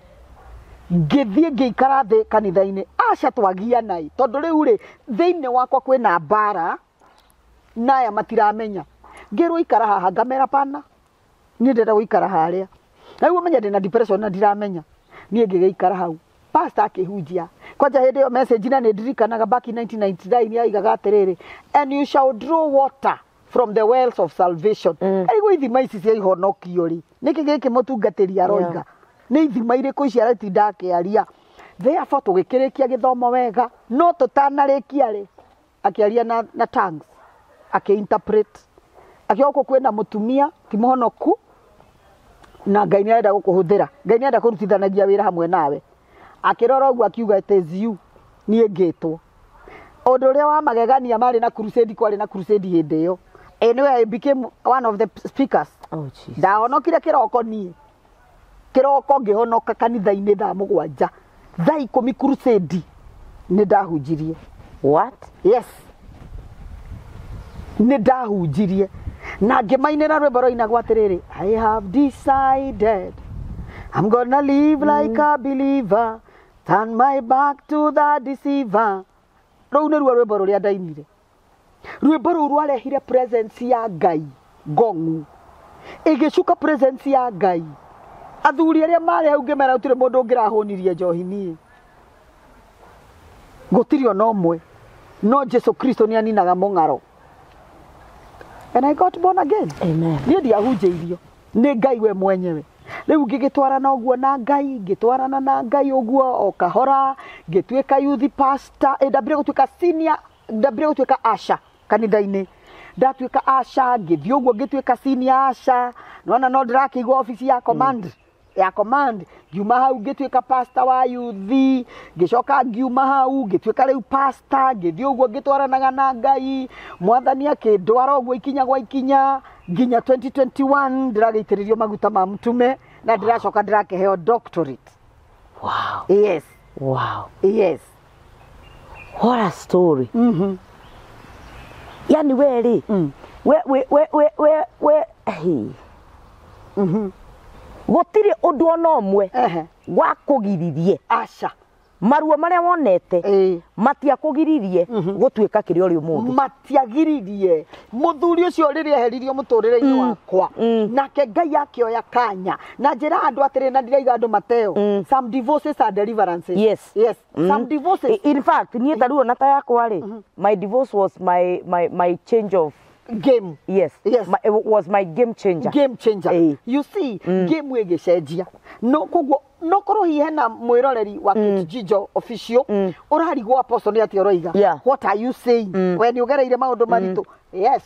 [SPEAKER 2] ngĩthiĩ ngĩikara thĩ kanitha-inĩ. Aca twagiana ĩ, tondũ rĩu rĩ thĩinĩ wakwa kwĩna mbara na aya matiramenya. Ngĩrwo ikara haha, ngamera pana, niĩ ndĩrenda gũikara harĩa. Rĩu ũmenye ndĩna depression na ndiramenya. Niĩ ngĩgĩikara hau, pastor akĩhunjia kwanja hĩndĩ ĩyo message, na nĩ ndirikanaga back in 1999 yaigaga atĩrĩrĩ, "And you shall draw water from the wells of salvation." Arigwo ithima ici cia ihonokio rĩ, nĩkĩ gĩkĩ mũtungatĩri aroiga? Nĩ ithima irĩkũ ici aratinda akĩaria? Therefore tũgĩkĩrĩkia gĩthomo wega, no tũtanarĩkia rĩ, akĩaria na tongues, akĩ-interpret, akiuga gũkũ kwĩna mũtumia ti mũhonoku na Ngai nĩ arenda gũkũhũthĩra, Ngai nĩ arenda kũrutithanagia wĩra hamwe nawe. Akĩrora ũguo akiuga, "It is you." Niĩ ngĩtwo. Ũndũ ũrĩa wa magegania, marĩ na crusade, kwarĩ na crusade hĩndĩ ĩyo. Anyway, I became one of the speakers.
[SPEAKER 1] Oh Jesus.
[SPEAKER 2] Ndahonokire kĩroko, niĩ kĩroko ngĩhonoka kanitha-inĩ thaa 7, thaa 10 crusade nĩ ndahunjirie.
[SPEAKER 1] What?
[SPEAKER 2] Yes, nĩ ndahunjirie na ngĩmainĩra rwĩmbo rwainagwo atĩrĩrĩ, "I have decided I'm gonna live like a believer, turn my back to the deceiver." Rũu nĩruo rwĩmbo rũrĩa ndainire. Rwĩmbo rũu rwarehire presence ya Ngai Ngong'u, ĩgĩcuka presence ya Ngai. Athuri arĩa marĩ hau ngĩmera gũtirĩ mũndũ ũngĩrahũnirie njohi, niĩ gũtirĩ ona ũmwe, no Jesu Kristo nĩ aninaga mũng'aro, and I got born again.
[SPEAKER 1] Amen.
[SPEAKER 2] Niĩ ndiahunjĩirio, nĩ Ngai we mwenyewe. Rĩu ngĩgĩtwarana ũguo na Ngai, ngĩtwarana na Ngai ũguo o kahora, ngĩtuĩka youth pastor. Ndambire gũtuĩka senior, ndambire gũtuĩka asha kanitha-inĩ. Ndatuĩka asha, ngĩthiĩ ũguo ngĩtuĩka senior asha. Nona no ndĩrakĩigua obici ya command, ya command. Ngiuma hau ngĩtuĩka pastor wa youth, ngĩcoka ngiuma hau ngĩtuĩka rĩu pastor. Ngĩthiĩ ũguo ngĩtwaranaga na Ngai, Mwathani akĩndwara ũguo ikinya gwa ikinya nginya 2021 ndĩragĩitĩrĩrio maguta ma mtume na ndĩracoka ndĩrakĩheo doctorate. Yes. Yes.
[SPEAKER 1] What a story. Yani we rĩ, we we we we we we hey. Gũtirĩ ũndũ ona ũmwe wakũgiririe.
[SPEAKER 2] Aca.
[SPEAKER 1] Maruo marĩa wonete matiakũgiririe gũtuĩka kĩrĩa ũrĩ ũmũthĩ.
[SPEAKER 2] Matiagiririe. Mũthuri ũcio rĩrĩa eheririo mũtũrĩre-inĩ wakwa, nake Ngai akĩoya kanya na njĩra andũ atĩrĩ, na ndiraiga andũ mateo, some divorces are deliverances. Yes, some divorces.
[SPEAKER 1] In fact, niĩ ta rĩu ona ta yakwa rĩ, my divorce was my change of
[SPEAKER 2] game.
[SPEAKER 1] Yes.
[SPEAKER 2] Yes.
[SPEAKER 1] It was my game changer.
[SPEAKER 2] Game changer. You see, game ĩgĩcenjia. No koguo no korwo hihi hena mwĩroreri wa Jijo Official ũrarigwo, "Apostle nĩ atĩa ũroiga? What are you saying? We nĩ ũgereire maũndũ maritũ?" Yes,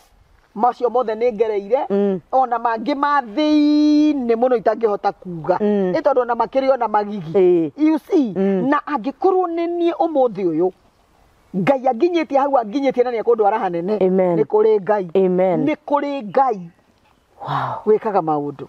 [SPEAKER 2] macio mothe nĩ ngereire, ona mangĩ ma thĩinĩ mũno itangĩhota kuga, nĩ tondũ ona makĩrĩ ona magigi. You see, na angĩkorwo nĩ niĩ ũmũthĩ ũyũ Ngai anginyĩtie hau anginyĩtie na nĩ ekũndwara hanene.
[SPEAKER 1] Amen.
[SPEAKER 2] Nĩ kũrĩ Ngai.
[SPEAKER 1] Amen.
[SPEAKER 2] Nĩ kũrĩ Ngai wĩkaga maũndũ.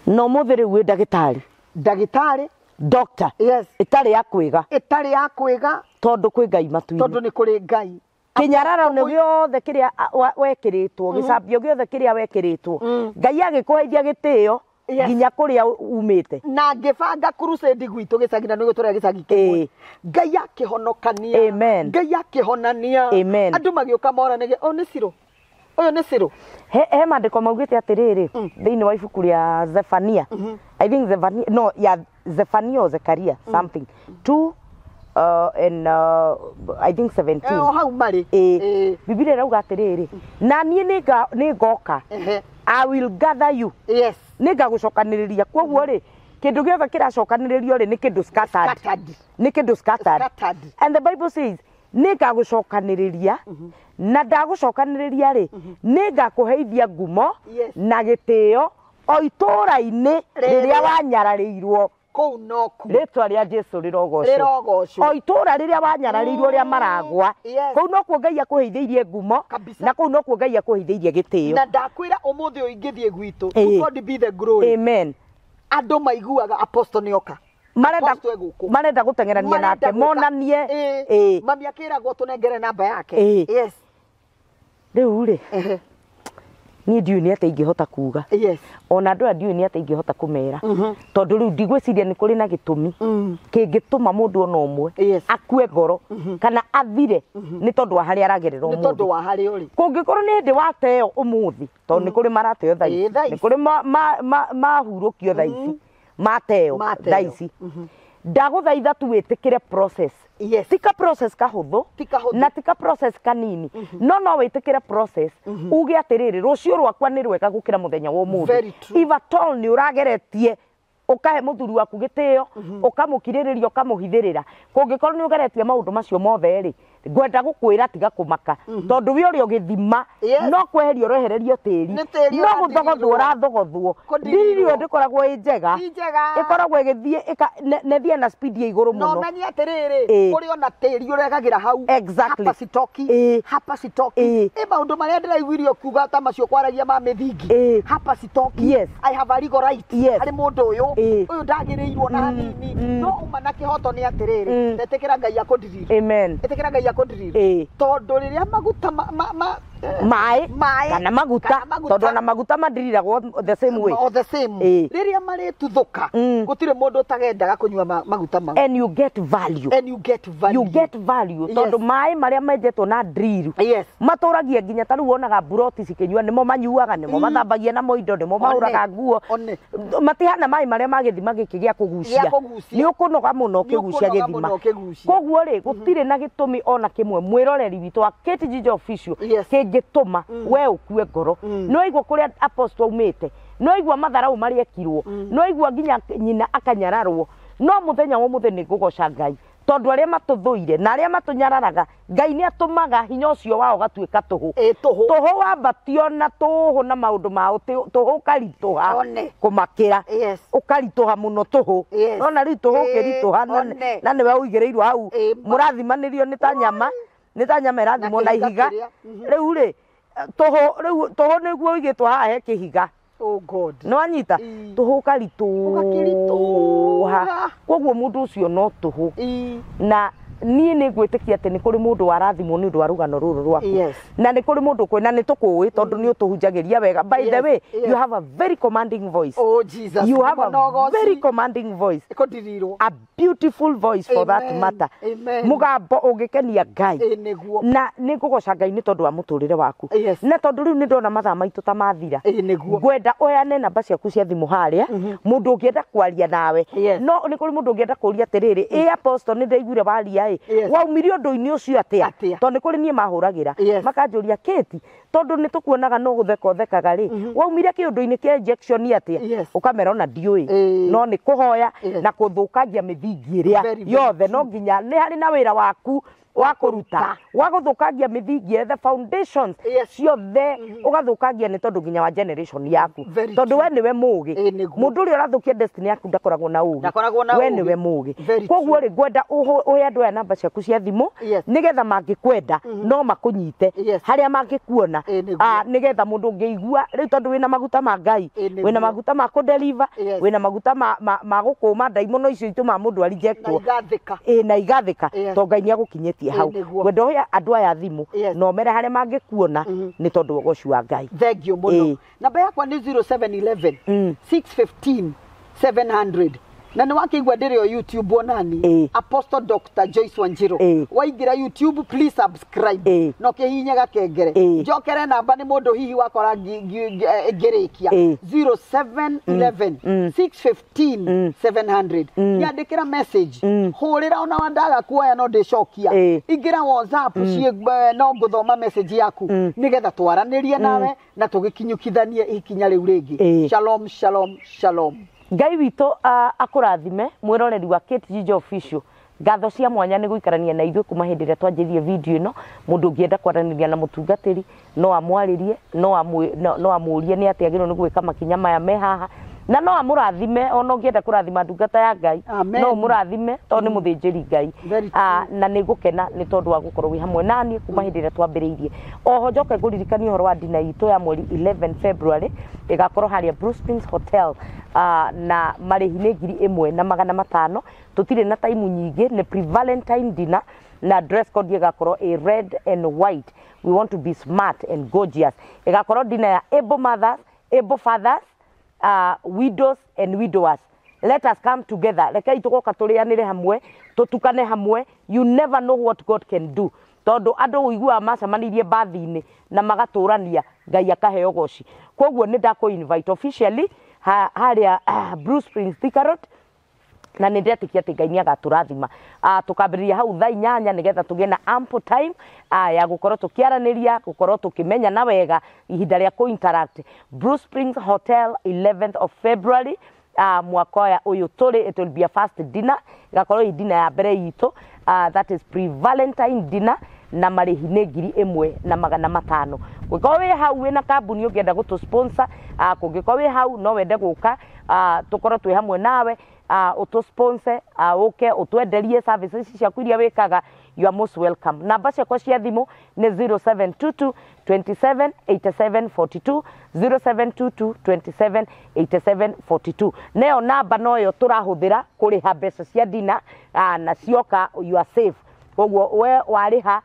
[SPEAKER 1] Na ũmũthĩ rĩu wĩ ndagĩtarĩ.
[SPEAKER 2] Ndagĩtarĩ.
[SPEAKER 1] Doctor.
[SPEAKER 2] Yes.
[SPEAKER 1] Ĩtarĩ ya kwĩga.
[SPEAKER 2] Ĩtarĩ ya kwĩga.
[SPEAKER 1] Tondũ kwĩ Ngai matu-inĩ.
[SPEAKER 2] Tondũ nĩ kũrĩ Ngai.
[SPEAKER 1] Kĩnyararo gĩothe kĩrĩa wekĩrĩtwo, gĩcambio gĩothe kĩrĩa wekĩrĩtwo, Ngai agĩkũheithia gĩtĩo nginya kũrĩa umĩte.
[SPEAKER 2] Na ngĩbanga crusade gwitũ gĩcagi, na nĩguo tũrĩa gĩcagi kĩmwe. Ngai akĩhonokania.
[SPEAKER 1] Amen.
[SPEAKER 2] Ngai akĩhonania.
[SPEAKER 1] Amen.
[SPEAKER 2] Andũ magĩũka moranage, "Ũyũ nĩ Cirũ, ũyũ nĩ Cirũ."
[SPEAKER 1] He maandĩko maugĩte atĩrĩrĩ thĩinĩ wa ibuku rĩa Zephania, I think Zephania, no ya Zephania or Zekaria something 2 and I think 17.
[SPEAKER 2] O hau marĩ.
[SPEAKER 1] Bibilia ĩrauga atĩrĩrĩ, "Na niĩ nĩ ngoka, I will gather you." Nĩ ngagũcokanĩrĩria. Koguo rĩ, kĩndũ gĩothe kĩracokanĩrĩrio rĩ, nĩ kĩndũ scattered.
[SPEAKER 2] Scattered.
[SPEAKER 1] Nĩ kĩndũ scattered.
[SPEAKER 2] Scattered.
[SPEAKER 1] And the Bible says Nĩ ngagũcokanĩrĩria na ndagũcokanĩrĩria rĩ, nĩ ngakũheithia ngumo na gĩtĩo o itũũra-inĩ rĩrĩa wanyararĩirwo.
[SPEAKER 2] Kũu noku
[SPEAKER 1] Rĩtwa rĩa Jesu rĩrogocwo.
[SPEAKER 2] Rĩrogocwo.
[SPEAKER 1] O itũũra rĩrĩa wanyararĩirwo rĩa maragwa, kũu nokuo Ngai akũheithĩirie ngumo,
[SPEAKER 2] Kabisa.
[SPEAKER 1] na kũu nokuo Ngai akũheithĩirie gĩtĩo.
[SPEAKER 2] Na ndakwĩra ũmũthĩ ũyũ ingĩthiĩ gwitũ,
[SPEAKER 1] Ĩĩ.
[SPEAKER 2] to God be the glory,
[SPEAKER 1] Amen.
[SPEAKER 2] andũ maiguaga apostle nĩoka.
[SPEAKER 1] Marenda
[SPEAKER 2] Apostle egũkũ.
[SPEAKER 1] marenda gũteng'erania
[SPEAKER 2] Marenda
[SPEAKER 1] nake
[SPEAKER 2] gũka.
[SPEAKER 1] monanie.
[SPEAKER 2] Ĩĩ.
[SPEAKER 1] Ĩĩ.
[SPEAKER 2] Mami akĩragwo tũnengere namba yake.
[SPEAKER 1] Ĩĩ.
[SPEAKER 2] Yes.
[SPEAKER 1] Rĩu rĩ,
[SPEAKER 2] Ehe.
[SPEAKER 1] niĩ ndiũĩ nĩ atĩa ingĩhota kuga,
[SPEAKER 2] Yes.
[SPEAKER 1] ona andũ aya ndiũĩ nĩ atĩa ingĩhota kũmera, tondũ rĩu ndigwĩciria nĩ kũrĩ na gĩtũmi kĩngĩtũma mũndũ ona ũmwe akue ngoro kana athire nĩ tondũ wa harĩa aragerera
[SPEAKER 2] Nĩ tondũ
[SPEAKER 1] ũmũthĩ.
[SPEAKER 2] wa harĩa ũrĩ.
[SPEAKER 1] Kũngĩkorwo nĩ hĩndĩ wateo ũmũthĩ, tondũ nĩ kũrĩ marateo thaa
[SPEAKER 2] Ĩĩ,
[SPEAKER 1] ici,
[SPEAKER 2] thaa
[SPEAKER 1] nĩ
[SPEAKER 2] ici.
[SPEAKER 1] kũrĩ mahurũkio thaa ici, mateo
[SPEAKER 2] Mateo.
[SPEAKER 1] thaa ici, ndagũthaitha tu wĩtĩkĩre process.
[SPEAKER 2] Yes.
[SPEAKER 1] Tika process kahũthũ
[SPEAKER 2] Ti kahũthũ.
[SPEAKER 1] na tika process kanini, no no wĩtĩkĩre process, uge atĩrĩrĩ, rũciũ rwakwa nĩ rwega gũkĩra mũthenya wa ũmũthĩ.
[SPEAKER 2] Very true.
[SPEAKER 1] If at all nĩ ũrageretie ũkahe mũthuri waku gĩtĩo, ũkamũkirĩrĩria, ũkamũhithĩrĩra, kũngĩkorwo nĩ ũgeretie maũndũ macio mothe rĩ, ngwenda gũkwĩra tiga kũmaka, tondũ we ũrĩ o gĩthima, no kweherio ũrehererio tĩri,
[SPEAKER 2] Nĩ tĩri
[SPEAKER 1] no gũthogothwo
[SPEAKER 2] ũradirirwo.
[SPEAKER 1] ũrathogothwo.
[SPEAKER 2] Kũndirirwo.
[SPEAKER 1] Ndiriri ndĩkoragwo ĩ njega,
[SPEAKER 2] Ti njega.
[SPEAKER 1] ĩkoragwo ĩgĩthiĩ na ĩthiĩ na speed ya igũrũ
[SPEAKER 2] No
[SPEAKER 1] mũno.
[SPEAKER 2] menye atĩrĩrĩ,
[SPEAKER 1] Ĩĩ.
[SPEAKER 2] kũrĩ ona tĩri ũregagĩra hau.
[SPEAKER 1] Exactly.
[SPEAKER 2] Hapa sitoki.
[SPEAKER 1] Ĩĩ.
[SPEAKER 2] Hapa sitoki.
[SPEAKER 1] Ĩĩ.
[SPEAKER 2] Ĩ maũndũ marĩa ndĩraiguire ũkiuga ta macio kwaragia ma mĩthingi.
[SPEAKER 1] Ĩĩ.
[SPEAKER 2] Hapa sitoki.
[SPEAKER 1] Yes.
[SPEAKER 2] I have a legal right.
[SPEAKER 1] Yes.
[SPEAKER 2] Harĩ mũndũ ũyũ.
[SPEAKER 1] Ĩĩ.
[SPEAKER 2] Ũyũ ndagĩrĩirwo na hanini. No uma na kĩhoto nĩ atĩrĩrĩ, etĩkĩra Ngai akũndirire.
[SPEAKER 1] Amen.
[SPEAKER 2] Ĩtĩkĩra Ngai akũndirire.
[SPEAKER 1] Ĩĩ.
[SPEAKER 2] Tondũ rĩrĩa maguta
[SPEAKER 1] Maĩ
[SPEAKER 2] maĩ
[SPEAKER 1] kana maguta,
[SPEAKER 2] kana maguta,
[SPEAKER 1] tondũ ona maguta mandiriragwo the same way.
[SPEAKER 2] All the same.
[SPEAKER 1] Ĩĩ.
[SPEAKER 2] Rĩrĩa marĩtuthũka, gũtirĩ mũndũ ũtagendaga kũnyua maguta mau.
[SPEAKER 1] And you get value.
[SPEAKER 2] And you get value.
[SPEAKER 1] You get value, tondũ maĩ marĩa menjetwo na drill matũragia nginya ta rĩu wonaga mburoti cikĩnyua, nĩmo manyuaga, nĩmo mathambagia namo indo, nĩmo mahũraga nguo.
[SPEAKER 2] One.
[SPEAKER 1] Matihana maĩ marĩa ma gĩthima gĩkĩ gĩa kũgucia.
[SPEAKER 2] Gĩa kũgucia.
[SPEAKER 1] Nĩ ũkũnoga mũno
[SPEAKER 2] Nĩ
[SPEAKER 1] ũkĩgucia
[SPEAKER 2] ũkũnoga
[SPEAKER 1] gĩthima.
[SPEAKER 2] Mũno ũkĩgucia.
[SPEAKER 1] Koguo rĩ, gũtirĩ na gĩtũmi ona kĩmwe, mwĩroreri witũ wa Kate Ginger Official, kĩngĩtũma we ũkue ngoro. Nĩ waigua kũrĩa apostle aumĩte, nĩ waigua matharau marĩa ekirwo, nĩ waigua nginya nyina akanyararwo, no mũthenya wa ũmũthĩ nĩ ngũgoca Ngai, tondũ arĩa matũthũire na arĩa matũnyararaga, Ngai nĩ atũmaga hinya ũcio wao ũgatuĩka tũhũ.
[SPEAKER 2] Ĩ, tũhũ.
[SPEAKER 1] Tũhũ wambatio na tũhũ na maũndũ mao tũhũ ũkaritũha
[SPEAKER 2] One.
[SPEAKER 1] kũmakĩra, ũkaritũha mũno tũhũ. Nona rĩu tũhũ
[SPEAKER 2] Ĩ,
[SPEAKER 1] ũkĩritũha
[SPEAKER 2] one.
[SPEAKER 1] na nĩwe ũigĩrĩirwo hau,
[SPEAKER 2] Ĩ,
[SPEAKER 1] mũrathimanĩrio nĩ ta nyama, nĩ ta nyama ĩrathimwo na
[SPEAKER 2] kĩhiga
[SPEAKER 1] ihiga.
[SPEAKER 2] kĩrĩa.
[SPEAKER 1] Rĩu rĩ, tũhũ rĩu tũhũ nĩguo ũigĩtwo haha he kĩhiga.
[SPEAKER 2] Oh God.
[SPEAKER 1] Nĩ wanyita?
[SPEAKER 2] Ĩ.
[SPEAKER 1] Tũhũ ũkaritũha.
[SPEAKER 2] Ũgakĩritũha.
[SPEAKER 1] Koguo mũndũ ũcio no tũhũ.
[SPEAKER 2] Ĩ.
[SPEAKER 1] Na niĩ nĩ ngwĩtĩkia atĩ nĩ kũrĩ mũndũ warathimwo nĩ ũndũ wa rũgano rũrũ rwaku, na nĩ kũrĩ mũndũ kwĩ na nĩ tũkũĩ, tondũ nĩ ũtũhunjagĩria wega. By the way, you have a very commanding voice.
[SPEAKER 2] Oh Jesus.
[SPEAKER 1] You have a
[SPEAKER 2] Mũnogoci.
[SPEAKER 1] very commanding voice,
[SPEAKER 2] Ĩkũndirirwo.
[SPEAKER 1] a beautiful voice for that
[SPEAKER 2] Amen.
[SPEAKER 1] matter.
[SPEAKER 2] Amen.
[SPEAKER 1] Mũgambo ũngĩkenia Ngai.
[SPEAKER 2] Ĩ, nĩguo.
[SPEAKER 1] Na nĩ ngũgoca Ngai nĩ tondũ wa mũtũrĩre waku, na tondũ rĩu nĩ ndona mathaa maitũ ta mathira,
[SPEAKER 2] Ĩ, nĩguo.
[SPEAKER 1] ngwenda ũheane namba ciaku cia thimũ harĩa mũndũ ũngĩenda kwaria nawe.
[SPEAKER 2] Yes.
[SPEAKER 1] No nĩ kũrĩ mũndũ ũngĩenda kũria atĩrĩrĩ, ĩ apostle, nĩ ndaiguire waria ĩ, waumire ũndũ-inĩ ũcio atĩa?
[SPEAKER 2] Atĩa?
[SPEAKER 1] Tondũ nĩ kũrĩ niĩ mahũragĩra, makanjũria, Kate, tondũ nĩ tũkuonaga no gũtheka ũthekaga rĩ, waumire kĩũndũ-inĩ kĩa injection atĩa? Ũkamera ona ndiũĩ, no nĩ kũhoya na kũthũkangia mĩthingi ĩrĩa
[SPEAKER 2] Very, very
[SPEAKER 1] yothe. No
[SPEAKER 2] true.
[SPEAKER 1] nginya nĩ harĩ na wĩra waku wa kũruta wa gũthũkangia mĩthingi, the foundations ciothe ũgathũkangia, nĩ tondũ nginya wa generation yaku,
[SPEAKER 2] Very
[SPEAKER 1] tondũ
[SPEAKER 2] true.
[SPEAKER 1] we nĩwe mũũgĩ.
[SPEAKER 2] Ĩ, nĩguo.
[SPEAKER 1] Mũndũ ũrĩa ũrathũkia destiny yaku ndakoragwo na ũũgĩ.
[SPEAKER 2] Ndakoragwo na
[SPEAKER 1] We
[SPEAKER 2] ũũgĩ.
[SPEAKER 1] nĩwe mũũgĩ.
[SPEAKER 2] Very
[SPEAKER 1] Koguo
[SPEAKER 2] true.
[SPEAKER 1] rĩ, ngwenda ũhe andũ aya namba ciaku cia thimũ, nĩgetha mangĩkwenda no makũnyite harĩa mangĩkuona.
[SPEAKER 2] Ĩ, nĩguo.
[SPEAKER 1] Ah, nĩgetha mũndũ ũngĩigua rĩu, tondũ wĩna maguta ma Ngai,
[SPEAKER 2] Ĩ, nĩguo.
[SPEAKER 1] wĩna maguta ma kũdeliver, wĩna maguta ma gũkũma ndaimono icio itũmaga mũndũ
[SPEAKER 2] Na
[SPEAKER 1] arijectwo.
[SPEAKER 2] igathĩka.
[SPEAKER 1] Ĩ, na igathĩka, tondũ Ngai nĩ agũkinyĩtie hau.
[SPEAKER 2] Nĩguo.
[SPEAKER 1] Ngwenda ũhe andũ aya thimũ na ũmere harĩa mangĩkuona, nĩ tondũ wa ũgoci wa Ngai.
[SPEAKER 2] Thank you mũno. Namba yakwa nĩ 0711 615 700, na nĩ wakĩigua ndĩrĩ o YouTube onani, Apostle Dr. Joyce Wanjiru. Waingĩra YouTube, please subscribe na ũkĩhihinya gakengere. Njokere namba nĩ mũndũ hihi wakora ngĩrĩkia, 0711 615 700. Nyandĩkĩra message, hũrĩra, ona wandaga kuoya no ndĩcokia. Ingĩra WhatsApp ciĩ, no ngũthoma message yaku nĩgetha twaranĩrie nawe na tũgĩkinyũkithanie ikinya rĩu rĩngĩ. Shalom, shalom, shalom.
[SPEAKER 1] Ngai witũ akũrathime, mwĩroreri wa Kate Ginger Official. Ngatho cia mwanya nĩ gũikarania na ithuĩ kuma hĩndĩ ĩrĩa twanjĩrie video ĩno. Mũndũ ũngĩenda kwaranĩria na mũtungatĩri no amwarĩrie, no amũrie nĩ atĩa agĩrĩirwo nĩ gwĩka makinya maya me haha, na no amũrathime. Ona ũngĩenda kũrathima ndungata ya Ngai,
[SPEAKER 2] Amen.
[SPEAKER 1] no ũmũrathime tondũ nĩ mũthĩnjĩri Ngai.
[SPEAKER 2] Very true.
[SPEAKER 1] Na nĩ ngũkena nĩ tondũ wa gũkorwo wĩ hamwe naniĩ kuma hĩndĩ ĩrĩa twambĩrĩirie. Oho njoke ngũririkanie ũhoro wa dinner itũ ya mweri 11 February, ĩgakorwo harĩa Blue Springs Hotel, na marĩhi nĩ 1500. Tũtirĩ na time nyingĩ, nĩ pre-Valentine dinner na dress code ĩgakorwo ĩ red and white. We want to be smart and gorgeous. Ĩgakorwo dinner ya able mothers, able fathers, widows and widowers. Let us come together. Rekei tũgoka tũrĩanĩre hamwe, tũtukane hamwe. You never know what God can do, tondũ andũ ũiguaga macemanĩirie mbathi-inĩ na magatũrania, Ngai akaheo goci. Koguo nĩ ndakũ invite officially harĩa Blue Springs, Thika Road, na nĩ ndetĩkia atĩ Ngai nĩ agatũrathima. Tũkambĩrĩria hau thaa 8 nĩgetha tũgĩe na ample time ya gũkorwo tũkĩaranĩria, gũkorwo tũkĩmenyana wega, ihinda rĩa kũ interact. Blue Springs Hotel, 11th of February, mwaka ũyũ ũyũ tũrĩ. It will be a first dinner, ĩgakorwo ĩ dinner ya mbere itũ, that is pre-Valentine dinner, na marĩhi nĩ 1500. Kũngĩkorwo wĩ hau wĩna kambuni ũngĩenda gũtũ sponsor, kũngĩkorwo wĩ hau no wende gũka, tũkorwo twĩ hamwe nawe, ũtũ sponsor, ũke ũtwenderie services ici ciaku iria wĩkaga, you are most welcome. Namba ciakwa cia thimũ nĩ 0722 27 87 42, 0722 27 87 42. Neyo namba noyo tũrahũthĩra kũrĩha mbeca cia dinner, na cioka you are safe. Koguo we warĩha,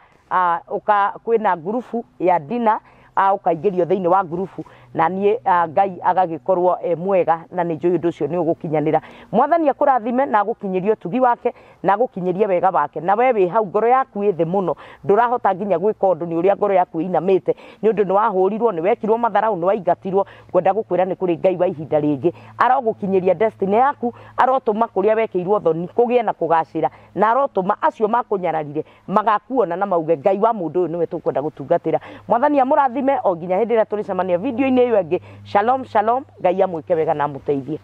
[SPEAKER 1] ũka kwĩna ngurubu ya dinner, ũkaingĩrio thĩinĩ wa ngurubu, na niĩ Ngai agagĩkorwo e mwega, na nĩ njũĩ ũndũ ũcio nĩ ũgũkinyanĩra. Mwathani akũrathime na agũkinyĩrie ũtugi wake na agũkinyĩrie wega wake. Na we wĩ hau ngoro yaku ĩ thĩ mũno, ndũrahota nginya gwĩka ũndũ nĩ ũrĩa ngoro yaku ĩinamĩte, nĩ ũndũ nĩ wahũrirwo, nĩ wekirwo matharau, nĩ waingatirwo, ngwenda gũkwĩra nĩ kũrĩ Ngai wa ihinda rĩngĩ arogũkinyĩria destiny yaku, arotũma kũrĩa wekĩirwo thoni kũgĩe na kũgacĩra, na arotũma acio makũnyararire magakuona na mauge Ngai wa mũndũ ũyũ nĩwe tũkwenda gũtungatĩra. Mwathani amũrathime o nginya hĩndĩ ĩrĩa tũrĩcemania video-inĩ ĩyo ĩngĩ. Shalom shalom. Ngai amwĩke wega na amũteithie.